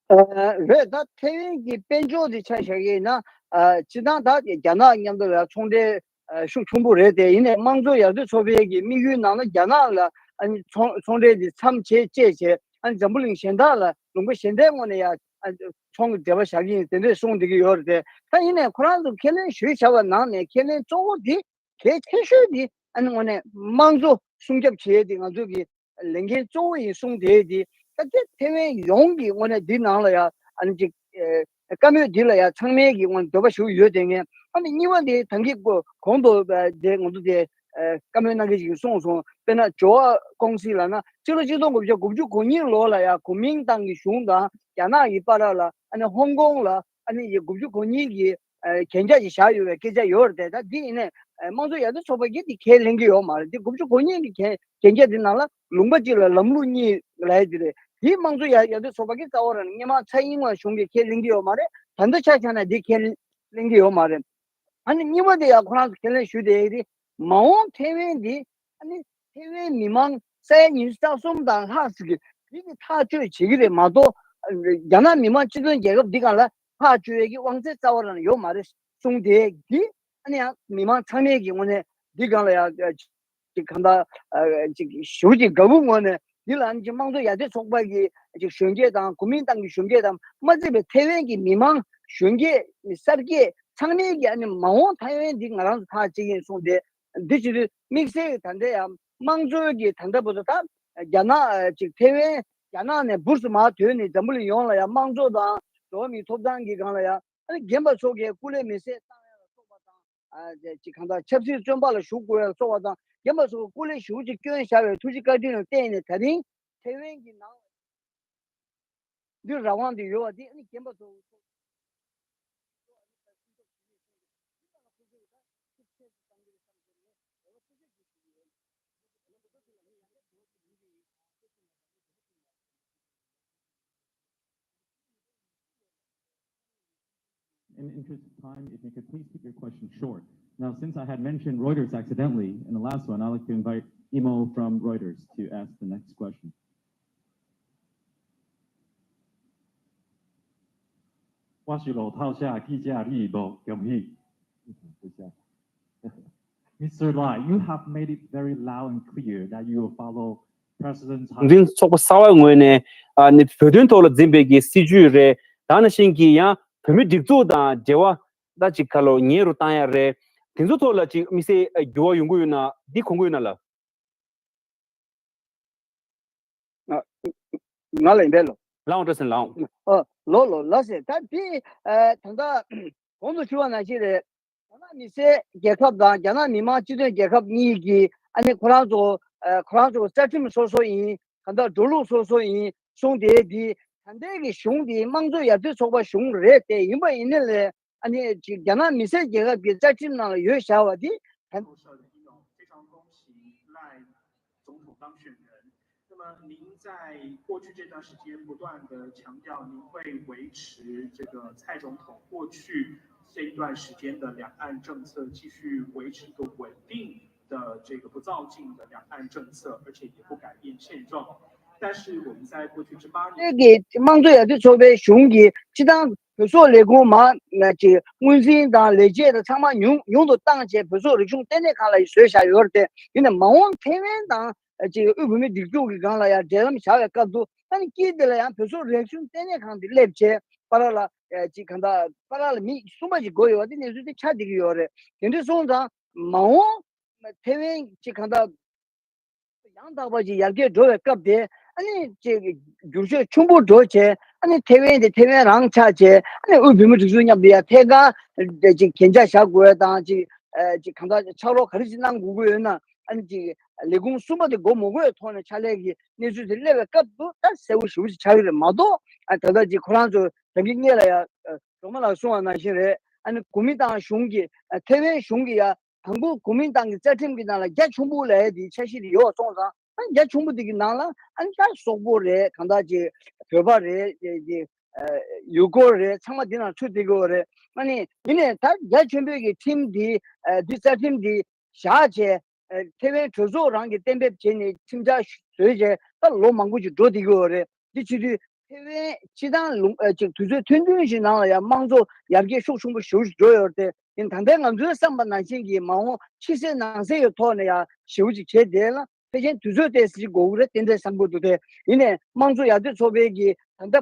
ཨ། རེད། ད་ཐེ་ཝན་གྱི་དཔལ་འབྱོར་དེ་ཆ་བཞག་གི་ཡིན་ན། ཨ། སྤྱིར་བཏང་ད་རྒྱ་ནག་མཉམ་དུ་ལ་ཚོང་འབྲེལ་ཨ། ཤུགས་ཆེན་པོ་རེད་དེ། ཡིན་ནའི་དམངས་གཙོ་ཡར་ཐོན་ཚོགས་པའི་གི་དམིགས་ཡུལ་ནང་ལ་རྒྱ་ནག་ལ་ཨ་ནི་ཚོང་ཚོང་འབྲེལ་དེ་མཚམས་བཅད་བཅད་བྱས། ཨ་ནི་འཛམ་བུ་གླིང་གཞན་དག་ལ་ལུང་པ་གཞན་དག་ངོས་ནས་ཡ་ཨ་ཚོང་གི་འབྲེལ་བ་བཞག་གི་ཡིན་དེ་འདྲས་གསུངས་བསྡད་ཀྱི་ཡོད་རེད་དེ། ད་ཡིན་ནའི་ཁོ་རང་ཚོ་ཁས་ལེན་ཞུས་བྱ་བ་ནང་ནས་ཁས་ལེན་གཙོ་བོ་དེ་གལ་ཆེ་ཤོས་དེ་ཨ་ནི་དངོས་གནས་དམངས་གཙོ་སྲུང་སྐྱོབ་བྱེད་ཡས་དེ་ང་ཚོ་གི་ལས་འགན་གཙོ་བོ་ཡིན་གསུངས་བསྡད་དེ། ད་དེ་ཐེ་ཝན་ཡོངས་ཀྱི་དངོས་གནས་འདི་ནང་ལ་ཡ་ཨ་ནི་ཅིག་ཨེ་བཀའ་མོལ་འདི་ལ་ཡ་ཚང་མའི་གི་དངོས་གནས་འདོད་པ་ཞུ་ཡོད་དེ། ངས་ཨ་ནི་གཉིས་པ་དེ་ད་གིན་གོ་གོང་དུ་དེ་ང་ཚོ་དེ་ཨེ་བཀའ་མོལ་གནང་མཁན་ཞིག་གིས་གསུངས་སོང་། དཔེར་ན་ཇོ་ཨ་ཀོང་སི་ལབ་ན་སྤྱི་ལོ་གཅིག་སྟོང་དགུ་བརྒྱ་དགུ་བཅུ་གོ་གཉིས་ལོ་ལ་ཡ་གོ་མིན་ཏང་གི་གཞུང་དང་རྒྱ་ནག་གི་བར་ལ་ཨ་ནི་ཧོང་ཀོང་ལ་ཨ་ནི་ཡི་དགུ་བཅུ་གོ་གཉིས་ཀྱི་ཨ་གན་རྒྱ་ཞིག་བཞག་ཡོད་པའི་སྐད་ཆ་ཡོད་རེད་དེ། ད་འདི་ཡིན་ནའི་ཨ་དམངས་གཙོ་ཡར་ཐོན་ཚོགས་པ་གིས་འདི་ཁས་ལེན་གྱི་ཡོད་མ་རེད། འདི་དགུ་བཅུ་གོ་གཉིས་ཀྱི་གན་གན་རྒྱ་འདི་ནང་ལ་ལུང་པ་གཅིག་ལ་ལམ་ལུགས་གཉིས་ལབ་ཡ་འདི་རེད། འདི་དམངས་གཙོ་ཡར་ཡར་ཐོན་ཚོགས་པ་གིས་རྩ་བ་རང་ནས་སྔོན་མ་ཚེ་རིང་དབང་གཞུང་གིས་ཁས་ལེན་གྱི་ཡོད་མ་རེད། ད་ལྟ་ཆ་བཞག་ན་འདི་ཁས་ལེན་གྱི་ཡོད་མ་རེད། ཨ་ནི་གཉིས་པ་དེ་ཡང་ཁོ་རང་ཚོ་ཁས་ལེན་ཞུས་བསྡད་ཡོད་རེད། མ་འོངས་ཐེ་ཝན་འདི་ཨ་ནི་ཐེ་ཝན་མི་མང་ས་ཡ་ཉི་ཤུ་རྩ་གསུམ་དང་ལྷག་ཙམ་གྱིས་འདི་གི་ཐག་གཅོད་བྱེད་ཀྱི་རེད་མ་གཏོགས། རྒྱ་ནག་མི་དམངས་སྤྱི་མཐུན་རྒྱལ་ཁབ་འདི་སྒང་ལ་ཐག་གཅོད་ཡས་ཀྱི་དབང་ཚད་རྩ་བ་རང་ཡོད་མ་རེད་གསུངས་ཏེ། འདི་ཨ་ནི་ཡང་མི་མང་ཚང་མས་ཀྱི་ངོས་ནས་འདི་སྒང་ལ་ཡང་ཅིག་གང་ལྟར་ཅིག་ཞུ་ཅིག་དགའ་བོ་ངོས་ནས་འདི་ལ་ཨ་ནི་ཅིག་དམངས་གཙོ་ཡར་ཐོན་ཚོགས་པ་གི་ཅིག་གཞོན་སྐྱེས་དང་གོ་མིན་ཏང་གི་གཞོན་སྐྱེས་དང་མ་ཚད་པའི་ཐེ་ཝན་གྱི་མི་མང་གཞོན་སྐྱེས་གསར་སྐྱེས་ཚང་མས་ཀྱི་ཨ་ནི་མ་འོངས་ཐེ་ཝན་འདི་ང་རང་ཚོ་ཐག་གཅོད་ཀྱི་ཡིན་གསུངས་ཏེ། འདི་ཕྱིར་དམིགས་བསལ་གྱི་ད་ལྟ་ཡང་དམངས་གཙོའི་གི་ད་ལྟ་བར་དུ་ད་རྒྱ་ནག་ཅིག་ཐེ་ཝན་རྒྱ་ནག་ནས་འབུར་སུ་མར་དོན་ནས་འཛམ་བུ་གླིང་ཡོངས་ལ་ཡང་དམངས་གཙོ་དང་འགྲོ་བ་མིའི་ཐོབ་ཐང་གི་སྒང་ལ་ཡང་ཨ་ནི་རྒན་པ་ཚོ་གིས་སྐུ་ལས་མེ་སྲེག་བཏང་ཡ་ལ་སོགས་པ་དང་། ཨ་ཅིག་གང་ལྟར་ཆབ་སྲིད་བཙོན་པ་ལ་བཞུགས་དགོས་ཡ་ལ་སོགས་པ་དང་། རྒན་པ་ཚོ་གིས་སྐུ་ལས་ཞེ་པོ་ཅིག་བསྐྱོན་བཞག་པའི་ཐུགས་རྗེ་བཀའ་དྲིན་ལ་བརྟེན་ནས་ད་རིང་ཐེ་ཝན་གྱི་ནང་འདིར་རང་དབང་དེ་ཡོད་པ་དེ་ཨ་ནི་རྒན་པ་ཚོ། In the interest of time, if you could please keep your question short. Now, since I had mentioned Reuters accidentally in the last one, I'd like to invite Imo from Reuters to ask the next question. 我是老头社记者李一博，恭喜。 Mister Lai, you have made it very loud and clear that you will follow President Xi. འཛིན་ཚོགས་པ་གསར་བའི་ངོས་ནས་ཨ་ནི་བོད་དོན་ཐོག་ལ་འཛིན་པའི་གི་སྲིད་བྱུས་རེད། ད་ནང་བཞིན་གྱི་ཡང་བོད་མི་སྒྲིག་འཛུགས་དང་འབྲེལ་བ་ད་ཅིག་ཁ་ལོ་ཉེ་རུ་བཏང་ཡ་རེད། དེ་ཚོ་ཐོག་ལ་ཅིག་དམིགས་བསལ་འགྱུར་བ་ཡོང་གི་ཡོད་ན་འདི་གོ་གི་ཡོད་ན་ལབ། ང་ལ་ཡིན་པས་ལོ། ལའང་བཀྲ་ཤིས་ལའང་། ཨ་ལོ་ལོ་ལ་ཟེར་ད་དེ་ཨ་ད་ལྟ་གོང་དུ་ཞུ་བ་ནང་བཞིན་རེད། རྒྱ་ནག་མི་སེར་རྒྱལ་ཁབ་དང་རྒྱ་ནག་མི་དམངས་སྤྱི་མཐུན་རྒྱལ་ཁབ་གཉིས་ཀྱིས་ཨ་ནི་ཁོ་རང་ཚོ་ཨ་ཁོ་རང་ཚོ་རྩ་ཁྲིམས་སོ་སོ་ཡིན། གང་ལྟར་འགྲོ་ལུགས་སོ་སོ་ཡིན་གསུངས་ཏེ། འདི་ད་ལྟའི་གི་གཞུང་འདི་དམངས་གཙོ་ཡར་ཐོན་ཚོགས་པ་གཞུང་རེད་དེ། ཡིན་པ་ཡིན་ནའི་ལས་ཨ་ནི་ཅིག་རྒྱ་ནག་མི་སེར་རྒྱལ་ཁབ་ཀྱི་རྩ་ཁྲིམས་ནང་ལ་ཡོད་བཞག་པ་འདི་ད། 那么您在过去这段时间不断的强调，您会维持这个蔡总统过去这一段时间的两岸政策，继续维持一个稳定的这个不躁进的两岸政策，而且也不改变现状。但是我们在过去这八年， དམངས་གཙོ་ཡར་ཐོན་ཚོགས་པའི་གཞུང་གིས་སྤྱི་བཏང་བོད་སོག་ལས་ཁུངས་མ་ཅིག་དངུལ་འཛིན་དང་ལས་བྱེད་དང་ཚང་མ་ཉུང་ཉུང་དུ་བཏང་བྱས་བོད་སོག་རིག་གཞུང་ལྟེ་གནས་ཁང་ལ་བཟོས་བཞག་ཡོད་རེད་དེ། ཡིན་ནའི་མ་འོངས་ཐེ་ཝན་དང་ཅིག་དབུས་བོད་མིའི་སྒྲིག་འཛུགས་ཀྱི་སྒང་ལ་ཡང་འབྲེལ་ལམ་བྱ་བའི་སྐབས་སུ། ཨ་ནི་དཀྱིལ་དེ་ལ་ཡང་བོད་སོག་རིག་གཞུང་ལྟེ་གནས་ཁང་དེ་སླེབས་བྱས་པ་ར་ལ་ཅིག་གང་ལྟར་པ་ར་ལ་མི་གསུམ་པ་ཅིག་དགོས་ཡོད་པ་དེ་གནས་ཚུལ་དེ་ཆགས་བསྡད་ཀྱི་ཡོད་རེད། དེ་འདྲ་སོང་ཙང་མ་འོངས་ཐེ་ཝན་ཅིག་གང་ལྟར་ཡང་དག་པ་ཅིག་ཡར་རྒྱས་འགྲོ་བའི་སྐབས་དེ། ཨ་ནི་ཅིག་འགྱུར་ཤུགས་ཆེན་པོ་འགྲོ་བྱས། ཨ་ནི་ཐེ་ཝན་དེ་ཐེ་ཝན་རང་ཆགས་བྱས། ཨ་ནི་དབུས་བོད་མི་སྒྲིག་འཛུགས་མཉམ་དུ་ཡར་ཐད་ཀར་ཅིག་གན་རྒྱ་བཞག་དགོས་དང་ཅིག་ཅིག་གང་ལྟར་ཕྱག་རོགས་ག་རེ་ཅིག་གནང་དགོས་ཀྱི་ཡོད་ན། ཨ་ནི་ཅིག་ལས་ཁུངས་གསུམ་པ་དེ་མགོ་མ་འཁོར་བའི་ཐོག་ནས་ཕྱག་ལས་ཀྱི་གནས་ཚུལ་དེ་སླེབས་པའི་སྐབས་སུ་ད་གསལ་པོ་ཞེ་པོ་ཅིག་ཆགས་ཀྱི་རེད་མ་གཏོགས། ཨ་ད་ལྟ་ཅིག་ཁོ་རང་ཚོ་རང་གི་སྔས་ལ་ཡ་སྒྲོལ་མ་ལགས་གསུངས་པ་ནང་བཞིན་རེད། ཨ་ནི་གོ་མིན་ཏང་གཞུང་གིས་ཐེ་ཝན་གཞུང་གིས་ཡ་དང་པོ་གོ་མིན་ཏང་གི་རྩ་ཁྲིམས་ཀྱི་ནང་ལ་རྒྱ་ཆེན་པོ་ལབ་ཡ་དེ་འཆར་གཞི་དེ་ཡོད་སོང་ཙང་། ཨ་ནི་རྒྱ་ཆེན་པོ་དེ་གི་ནང་ལ་ཨ་ནི་ད་སོག་པོ་རེད། གང་ལྟར་ཅིག་བོད་པ་རེད། ཅིག་ཅིག་ཡུ་གུར་རེད། ཚང་མ་དེ་ནང་ཚུད་བསྡད་ཀྱི་ཡོད་རེད། ཨ་ནི་ཡིན་ནའི་ད་རྒྱ་ཆེན་པོའི་གི་ཁྲིམས་དེ་འདི་རྩ་ཁྲིམས་དེ་བཞག་བྱས། ཐེ་ཝན་གྲོས་ཚོགས་རང་གིས་གཏན་འབེབས་བྱས་ནས་ཁྲིམས་འཆར་བཟོས་བྱས་ད་ལོ་མང་པོ་ཅིག་འགྲོ་བསྡད་ཀྱི་ཡོད་རེད། འདི་བྱེད་དུས་ཐེ་ཝན་སྤྱི་བཏང་ལུང་ཨ་ཅིག་དུས་ཚོད་ཐུང་ཐུང་ཞིག་ནང་ལ་ཡང་དམངས་གཙོ་ཡར་རྒྱས་ཤུགས་ཆེན་པོ་ཞེ་པོ་ཞིག་འགྲོ་ཡོད་རེད་དེ། ཡིན་ད་ལྟའི་ང་ཚོའི་བསམ་པ་ནང་བཞིན་གྱི་མ་འོངས་ཕྱི་གསལ་ནང་གསལ་གྱི་ཐོག་ནས་ཡང་ཞེ་པོ་ཅིག་བྱས་བསྡད་ན་ཕལ་ཆེར་དུས་ཚོད་ཏོག་ཙམ་ཅིག་འགོར་གྱི་རེད་ཏན་ཏན་བསམ་གྱི་འདུག་དེ་ཡིན་ནའི་དམངས་གཙོ་ཡར་ཐོན་ཚོགས་པའི་གི་ད་ལྟ་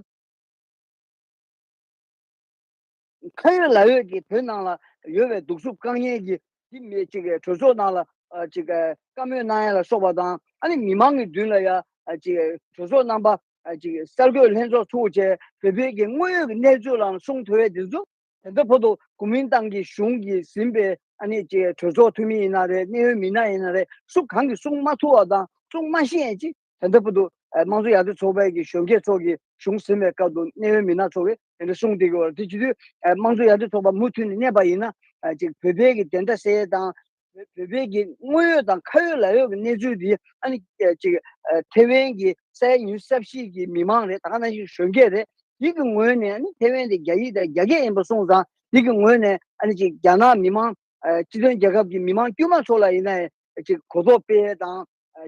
ཁ་ཡོད་ལག་ཡོད་ཀྱི་བོད་ནང་ལ་ཡོད་པའི་གདུག་རྩུབ་དཀའ་ངལ་གྱི་འདི་མི་ཅིག་གྲོས་ཚོགས་ནང་ལ་ཨ་ཅིག་བཀའ་མོལ་གནང་ཡ་ལ་སོགས་པ་དང་། ཨ་ནི་མི་མང་གི་མདུན་ལ་ཡ་ཨ་ཅིག་གྲོས་ཚོགས་རྣམ་པ་ཨ་ཅིག་གསར་འགོད་ལྷན་ཚོགས་ཚུགས་བྱས་བོད་པའི་གི་དངོས་ཡོད་ཀྱི་གནས་ཚུལ་ལའང་གསུང་ཐུབ་ཡ་དེ་ཚོ་ད་ལྟ་བར་དུ་གོ་མིན་ཏང་གི་གཞུང་གིས་ཟིན་པའི་ཨ་ནི་ཅིག་གྲོས་ཚོགས་འཐུས་མི་ཡིན་ན་རེད། གནད་ཡོད་མི་སྣ་ཡིན་ན་རེད། སུ་གང་གིས་གསུང་མ་ཐུབ་པ་དང་གསུང་མ་ཤེས་ཡ་ཅིག་ད་ལྟ་བར་དུ་ཨ་དམངས་གཙོ་ཡར་ཐོན་ཚོགས་པའི་གི་གཞོན་སྐྱེས་ཚོ་གི་གཞུང་ཟིན་པའི་སྐབས་དུ་གནད་ཡོད་མི་སྣ་ཚོ་གིས་དེ་འདྲ་གསུངས་བསྡད་ཀྱི་ཡོད་རེད། དེ་བྱེད་དུས་ཨ་དམངས་གཙོ་ཡར་ཐོན་ཚོགས་པ་མུ་མཐུད་ནས་གནས་པ་ཡིན་ན་ཨ་ཅིག་བོད་པའི་གི་བདེན་མཐའ་གསལ་དང་བོད་པའི་གི་དངོས་ཡོད་དང་ཁ་ཡོད་ལག་ཡོད་ཀྱི་གནས་ཚུལ་འདི་ཨ་ནི་ཨ་ཅིག་ཨ་ཐེ་ཝན་གྱི་ས་ཡ་ཉི་ཤུ་རྩ་བཞི་གི་མི་མང་རེད། ད་ག་ནང་བཞིན་གཞོན་སྐྱེས་རེད། འདི་གི་ངོས་ནས་ཨ་ནི་ཐེ་ཝན་དེ་རྒྱ་ཡིག་དང་རྒྱ་སྐད་ཡིན་པ་སོང་ཙང་འདི་གི་ངོས་ནས་ཨ་ནི་ཅིག་རྒྱ་ནག་མི་མང་ཨ་སྤྱི་མཐུན་རྒྱལ་ཁབ་ཀྱི་མི་མང་དཀྱུས་མ་ཚོ་ལ་ཡིན་ན་ཅིག་གོ་རྟོགས་སྤེལ་དང་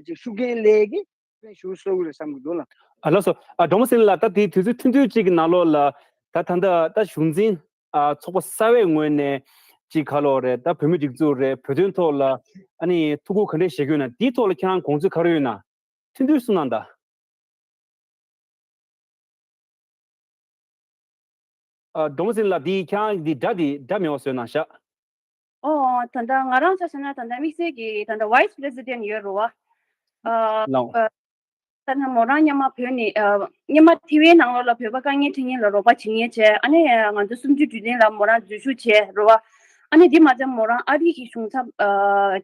ཅིག་ཤུགས་རྐྱེན་སླེབས་ཀྱི་ཕན་ཞུ་སྲོལ་རེད་བསམ་གྱི་འདུག་ལ། ཨ་ལགས་སོ། ཨ་སྒྲོལ་མ་སེང་ལགས། ད་དེ་དུས་ཚོད་ཐུང་ཐུང་གཅིག་གི་ནང་ལོགས་ལ་ད་ད་ལྟ་ད་གཞུང་འཛིན་ཨ་ཚོགས་པ་གསར་བའི་ངོས་ནས་ཅིག་ག་ལོག་རེད། ད་བོད་མི་སྒྲིག་འཛུགས་རེད། བོད་དོན་ཐོག་ལ་ཨ་ནི་ཐུགས་ཁུར་ག་འདྲས་བཞེས་ཀྱི་ཡོད་ན། དེའི་ཐོག་ལ་ཁྱེད་རང་དགོངས་ཚུལ་ག་རེ་ཡོད་ན་ཐུང་ཐུང་གསུངས་གནང་དང་། ཨ་སྒྲོལ་མ་སེང་ལགས། འདི་ཁྱེད་རང་འདི་སྒྲ་འདི་སྒྲ་མེད་པ་བཟོས་གནང་ཤག་ཨོ། ད་ལྟ་ང་རང་ཆ་བཞག་ན་ད་ལྟ་དམིགས་བསལ་གྱི་ད་ལྟ་Vice President ཡོད་རེད་བ། ཨ། ལའོ། ཨ། ད་ལྟ་མོ་རང་སྔོན་མ་བོད་ནས་ཨ་སྔོན་མ་ཐེ་ཝན་ནང་ལོགས་ལ་བོད་པ་དཀའ་ངལ་འཕྲད་མཁན་ལ་རོགས་པ་བྱེད་མཁན་བྱས། ཨ་ནི་ང་ཚོ་གསུམ་བཅུའི་དུས་དྲན་ལ་མོ་རང་འཛུལ་ཞུགས་བྱས་རེད་བ། ཨ་ནི་འདི་མ་ཚད་མོ་རང་ཨ་རི་གི་གཞུང་ཚབ་ཨ་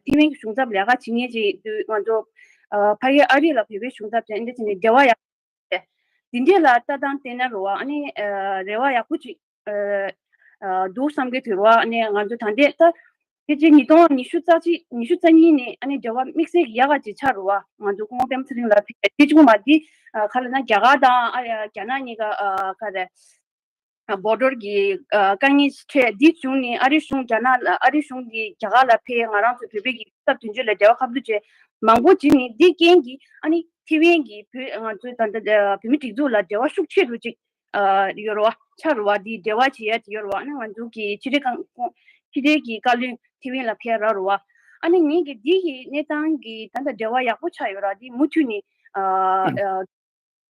ཐེ་ཝན་གྱི་གཞུང་ཚབ་ལས་ཀ་བྱེད་མཁན་ཅིག་དུས་ང་ཚོ་ཨ་ཕ་གིའི་ཨ་རི་ལ་བོད་པའི་གཞུང་ཚབ་བྱས། འདི་བྱས་ནས་འབྲེལ་བ་ཡག་འདི་འདྲས་ལ་ལྟ་སྟངས་བལྟས་ན་རེད་བ། ཨ་ནི་ཨ་རེ་བ་ཡག་པོ་ཅིག་ཨ་ཨ་འདུག་བསམ་གྱི་འདུག་རེད་བ། ཨ་ནི་ང་ཚོ་ད་ལྟའི་ད་ཕལ་ཆེར་ཉིས་སྟོང་ཉི་ཤུ་རྩ་གཅིག་ཉི་ཤུ་རྩ་གཉིས་ནས་ཨ་ནི་འབྲེལ་བ་དམིགས་བསལ་གྱི་ཡག་ག་ཅིག་ཆགས་རེད་བ། ང་ཚོ་སྐུ་ངོ་པད་མ་ཚེ་རིང་ལགས་ཕེབས་དེ་བྱུང་མ་འདི་ཨ་ག་རེ་ན་རྒྱ་གར་དང་ཨ་རྒྱ་ནག་གཉིས་ཀ་ཨ་ག་རེ་ཨ་Border གི་ཨ་དཀའ་ངལ་འཕྲད་འདི་བྱུང་ནས་ཨ་རི་གཞུང་རྒྱ་ནག་ལ་ཨ་རི་གཞུང་གིས་རྒྱ་གར་ལ་ཕེབས། ང་རང་ཚོ་བོད་པའི་གི་སྐབས་དོན་གཅོད་ལ་འབྲེལ་བ་ཁ་ཐུག་བྱས་མང་པོ་བྱས་ནས་འདི་རྐྱེན་གྱིས་ཨ་ནི་ཐེ་ཝན་གྱི་བོད་ང་ཚོའི་ད་ལྟ་ཨ་བོད་མི་སྒྲིག་འཛུགས་ལ་འབྲེལ་བ་ཤུགས་ཆེ་རུ་ཅིག་ཨ་ཡོད་རེད་བ། ཆགས་རེད་བ། འདི་འབྲེལ་བ་བྱེད་ཡ་ཅིག་ཡོད་རེད་བ། ཨ་ནི་ང་ཚོ་གི་ཕྱི་དྲིལ་ཁང་ཁོང་ཕྱི་དྲིལ་གྱི་བཀའ་བློན་ཐེ་ཝན་ལ་ཕེབས་ར་རེད་བ། ཨ་ནི་ངེད་ཀྱི་འདི་གི་གནས་སྟངས་ཀྱི་ད་ལྟ་འབྲེལ་བ་ཡག་པོ་ཆགས་ཡོད་ར། འདི་མུ་མཐུད་ནས་ཨ་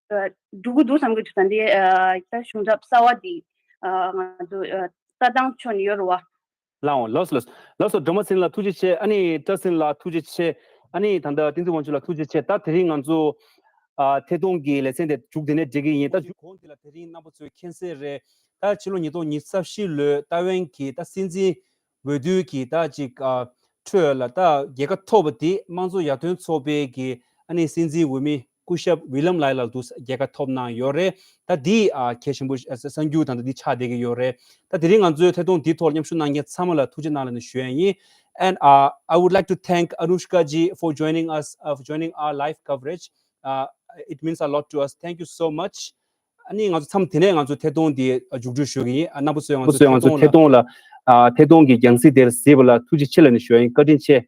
ཨ་འགྲོ་གི་འདུག་བསམ་གྱི་འདུག་ད་འདི་ཨ་ད་གཞུང་ཚབ་གསར་བ་འདི་ཨ་ང་ཚོ་ཨ་ལྟ་སྟངས་ཕྱོགས་ནས་ཡོད་རེད་བ། ལགས་འོང་། ལགས་སོ། ལགས་སོ། ལགས་སོ། སྒྲོལ་མ་སེང་ལགས་ཐུགས་རྗེ་ཆེ། ཨ་ནི་བཀྲ་སེང་ལགས་ཐུགས་རྗེ་ཆེ། ཨ་ནི་ད་ལྟ་བསྟན་འཛིན་དབང་ཕྱུག་ལགས་ཐུགས་རྗེ་ཆེ། ད་དེ་རིང་ང་ཚོ་ཨ་ཐད་གཏོང་གི་ལེ་ཚན་དེ་མཇུག་དེ་ནས་སྒྲིལ་གྱི་ཡིན། ད་མཇུག་གོང་དེ་ལ་དེ་རིང་རྣམ་པ་ཚོས་མཁྱེན་གསལ་རེད། ད་ཕྱི་ལོ་ཉིས་སྟོང་ཉི་ཤུ་རྩ་བཞི་ལོའི་ཏའེ་ཝན་གྱི་ད་སྲིད་འཛིན་འོས་བསྡུ་གི་ད་ཅིག་ཨ་ཁྲོད་ལ་ད་རྒྱལ་ཁ་ཐོབ་པ་དེ་དམངས་གཙོ་ཡར་ཐོན་ཚོགས་པའི་གི་ཨ་ནི་སྲིད་འཛིན་འོས་མི་སྐུ་ཞབས་ཝི་ལམ་ལའི་ལགས་དུ་རྒྱལ་ཁ་ཐོབ་གནང་ཡོད་རེད། ད་འདི་ཨ་གལ་ཆེན་པོ་ཞིག་ཨ་གསར་འགྱུར་དང་འདི་ཆགས་བསྡད་ཀྱི་ཡོད་རེད། ད་དེ་རིང་ང་ཚོའི་ཐད་གཏོང་འདིའི་ཐོག་མཉམ་ཞུགས་གནང་མཁན་ཚང་མ་ལ་ཐུགས་རྗེ་གནང་ལབ་ནས་ཞུ་ཡ་ཡིན། And uh, I would like to thank Anushka ji for joining us, uh, for joining our live coverage. uh, it means a lot to us. Thank you so much. ཨ་ནི་ང་ཚོ་མཚམས་དེ་ནས་ང་ཚོ་ཐད་གཏོང་འདི་མཇུག་སྒྲིལ་ཞུ་གི་ཡིན། ཨ་རྣམ་པ་ཚོས་ང་ཚོ་ཚོས་ང་ཚོ་ཐད་གཏོང་ལ་ཨ་ཐད་གཏོང་གི་རྒྱང་སྲིང་དེར་གཟིགས་པ་ལ་ཐུགས་རྗེ་ཆེ་ལབ་ནས་ཞུ་ཡ་ཡིན། བཀའ་དྲིན་ཆེ།